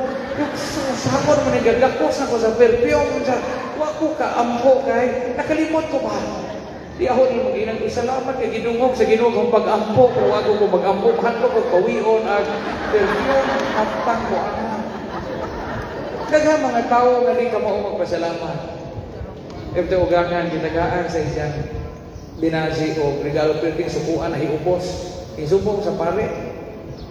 Sa man nagagakos na ko sa perfume. Wa ko kaampo kay nakalimot ko ba? Di ako ni maginang salamat kay gidungog sa Ginoo kong pag-ampo, pero wa ko mag-ampo, mahadlok ko pawion ang perfume haptang ko ana. Daghan mga tawo nga di ka mao magpasalamat. Ito ugangan gitagaan sa isang binaji o regalo perting sukuan na hiubos. Isubong sa pare.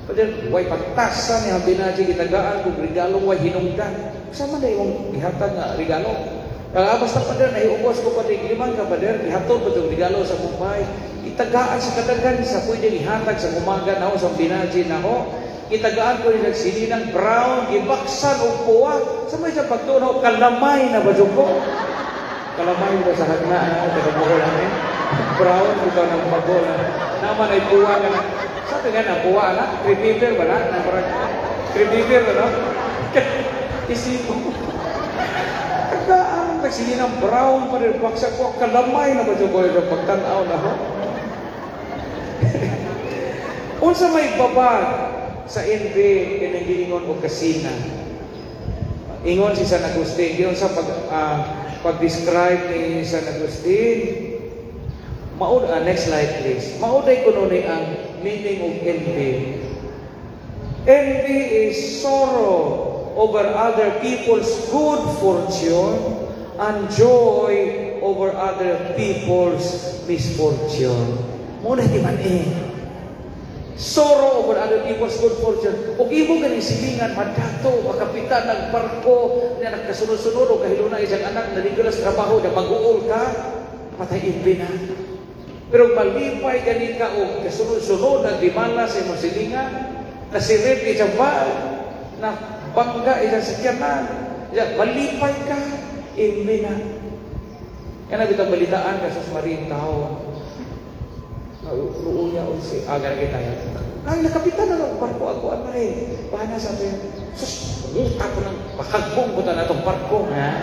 Padre, way pagtasa niya binaji gitagaan kog regalo way hinungdan. Sama na imong gihatag nga regalo. Ang basta pader, nahiubos ko pa din, limang ka pader, gihatod pa itong regalo sa Mumbai. Itagaan sa kadaghan sa pwede ihatag sa umaga na sa binaji na ho. Itagaan ko nila sininang brown, gibaksan og puwa. Sa may sa pagtunaw, kalamay na ba ko? Kalamay ba sa hagna na, taga Bohol namin. Brown, ito ng bagol na. Naman ay puwa ka na. Sa nga na, puwa na, cream ba na? Na parang cream ba no? Isipo. Tagaan, tagsige ng brown pa rin, baksak ko, kalamay na ba ko yung pagtanaw na ho? Unsa may babag sa envy kining giingon og kasina? Ingon si San Agustin, giyon sa pag-describe ni San Agustin. Mao, next slide, please. Mao day kuno ni ang meaning of envy. Envy is sorrow over other people's good fortune and joy over other people's misfortune. Mao na di man eh. Sorrow over other people's good fortune. Ug imo ganing silingan madato, makapitan ng barko, na nagkasunod-sunod o kahiluna isang anak na sa trabaho, na mag-uol ka, patay envy na. Pero malipay gani ka og kasunod-sunod ang dimala sa imong silingan, nasirip isang bag, na bangga isang sakyanan, ya, malipay ka, envy na. Kaya na bitang balitaan ka sa Marin tao. Luuya o si aga kita ya. Ay, nakapitan na ng barko ako anay. Paano sabi, sus, umuta ko ng pakagbong ko na itong barko. Ha?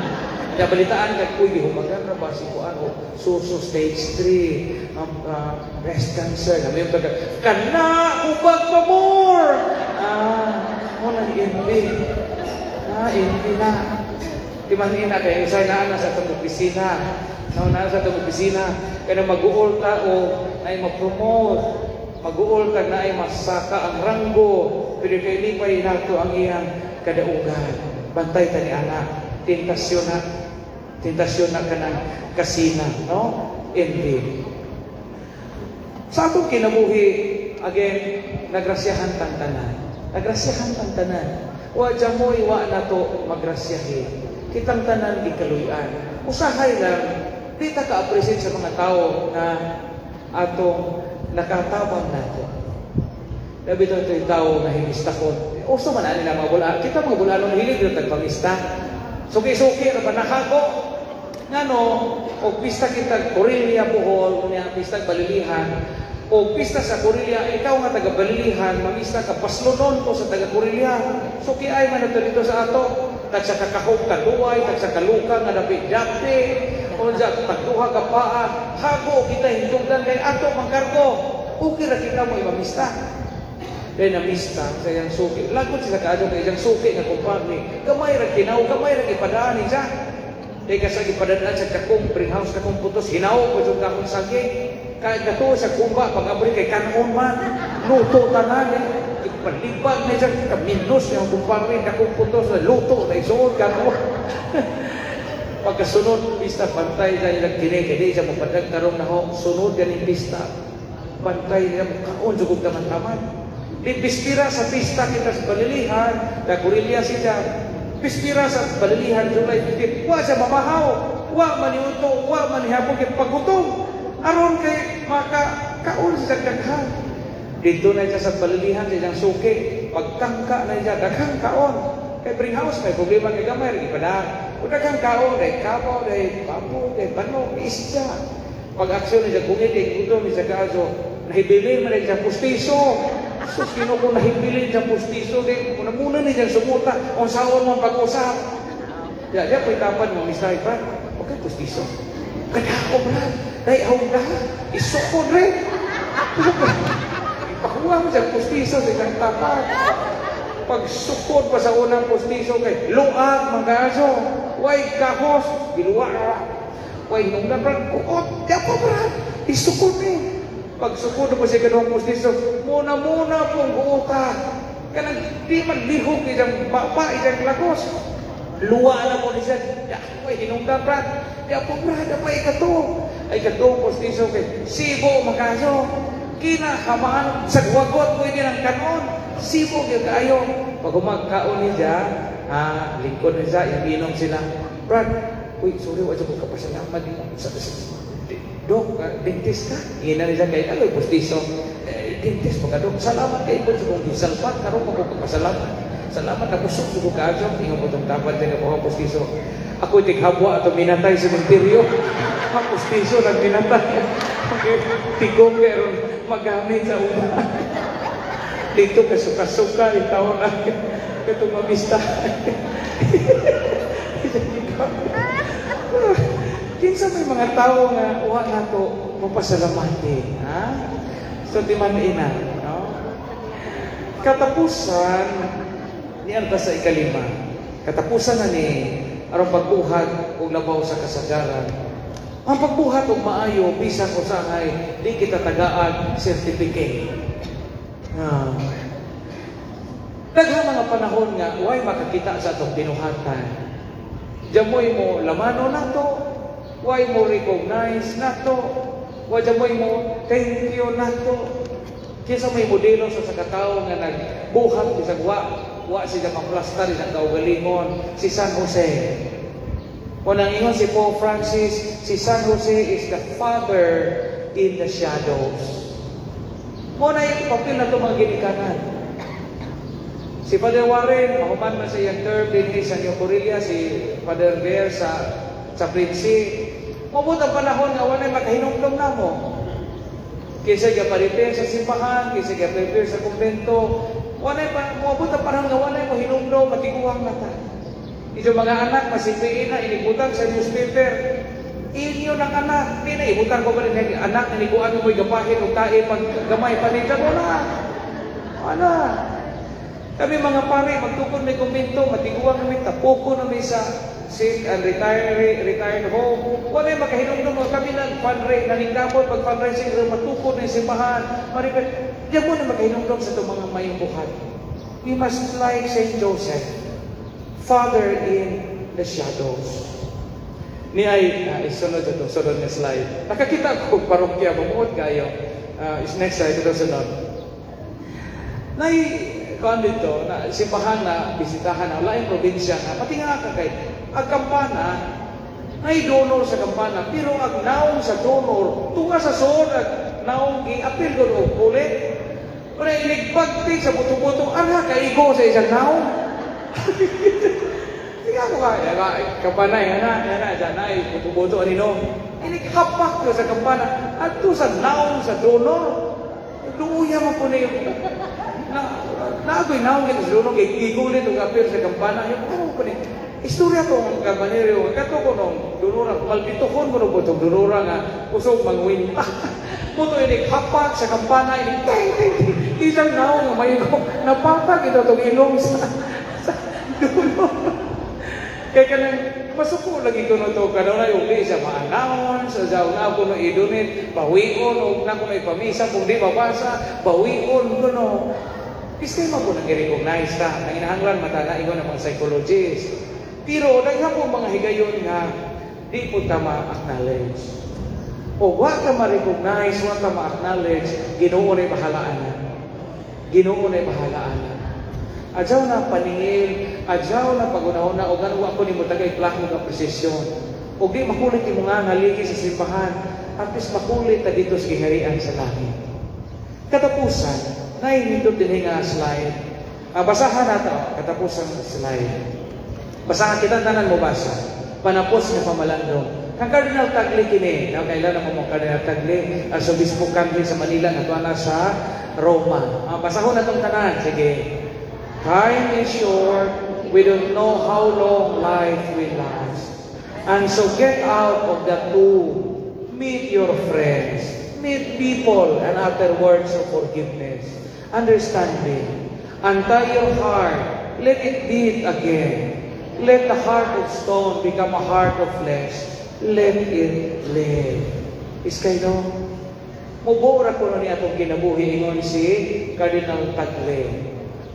Kaya balitaan ka, uy, gihumagan na ba si Kuan o suso stage 3, breast cancer. Kami yung taga, kana, hubag pa more! Ah, mo na envy. Ah, envy na. Di man ina kay usay naa na sa atong opisina. Naa na sa atong opisina. Kaya mag-uol ta o naay ma-promote, mag-uol ka na ay masaka ang ranggo, pero kay lipay nato ang iyang kadaugan. Bantay ta ni anak, tentasyon na kanang kasina, no? Envy. Sa atong kinabuhi, again, nagrasyahan tang tanan. Nagrasyahan tang tanan. Wa mo wa na to magrasyahin. Kitang tanan gikaluy-an. Usahay lang, di ta ka-appreciate sa mga tao na atong nakatabang nato. Labi ito ito yung tao nga himistakon. Uso man ani na mga bula. Kita mga bulano hilig yung tagpangista. Suki-suki ra ba nakago? Ngano, og pista kita Korelia Bohol, unya pista Balilihan, o pista sa Korelia, ikaw nga taga Balilihan, mamista ka paslonon ko sa taga Korelia. Suki ay man dito sa ato. Tag sa kakahog kaduay, tag sa kaluka nga dapi-dapi, unsa tagduha ka paa, hago kita hindugdan kay ato mangkargo. Okay ra kita mo imamista. Kay namista sa iyang suki. Lagot siya kaadto kay iyang suki nga kumpare. Gamay ra kinaw, gamay ra gipadaan siya. Kay kasi gipadaan sa kakong greenhouse kakong putos, hinaw ko jud kakong saging. Kay katuo sa kumba pag abri kay kanon man. Luto tanan eh. Ipalibag na siya kaminus yung kumpare kakong putos, luto na isuod kako. Pagkasunod pista pantay sa ilang kini kay di siya mapadag tarong na ho sunod ganing pista. Pantay niya kaon jud taman-taman. Di bispira sa pista kita sa Balilihan, na Korelia siya. Bispira sa Balilihan July 15, wa siya mamahaw, wa maniuto, wa manihapon kay pagutom. Aron kay maka kaon siya daghan. Dito na siya sa Balilihan sa iyang suki, pagtangka na siya daghang kaon. Kay bring house may problema kay gamay pada. O daghang kaon, day kabaw, day babo, day banok, isda. Pag aksyon niya gungit, gutom siya kaaso, nahibili man siya pustiso. Sus, Ginoo ko nahibili siya pustiso, kay muna muna ni siya sumuta, o saon mo pag-usap. Ya, ya po'y tapan mo, Mr. Brad, huwag kang pustiso. Kadako, Brad, day awag na, isukod rin. Ipakuha mo siya pustiso sa isang tapat. Pagsukod pa sa unang pustiso kay luag mga kaso, way kahos, giluwa. Way hinungdan, Brad, kuot, di ako, Brad, isukod eh. Pagsukod mo siya ganung pustiso, muna-muna pong buo ka. Kanang di man lihok isang baba, isang lagos. Luwa na mo ni siya. Ya, way hinungdan, Brad. Di ako, Brad, apa ikato. Ay kato pustiso kay sibo makaso. Kinakamaan sa wagot pwede ng kanon. Sibo gyud kaayo. Pag umagkaon ni siya, lingkod ni siya, inom sila. Brad, Uy, sorry, wa ko kapasalamat sa Dok, dentist ka? Ingina niya kay aloy pustiso. Eh, dentist pa ka, Dok. Salamat kay ko sa kong gisalpat karon ko kapasalamat. Salamat na kusog ko kaadyo. Ingon ko tong tapad nga mo pustiso. Ako tighabwa ato minatay sa sementeryo. Ang pustiso nang minatay. Tigong pero magamit sa una. Dito ka suka-suka, itaw na katong mamista. Kinsa may mga tao nga wa nato mapasalamati, ha? So di man ina, no? Katapusan niyan ta sa ikalima. Katapusan na ni aron pagbuhat og labaw sa kasagaran. Ang pagbuhat og maayo bisan usahay di kita tagaan certificate. Ah. Daghang mga panahon nga way makakita sa atong binuhatan. Jamoy mo lamano nato, way mo recognize nato, way jamoy mo thank you nato. Kinsa may modelo sa katawo nga nagbuhat bisag wa wa siya maplastar isang kaugalingon, si San Jose. O nang ingon si Pope Francis, si San Jose is the father in the shadows. Mo na yung papel na ito mga ginikanan. Si Father Warren, mahuman man sa iyang term dinhi sa New Corella, si Father Bear sa Prince. Mabot ang panahon nga walay makahinumdom namo. Kinsa ga-prepare sa simbahan, kinsa ga-prepare sa kumbento, walay pa moabot ang panahon nga walay mo hinumdom, matiguang na ta. Inyong mga anak masipiin na inibutang sa newspaper. Inyo ng anak, di na ibutang ko ba rin anak na niguan mo'y gapahin og tae pag gamay pa ni wala. Wala. Kami mga pare, magtukod may kumbento, matiguang kami, tapoko na may sa sick and retired home. Wala yung makahinumdum kami nag fundraise, naningkamot pag fundraising, matukod na yung simbahan. Maripet, diyan mo na makahinumdum sa itong mga mayong buhat. We must like Saint Joseph, father in the shadows. Ni ay, isunod ito, sunod na slide. Nakakita ko parokya, mamuot kayo. Is next slide, ito sunod. Nay, kuan dito, na simbahan na bisitahan na laing probinsya nga, pati nga ka kay, ang kampana, nay donor sa kampana, pero ang naong sa donor, tunga sa suod, ang naong gi-apil ko og kulit. Pero inigbagti sa buto-buto, ana kaigo sa isang naong. Tingnan ko ka, kampana, yana, yana, dyan ay, buto-buto, anino. Inighapak ko sa kampana, adto sa naong sa donor. Luya mo po na yung, na, naagoy naong kita sa donor, kay gigulit og apil sa kampana, yung ano po ni, istorya ko ang kampanero, kato ko nung donora, palpituhon ko nung butong donora nga, usog mangwinta. Puto inighapak sa kampana, inig ting, ting, ting, isang naong nga may napatag ito itong ilong sa dulo. Kaya kanang masuko lagi ko no to kanunay ug di siya ma-announce sa nga ako no i-donate bawion og na ko no ipamisa kung di mabasa bawion ko no. Biskay mo ko nang i-recognize ta nanginahanglan mata na ingon ang mga psychologist. Pero daghan po mga higayon nga di po ta ma-acknowledge. O wa ka ma-recognize, wa ka ma-acknowledge, Ginoo na'y bahalaan na. Ginoo na'y bahalaan na. Adyaw na paningil, adyaw na pagunahon na, o ganun ako ni mo tagay plako nga presisyon. O di makulit yung mga ngaligi sa simbahan, at least makulit ta dito sa giharian sa langit. Katapusan, nainindot din nga slide. Basahan nato, katapusan sa slide. Basahan kita, tanan mo basa. Panapos nga pamalandong. Kang Cardinal Tagle kini, no, kailan na mo Cardinal Tagle, Arsobispo Kanli sa Manila, nga na sa Roma. Basahon na tong tanan, sige. Time is short, we don't know how long life will last. And so get out of the tomb, meet your friends, meet people, and utter words of forgiveness, understanding. Untie your heart, let it beat again. Let the heart of stone become a heart of flesh. Let it live. Iskay no? Mubuo ra kuno ni atong kinabuhi ingon si Cardinal Tagle.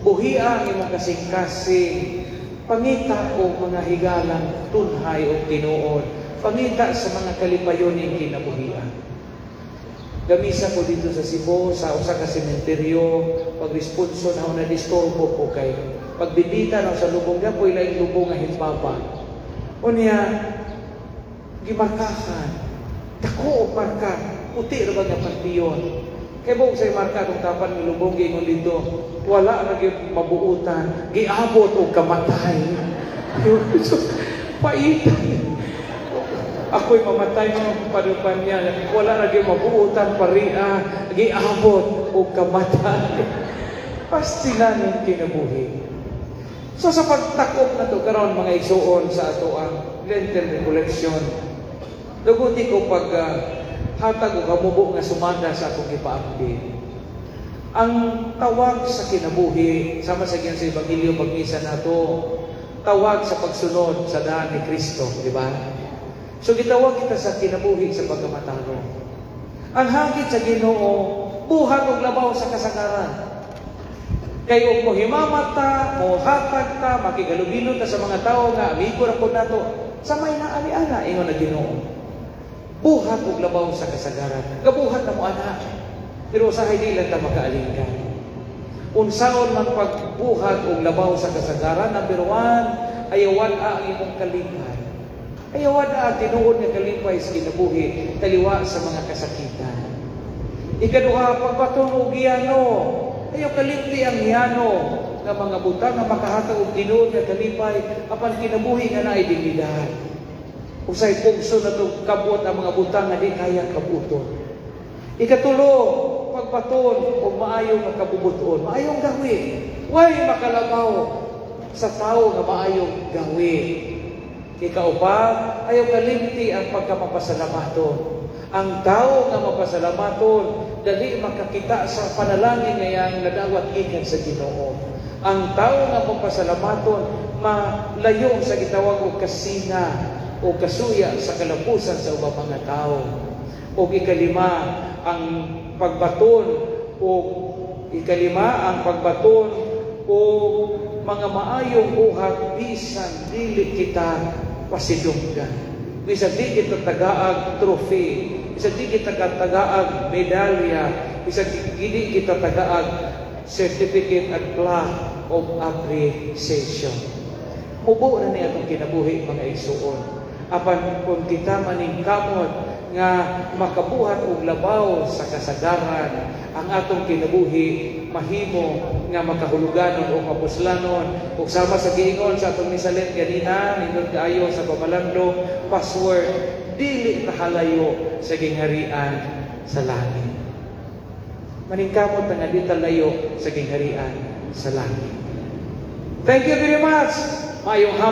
Buhia ang imong kasing-kasing, pangita og mga higalang tunhay og tinuod, pangita sa mga kalipayon ning kinabuhian. Gamisa ko dito sa Cebu, sa usa ka sementeryo, pagresponso na ako na disturbo ko kay pagbibita na sa lubong, yan po ilaing lubong nga himbaba. Unya, Gimarkahan. Dako og marka. Puti ra ba nga pantiyon. Kay buok sa marka kung tapan ng lubong giingon dito, wala ra gyud mabuutan, giabot og kamatay. Paitan. Ako'y mamatay, mga padupan niya. Wala ra gyud mabuutan paria, giabot og kamatay. Pastilanin kinabuhi. So sa pagtakop na to karon, mga igsuon, sa ato ang Lenten Recollection, duguti ko pag hatag og kamubo nga sumanda sa akong gipaambit. Ang tawag sa kinabuhi, sama sa giyan sa Ebanghelyo pagmisa nato, tawag sa pagsunod sa daan ni Kristo, di ba? So gitawag kita sa kinabuhi sa pagkamatarong. Ang hagit sa Ginoo, buhat og labaw sa kasagaran. Kay og mohimamat ta, mohatag ta, makihalubilo ta sa mga tao nga amigo ra pud nato, sa may naali-ana, ingon na Ginoo. Buhat og labaw sa kasagaran. Gabuhat na mo ana. Pero usahay di lang ta makaalinggan. Unsaon man pagbuhat og labaw sa kasagaran? Number 1, ayawan ang imong kalipay. Ayawan ang tinuod nga kalipay sa kinabuhi, taliwa sa mga kasakitan. Ikaduha, pagbaton og giyano. Ayaw kalimti ang yano nga mga butang nga makahatag og tinuod nga kalipay apan kinabuhi nga naay dignidad. Usay pugso na itong kabot ang mga butang nga di kaya kabuton. Ikatulo, pagbaton og maayo nga kabubuton, maayong gawi. Way makalabaw sa tao nga maayong gawi. Ikaupat, ayaw kalimti ang pagkamapasalamaton. Ang tao nga mapasalamaton, dali makakita sa panalangin nga iyang nadawat gikan sa Ginoo. Ang tao nga mapasalamaton, malayo sa gitawag og kasina o kasuya sa kalapusan sa ubang mga tao. O ikalima ang pagbaton o mga maayong buhat bisan dili kita pasidunggan. Bisan di kita tagaag trophy, bisan di kita tagaag medalya, bisan di kita tagaag certificate and plaque of appreciation. Mubo na ni atong kinabuhi, mga igsuon. Apan kung kita maningkamot nga makabuhat og labaw sa kasagaran, ang atong kinabuhi mahimo nga makahuluganon o mapuslanon. Ug sama sa giingon sa atong Misa Lent ganina, nindot kaayo sa pamalandong password, dili ta halayo sa gingharian sa langit. Maningkamot ta nga di ta layo sa gingharian sa langit. Thank you very much. Maayong hapon.